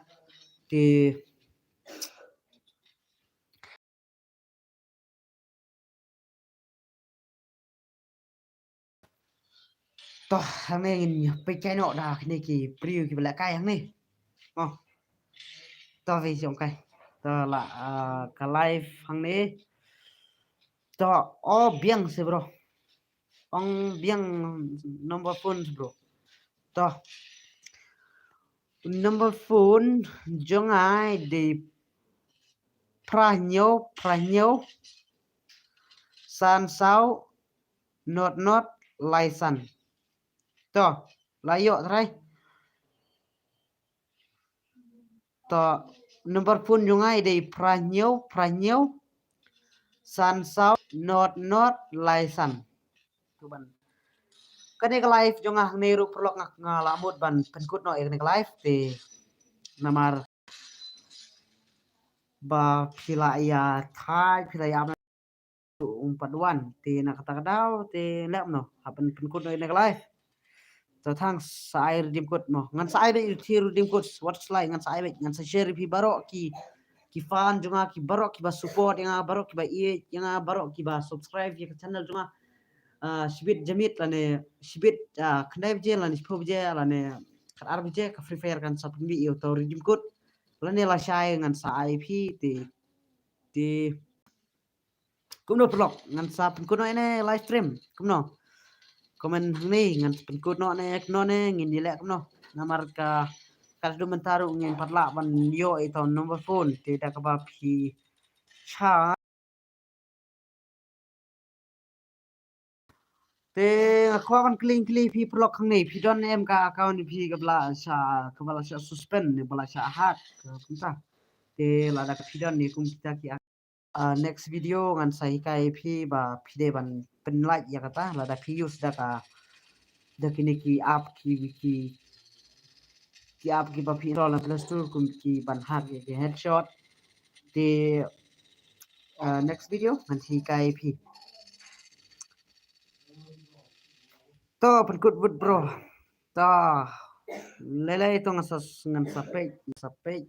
Te to hangne ngin peit kai noh da kine ki briew kiba lehkai hangne. Oh. To, phi shong kai. To la, ah, ka live hangne. To, oh, biang se bro. Ong biang number phone bro. To. Number phone jong nga dei phra hynñiew, phra hynñiew, san saw, not not, lai san. To, la ïoh trai. To, number phone jong nga dei phra hynñiew, phra hynñiew, san saw, not not, lai san. To ban. Kane ka live jong nga hangne ruh paralok nga, nga la mut ban pynkut noh ïa kane ka live te namar ba phi la ïa thait, phi la ïa ym pat wan, te na kata ka daw te leh kumno, hap ban pynkut noh ïa kane ka live. To tang sa ai redeem code mo. Ngan sa ai beit ïa ki redeem code, wat slai, ngan sa ai beit, ngan sa share ïa phi baroh ki, ki fan jong nga, ki baroh kiba support ïa nga, baroh kiba ïeit ïa nga, baroh kiba subscribe ïa ka channel jong nga. Ah, shibit janmiet lane shibit, ah, khyndai baje lane shiphew baje lane khatar baje ka Free Fire kan sa pynmih ïa uto u redeem code. Lane lashai ngan sa ai ïa phi te, te kumno paralok, ngan sa pynkut noh ïa kane live stream kumno? Comment hangne, ngan sa pynkut noh ne kumno ne, ngin ïaleh kumno? Namar ka, ka haduh mynta ruh ngim pat lah ban ïoh ïa uto u number phone, te da kaba phi shah. Te nga kwah ban kylli, kylli ïa phi paralok hangne, phi don em ka account ïa phi kaba la shah, kaba la shah suspend ne ba la shah hack, ka kumta? Te lada ka phi don ne kum kita ki, ah, next video ngan sa hikai ïa phi ba phi dei ban pynlait ïa kata lada phi use da ka, da kine ki app ki, ki, ki app kiba phi install na Play Store kum ki ban hack ïa ki headshot. Te, ah, next video ngan hikai ïa phi. To pynkut bud bro. To lei lei to ngan sa, ngan sa peit, ngan sa peit.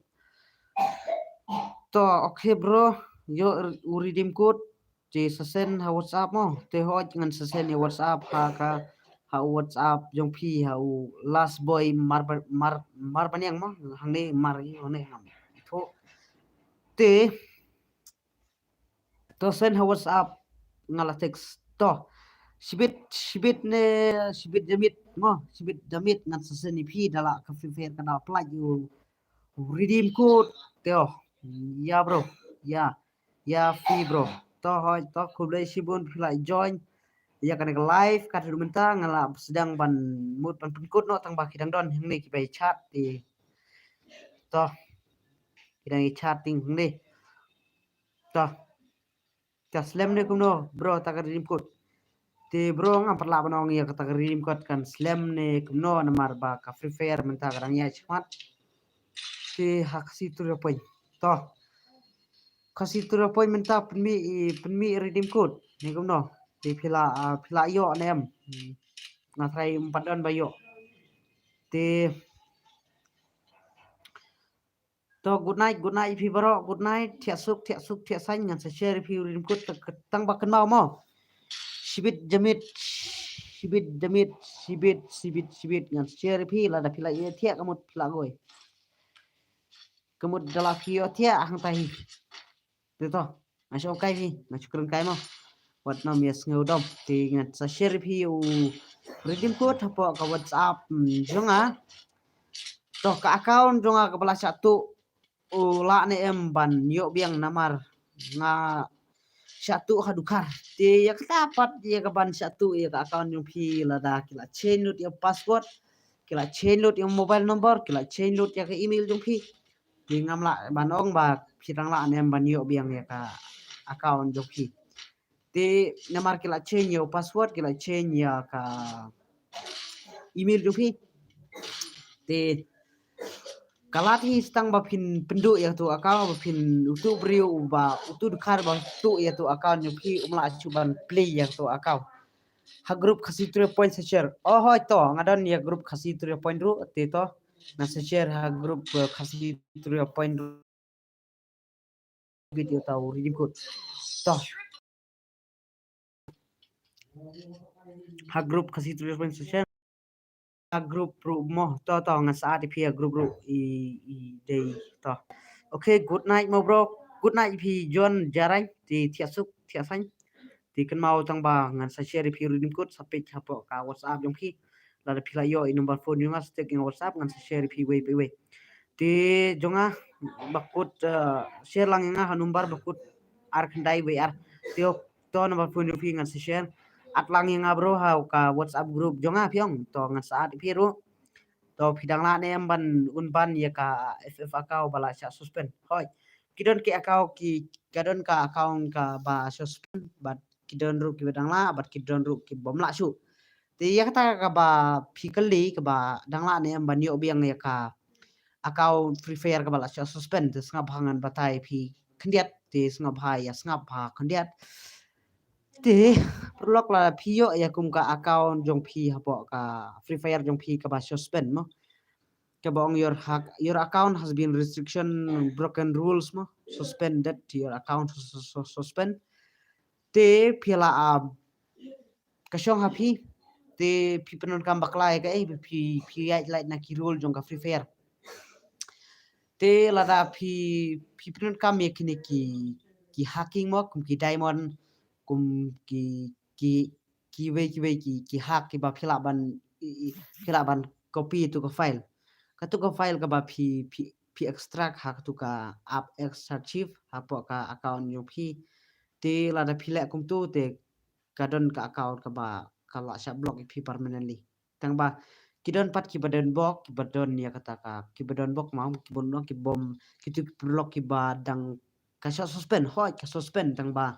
To okay bro, ïoh u redeem code. Te sa send ha WhatsApp mo. Te hooid ngan sa send ïa WhatsApp ha ka, ha u WhatsApp jong phi, ha u Last Boy Mar, Mar, Marbaniang mo. Hangne Mar hangne ngam ithuh. Te to send ha WhatsApp, nga la text. To shibit, shibit ne, shibit janmiet mo, shibit janmiet ngan sa send ïa phi da la ka Free Fire ka da pynlait ïa u redeem code. Te oh, ïa bro, ïa, ïa phi bro. To hooid, to khublei shibun phi la join ïa kane ka live. Ka haduh mynta nga la sdang ban mut ban pynkut noh tang ba ki dang don hangne kiba ïa chat te. To ki dang ïa chat te hangne. To. Ka slem ne kumno bro, ta ka redeem code. Te bro ngam pat lah ban ong ïa kata ka redeem code kan slem ne kumno namar ba ka Free Fire mynta ka dang ïaid shakhmat. Te ha Khasi To The Point. To Khasi To The Point mynta pynmih, pynmih redeem code ne kumno? Te phi la, ah, phi la ïoh ne em? Hmm. Nga tharai ym pat don ba ïoh. Te to good night, good night phi baroh, good night. Thiah suk, thiah suk, thiah saiñ, ngan sa share phi u redeem code tang, tang ba kynmaw mo. Shibit janmiet, shibit janmiet, shibit, shibit, shibit, ngan sa share phi lada phi la ïa thiah ka mut phi la goi. Ka mut da la phi ïoh thiah hangta hi. Te to. Nga shu kai phi, nga shu kren kai mo. Wat nym ïa sngew dom. Te ngan sa share phi u redeem code hapoh ka WhatsApp, mm, jong nga. To ka account jong nga kaba la shah tuh, u lah ne em ban ïoh biang namar nga shah tuh ha dkhar. Te ïa kata pat ïa ka ban shah tuh ïa ka account jong phi lada ki la change lut ïa password, ki la change lut ïa mobile number, ki la change lut ïa ka email jong phi. Te ngam lah ban ong ba phi dang lah ne em ban ïoh biang ïa ka account jong phi. Te namar ki la change ïa u password, ki la change ïa ka email jong phi. Te ka lad hi tang ba phin pynduh ïa tu account, ba phin utu briew ba utu dkhar ba tuh ïa tu account jong phi um lah shuh ban play ïa tu account. Ha group Khasi Three Point sa share. Oh hoi to, nga don ïa group Khasi Three Point ruh, te to. Nga sa share ha group, eh, Khasi Three Point ruh. Bit ïa ta u redeem code. To. Ha group Khasi Three Point sa share. Ha group ruh mo, to to ngan sa add ïa phi ha group ruh i, i dei to. Okay, good night mo bro. Good night phi John Jarai, te thiah suk, thiah saiñ. Te kynmaw tang ba ngan sa share ïa phi redeem code sa peit hapoh ka WhatsApp jong phi. Lada phi la ïoh i number phone jong nga sa text ïa nga WhatsApp ngan sa share ïa phi wei pa wei. Te jong nga ba kut, eh, share lang ïa nga ha number ba kut ar khyndai wei ar. Te to number phone jong phi ngan sa share. Add lang ïa nga bro ha ka WhatsApp group jong nga phi ong. To ngan sa add ïa phi ruh. To phi dang lah ne em ban un ban ïa ka F F account ba la shah suspend. Hoi. Ki don ki account ki, ka don ka account kaba suspend bad ki don ruh kiba dang lah bad ki don ruh ki bym lah shuh. Te ïa kata kaba phi kylli kaba dang lah ne em ban ïoh biang ïa ka account Free Fire kaba la shah suspend, te sngap ha ngan batai phi khyndiat, te sngap ha ïa sngap ha khyndiat. Te paralok lada phi ïoh ïa kum ka account jong phi hapoh ka Free Fire jong phi kaba suspend mo. Kaba ong your hack, your account has been restriction, broken rules mo. Suspended, your account sus-, sus-, suspend. Te phi la, ah, ka shong ha phi. Te phi pyndonkam bakla ïa kaei ba phi, phi ïaid lait na ki rule jong ka Free Fire. Te lada phi, phi pyndonkam ïa kine ki, ki hacking mo, kum ki diamond, kum ki, ki, kiwei, kiwei, ki, ki hack kiba phi lah ban, i, i, phi lah ban copy ïa tu ka file. Katu ka file kaba phi, phi, phi extract ha katu ka app X archive hapoh ka account jong phi. Te lada phi leh kumtu te ka don ka account kaba ka lah shah block ïa phi permanently. Tang ba ki don pat kiba don block, kiba don ïa kata ka, kiba don block ma, kiba don, kiba bym, kitu ki block kiba dang ka shah suspend, hoi ka suspend tang ba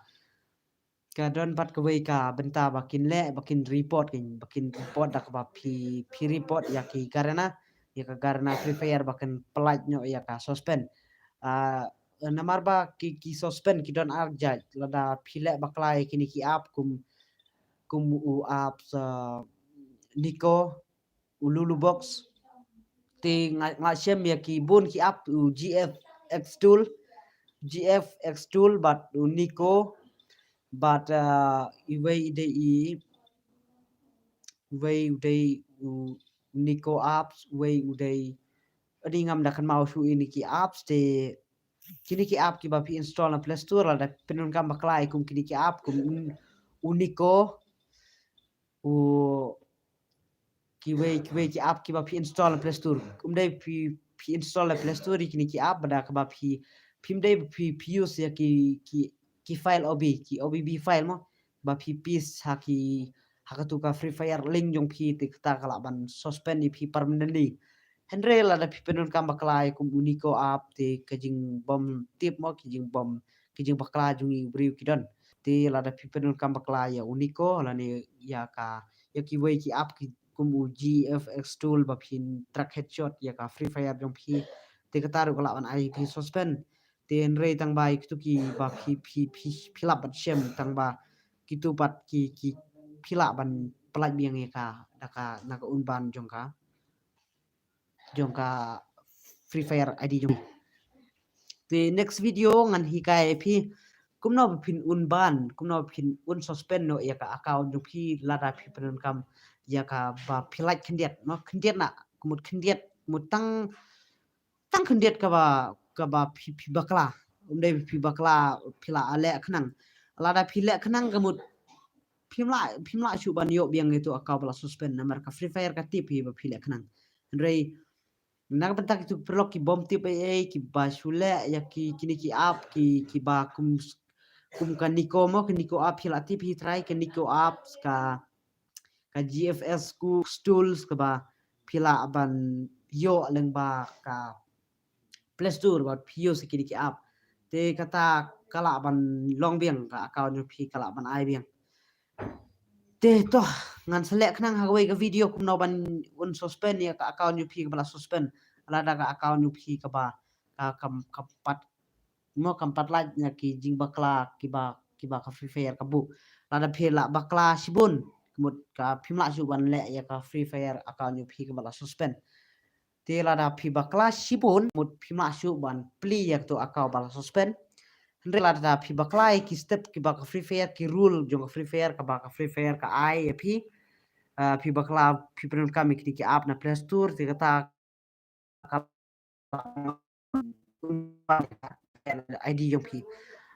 ka don pat kawei ka bynta ba kin leh, ba kin report kin, ba kin report da kaba phi, phi report ïa ki Garena, ïa ka Garena Free Fire ba kin pyllait noh ïa ka suspend. Ah, namar ba ki, ki suspend ki don ar jait, lada phi leh bakla ïa kine ki app kum, kum u app, ah, Niko, u Lulu Box. Te nga, nga shem ïa ki bun ki app, u G F X Tool, G F X Tool bad u Niko, bad, ah, iwei i dei i, iwei u dei u Niko apps, iwei u dei, ani ngam da kynmaw shuh ïa kine ki apps te, kine ki app kiba phi install na Play Store, lada pyndonkam bakla ïa kum kine ki app kum u Niko, u kiwei, kiwei ki app kiba phi install na Play Store. Um dei phi, phi install na Play Store ïa kine ki app, bad kaba phi, phim dei phi, phi use ïa ki, ki, ki file O B, ki O B B file mo. Ba phi paste ha ki, ha katu ka Free Fire link jong phi te kata ka lah ban suspend ïa phi permanently. Hynrei lada phi pyndonkam bakla ïa kum u Niko app te ka jingbym tip mo, ki jingbym, ki jingbakla jong ngi u briew ki don. Te lada phi pyndonkam bakla ïa u Niko lane ïa ka, ïa kiwei ki app ki kum u G F X Tool ba phin track headshot ïa ka Free Fire jong phi. Te kata ruh ka lah ban ai phi suspend. Te hynrei tang ba ïa kitu kiba phi, phi, phi, phi lah ban shem tang ba kitu pat ki, ki phi lah ban pyllait biang ïa ka da ka, na ka un ban jong ka, jong ka Free Fire I D jong. Te next video ngan hikai phi kumno ba phin un ban, kumno ba phin un suspend noh ïa ka account jong phi lada phi pyndonkam ïa kaba phi lait khyndiat, no khyndiat na, kumut khyndiat, kumut tang, tang khyndiat kaba, kaba phi, phi bakla. um dei phi bakla phi la leh khnang. Lada phi leh khnang ka mut phim lah phim lah shuh ban ïoh biang ïa uto account ba la suspend namar ka Free Fire ka tip hi ba phi leh khnang. Hynrei na ka bynta kitu ki paralok ki bym tip ei ei kiba shu leh ïa ki kine ki app ki kiba kum kum ka Niko mo, ka Niko app phi la tip hi trai ka Niko app ka ka G F S School Tools kaba phi lah ban ïoh lyngba ka Play Store bad phi use kine ki app. Te kata ka lah ban long biang ka account jong phi ka lah ban ai biang. Te to ngan sa leh khnang ha kawei ka video kumno ban unsuspend ïa ka account jong phi kaba la suspend. Lada ka account jong phi kaba ka kam kam pat mo kam pat lait na ki jingbakla kiba kiba ka Free Fire ka buh. Lada phi lah bakla shibun ka mut ka phim lah shuh ban leh ïa ka Free Fire account jong phi kaba la suspend. Te lada phi bakla shibun ka mut phim lah shuh ban plie ïa kato account ba la suspend. Hynrei lada phi bakla ïa ki step kiba ka Free Fire ki rule jong ka Free Fire kaba ka Free Fire ka ai ïa phi. Ah, phi bakla phi pyndonkam ïa kine ki app na Play Store te kata ka I D jong phi.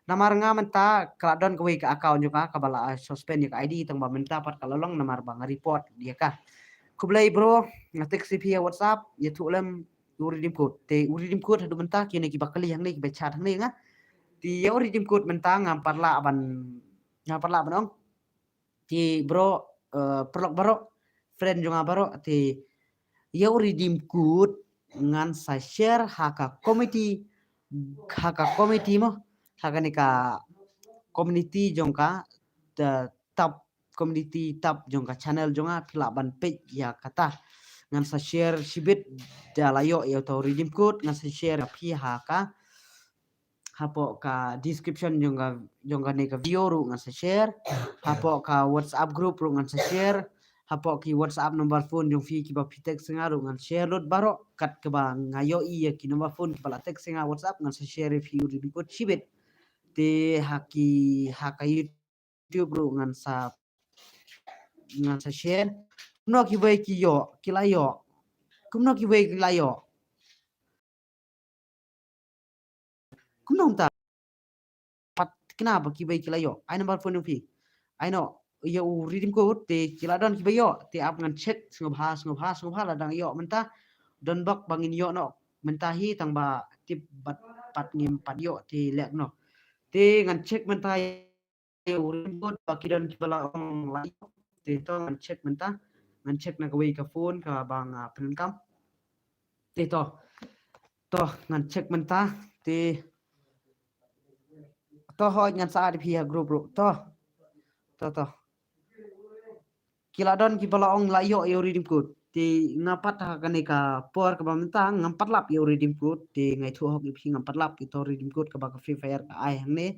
Namar nga mynta ka la don kawei ka account jong nga kaba la, ah, suspend ïa ka I D tang ba mynta pat ka la long namar ba nga report ïa ka. Khublei bro, nga text ïa phi ha WhatsApp, ïathuh lem u redeem code. Te u redeem code haduh mynta kine kiba kylli hangne kiba chat hangne nga. Te ïa u redeem code mynta ngam pat lah ban ngam pat lah ban ong. Te bro, eh, paralok baroh, friend jong nga baroh, te ïa u redeem code ngan sa share ha ka committee, ha ka committee mo, ha kane ka community jong ka, the tab community tab jong ka channel jong nga phi lah ban peit ïa kata. Ngan sa share shibit da la ïoh ïa uto u redeem code ngan sa share ïa phi ha ka hapoh ka description jong ka jong kane ka video ruh ngan sa share. Hapoh ka WhatsApp group ruh ngan sa share. Hapoh ki WhatsApp number phone jong phi kiba phi text nga ruh ngan share lut baroh kat kaba nga ïohi ïa ki number phone kiba la text nga WhatsApp ngan sa share ïa phi u redeem code shibit. Te ha ki ha ka YouTube ruh ngan sa ngan sa share. Kumno kiwei ki ïoh ki la ïoh. Kumno kiwei ki la ïoh. Kumno mynta pat kina ba kiwei ki la ïoh. Ai number phone jong phi. Ai no ïa u redeem code te ki la don kiba ïoh te ap ngan check sngewbha sngewbha sngewbha la dang ïoh mynta. Don bok ba ngin ïoh no mynta hi tang ba tip bad pat ngim pat ïoh te leh no. Te ngan check mynta ïa u redeem code ba ki don kiba la ong la ïoh. Te to ngan check mynta ngan check na kawei ka phone kaba nga pyndonkam. Te to to ngan check mynta te to hoi ngan sa add ïa phi ha group ruh to to to ki la don kiba la ong la ïoh ïa u redeem code. Te nga pat ha kane ka por kaba mynta ngam pat lap ïa u redeem code te nga ïathuh hok ïa phi ngam pat lap ïa uto u redeem code kaba ka Free Fire ka ai hangne.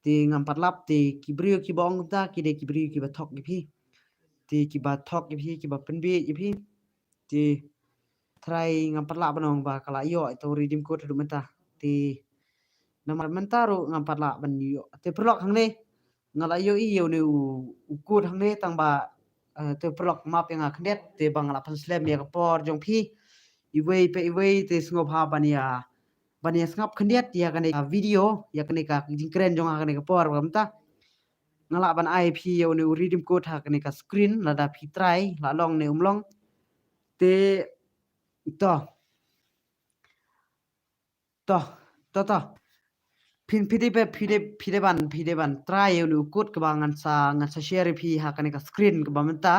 Te ngam pat lap te ki briew kiba ong kumta ki dei ki briew kiba thok ïa phi. Te kiba thok ïa phi kiba pynbieit ïa phi. Te trai ngam pat lap ban ong ba ka la ïoh ïa uto u redeem code haduh mynta. Te namar mynta ruh ngam pat lah ban ïoh. Te paralok hangne nga la ïohi ïa une u, u code hangne tang ba, eh, te paralok map ïa nga khyndiat te ba nga la pynslem ïa ka por jong phi. Iwei pa iwei te sngewbha ban ïa ban ïa sngap khyndiat ïa kane ka video ïa kane ka jingkren jong nga kane ka por ba mynta. Nga lah ban ai phi ïa une u redeem code ha kane ka screen lada phi trai la long ne um long. Te to to to to phin phi dei phi dei phi dei ban phi dei ban trai ïa une u code kaba ngan sa ngan sa share ïa phi ha kane ka screen kaba mynta.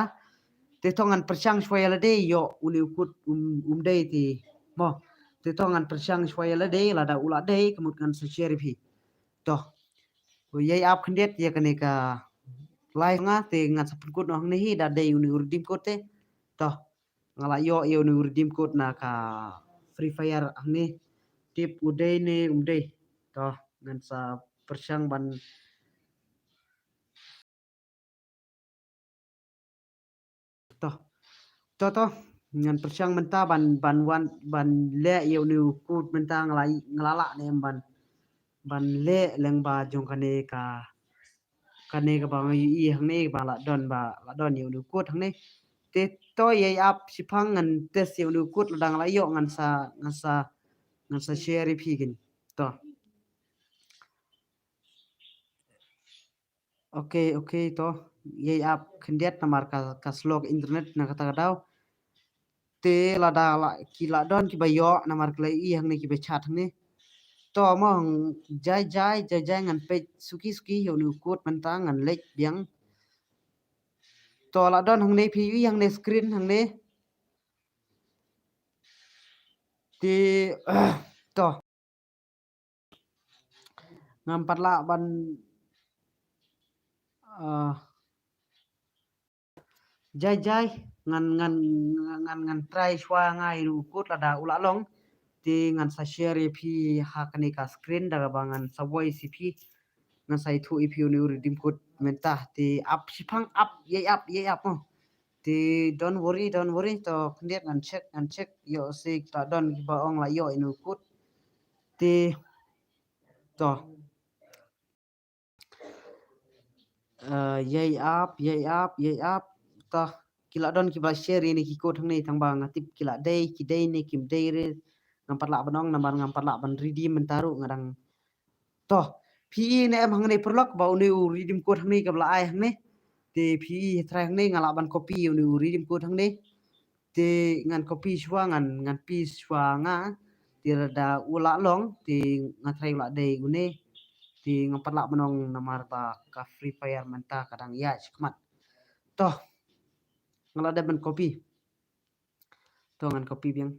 Te to ngan pyrshang shwa ïa lade ïoh une u code um um dei te mo. Te to ngan pyrshang shwa ïa lade lada u la dei ka mut ngan sa share ïa phi. To u ïai ap khyndiat ïa kane ka live nga te ngan sa pynkut noh hangne hi da dei une u redeem code te. To nga la ïoh ïa une u redeem code na ka Free Fire hangne. Tip u dei ne um dei. To ngan sa pyrshang ban to to to ngan pyrshang mynta ban ban wan ban leh ïa une u code mynta nga la nga la lah ne em ban ban leh lyngba jong kane ka kane kaba nga ïohi hangne ba la don ba la don ïa une u code hangne. Te to ïai ap shiphang ngan test ïa une u code lada nga la ïoh ngan sa ngan sa ngan sa share ïa phi kane. To Okay, okay, to. Ïai ap khyndiat namar ka, ka slow ka internet na kata ka daw. Te lada la, ki la don kiba ïoh namar ki la ïohi hangne kiba chat hangne. To mo, jai jai, jai jai, ngan peit suki suki ïa une u code mynta, ngan leit biang. To la don hangne, phi ïohi hangne screen hangne. Te to. Ngam pat lah ban, ah, jai jai, ngan, ngan, ngan, ngan try shuwa nga ïa une u code, lada u la long. Te ngan sa share ïa phi ha kane ka screen, da kaba ngan sa voice ïa phi. Ngan sa ïathuh ïa phi une u redeem code mynta. Te ap shipang, ap, ïai ap, ïai ap mo. Te don't worry, don't worry. To khyndiat ngan check, ngan check. Ïoh se la don kiba ong la ïoh ïa une u code. Te to. Eh, ïai ap, ïai ap, ïai ap. To ki la don kiba share ïa une ki code hangne, tang ba nga tip ki la dei, ki dei ne kim dei re. Ngam pat lah ban ong namar ngam pat lah ban redeem mynta ruh, nga dang. To, phi ïohi ne em hangne paralok, ba une u redeem code hangne kaba la ai hangne. Te phi ïohi, try hangne, nga lah ban copy une u redeem code hangne. Te ngan copy shuwa, ngan, ngan paste shuwa nga. Te lada u la long, te nga try u la dei une. Te ngam pat lah ban ong namar ba ka Free Fire mynta ka dang ïaid shakhmat. To, nga la dep ban copy. To ngan copy biang.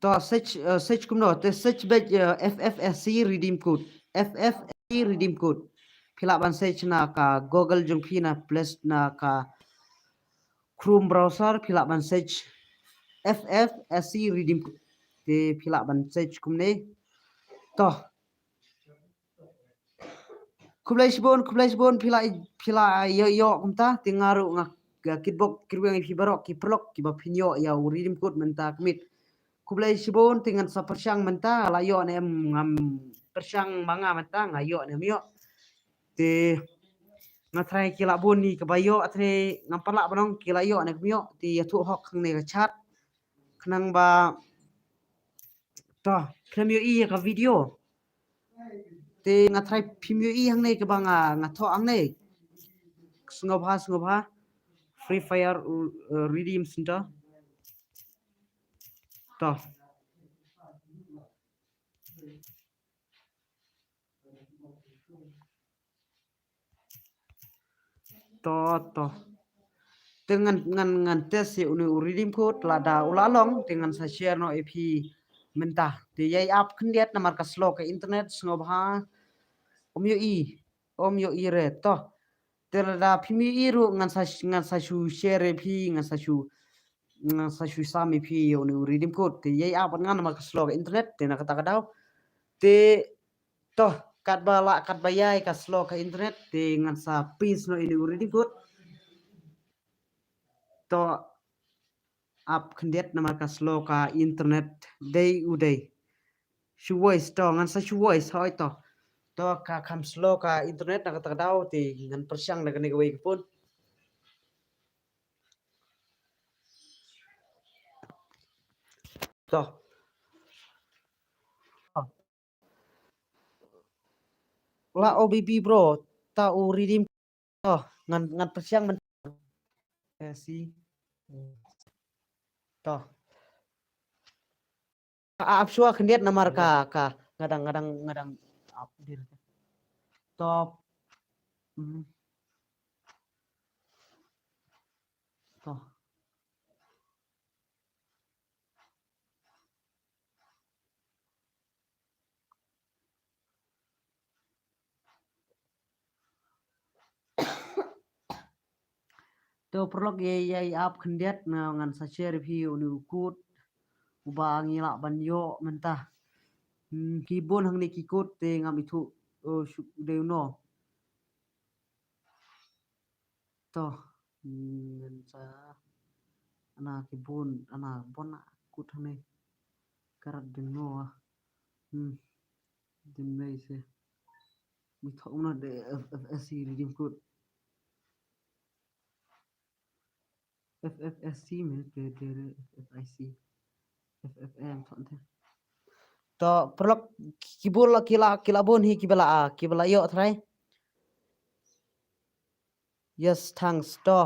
To search, eh, search kumno, te search beit, eh, F F S C redeem code. F F S C redeem code. Phi lah ban search na ka Google jong phi, na Play Store, na ka Chrome browser, phi lah ban search F F S C redeem code. Te phi lah ban search kumne. To. Khublei shibun, khublei shibun, phi la, phi la ïoh, ïoh kumta, te nga ruh nga, nga kitbok kitrwiang ïa phi baroh ki paralok kiba phin ïoh ïa u redeem code mynta ka miet. Khublei shibun, te ngan sa pyrshang mynta, la ïoh ne em ngam pyrshang ma nga mynta, nga ïoh ne em ïoh. Te nga try ki la bun ïa kiba ïoh, te ngam pat lah ban ong ki la ïoh ne kim ïoh, te ïathuh hok hangne ka chat. Khnang ba to, khlem ïohi ïa ka video. Te nga try phim ïohi hangne kaba nga, nga thoh hangne. Sngewbha, sngewbha. Free Fire, uh, uh, Redeem Center. To. To, to. Te ngan, ngan, ngan test ïa une u redeem code, lada u la long, te ngan sa share noh ïa phi mynta. Te ïai ap khyndiat namar ka slow ka internet, sngewbha. Ym ïohi, ym ïohi re. To. Te lada phim ïohi ruh ngan sa, ngan sa shu share ïa phi, ngan sa shu, ngan sa shu sam ïa phi ïa une u redeem code. Te ïai ap ngan namar ka slow ka internet, te na kata ka daw. Te to, katba lah, katba ïai ka slow ka internet, te ngan sa paste noh ïa une u redeem code. To, ap khyndiat namar ka slow ka internet, dei u dei. Shu voice to, ngan sa shu voice, hoi to. To ka kham slow ka internet na kata ka daw, te ngan pyrshang da kane kawei ka phone. To. La O B B bro, ta u redeem. To, ngan, ngan pyrshang mynta. Eh, si. To. Ap shuwa khyndiat namar ka, ka, nga dang, nga dang, nga dang ap dir. To. Hmm. To. To paralok, ïai, ïai ap khyndiat, nga, ngan sa share ïa phi une u code uba ngi lah ban ïoh mynta. Hmm, ki bun hangne ki code te ngam ithuh, oh, shu dei uno. To, hmm, ngan sa, ana ki bun, ana bun na code hangne. Karat dei uno ah. Hmm. Dei uno se. Ngi thoh uno de F F S C redeem code. F F S C me, de, de, de, F F I C. F F M thoh te. To, paralok, ki bun la, ki la, ki la bun hi kiba la, ah, kiba la ïoh trai. Yes, thanks. To,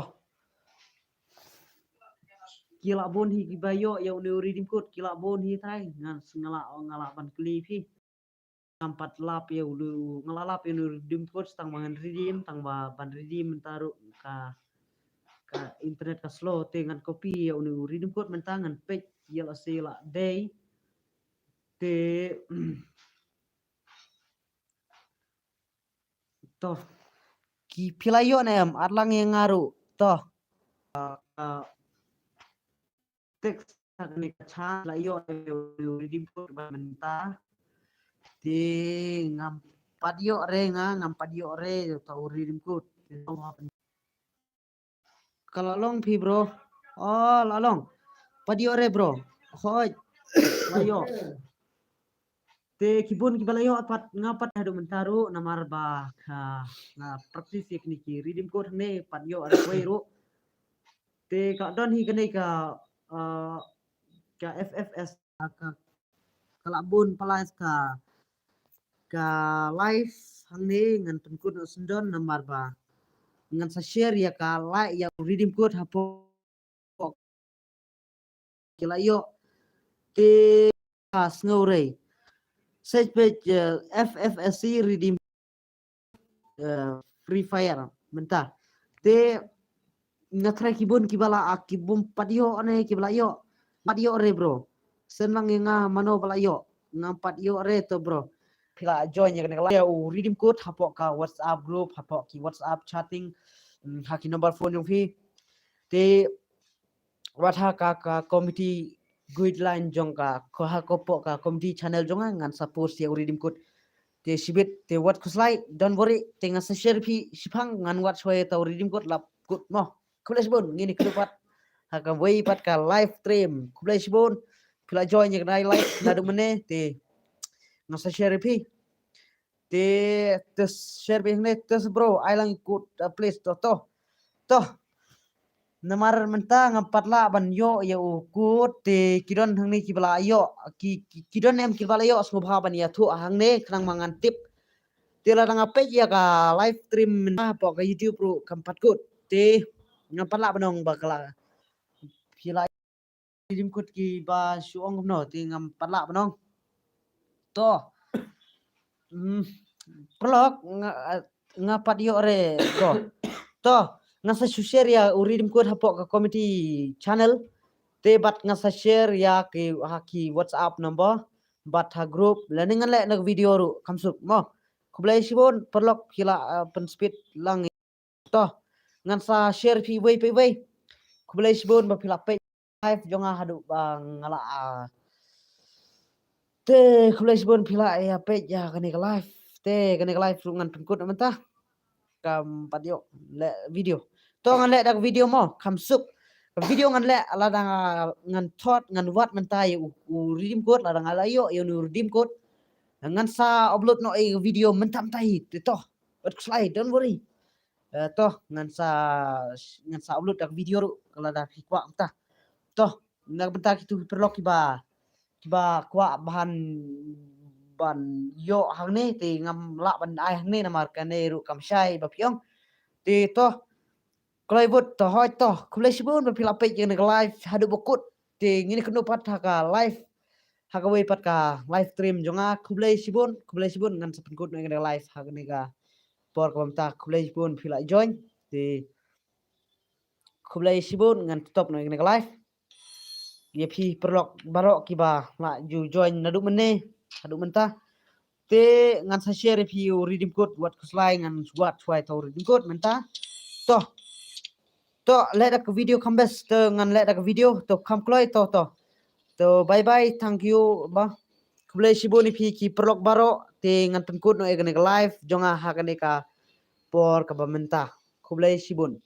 ki la bun hi kiba ïoh ïa une u redeem code, ki la bun hi trai. Ngan s-, nga la, nga la ban kylli phi. Ngam pat lap ïa u, nga la lap ïa une u redeem code tang ba ngan redeem, tang ba ban redeem mynta ruh ka, ka internet ka slow, te ngan copy ïa une u redeem code mynta, ngan peit ïa la se la dei. Te, to, ki phi la ïoh ne em, at lang ïa nga ruh. To, ah, ah, text ha kane ka chat la ïoh, eh, redeem code ba mynta. Te ngam pat ïoh re nga, ngam pat ïoh re, to u redeem code. Te ka la long phi, bro. Oh, la long. Pat ïoh re, bro. Hoi. La ïoh. Te ki bun kiba la ïoh pat, nga pat haduh mynta ruh namar ba ka, nga practice ïa kine ki redeem code hangne, pat ïoh re wei ruh. Te ka don hi kane ka, ah, ka F F S, ka, ka la bun pala ka, ka live hangne, ngan pynkut noh syndon namar ba ngan sa share ïa ka, like, ïa u redeem code hapoh ki la ïoh. Te, ah, sngewrei. Search page, eh, F F S C redeem, eh, Free Fire mynta. Te nga trai ki bun kiba la, ah, ki bun pat ïoh ne kiba la ïoh. Pat ïoh re, bro. Send lang ïa nga mano ba la ïoh. Ngam pat ïoh re, to, bro. Phi la join ïa kane ka live, ïa u redeem code hapoh ka WhatsApp group, hapoh ki WhatsApp chatting, mm, ha ki number phone jong phi. Te wat ha ka, ka community guideline jong ka, ko ha ko poh ka community channel jong nga, ngan sa post ïa u redeem code. Te shibit, te wat khuslai, don't worry, te ngan sa share phi shiphang, ngan wad shuwa ïa uta u redeem code, lap code mo. Khublei shibun, ngin ïakynduh pat ha kawei pat ka live stream. Khublei shibun phi la join ïa kane ka live naduh mynne, te ngan sa share ïa phi. Te, te share phi hangne, te bro, ai lang code, uh, please, to, to. To. Namar mynta ngam pat lah ban ïoh ïa u code, te ki don hangne kiba la ïoh, ki, ki, ki don em kiba la ïoh, sngewbha ban ïathuh hangne, khnang ma ngan tip. Te lada nga peit ïa ka live stream mynta hapoh ka YouTube ruh kam pat kut. Te ngam pat lah ban ong ba ka la, phi la redeem code kiba shu ong kumno, te ngam pat lah ban ong. To. Hmm, paralok, nga, nga pat ïoh re. To. To, ngan sa shu share ïa u redeem code hapoh ka community channel. Te bad ngan sa share ïa ki, ha ki WhatsApp number bad ha group, lane ngan leh na ka video ruh, kham suk mo. Khublei shibun paralok, phi la, uh, pynspeed lang. To, ngan sa share phi wei pa wei. Khublei shibun ba phi la peit live jong nga haduh ba nga la, ah. Te khublei shibun phi la ïa peit ïa kane ka live. Te kane ka live ruh ngan pynkut mynta. Kam pat ïoh leh video. To ngan leh da ka video mo, kham suk. Ka video ngan leh lada nga, ngan thot, ngan wad mynta ïa u, u redeem code, lada nga la ïoh ïa u redeem code. Ngan sa upload noh ïa ka video mynta mynta hi. Te to, wat khuslai, don't worry. Eh, to, ngan sa, ngan sa upload da ka video ruh, lada phi kwah mynta. To, na ka bynta kito ki paralok kiba, kiba kwah ban, ban ïoh hangne, te ngam lah ban ai hangne namar kane ruh kam shai ba phi ong. Te to, kloi bud, to hoi to, khublei shibun ba phi la peit ïa kane ka live haduh ba kut. Te ngin ïakynduh pat ha ka live, ha kawei pat ka live stream jong nga. Khublei shibun, khublei shibun, ngan sa pynkut noh ïa kane ka live ha kane ka por kaba mynta. Khublei shibun phi la join. Te khublei shibun, ngan stop noh ïa kane ka live. Ïa phi paralok baroh kiba la ju join naduh mynne haduh mynta. Te ngan sa share ïa phi u redeem code, wat khuslai, ngan wad shuwa ïa uta u redeem code mynta. To. To, leh da ka video kham best, to ngan leh da ka video, to kham kloi, to, to. To, bye bye, thank you, ba. Khublei shibun ïa phi ki paralok baroh, te ngan pynkut noh ïa kane ka live jong nga ha kane ka por kaba mynta. Khublei shibun.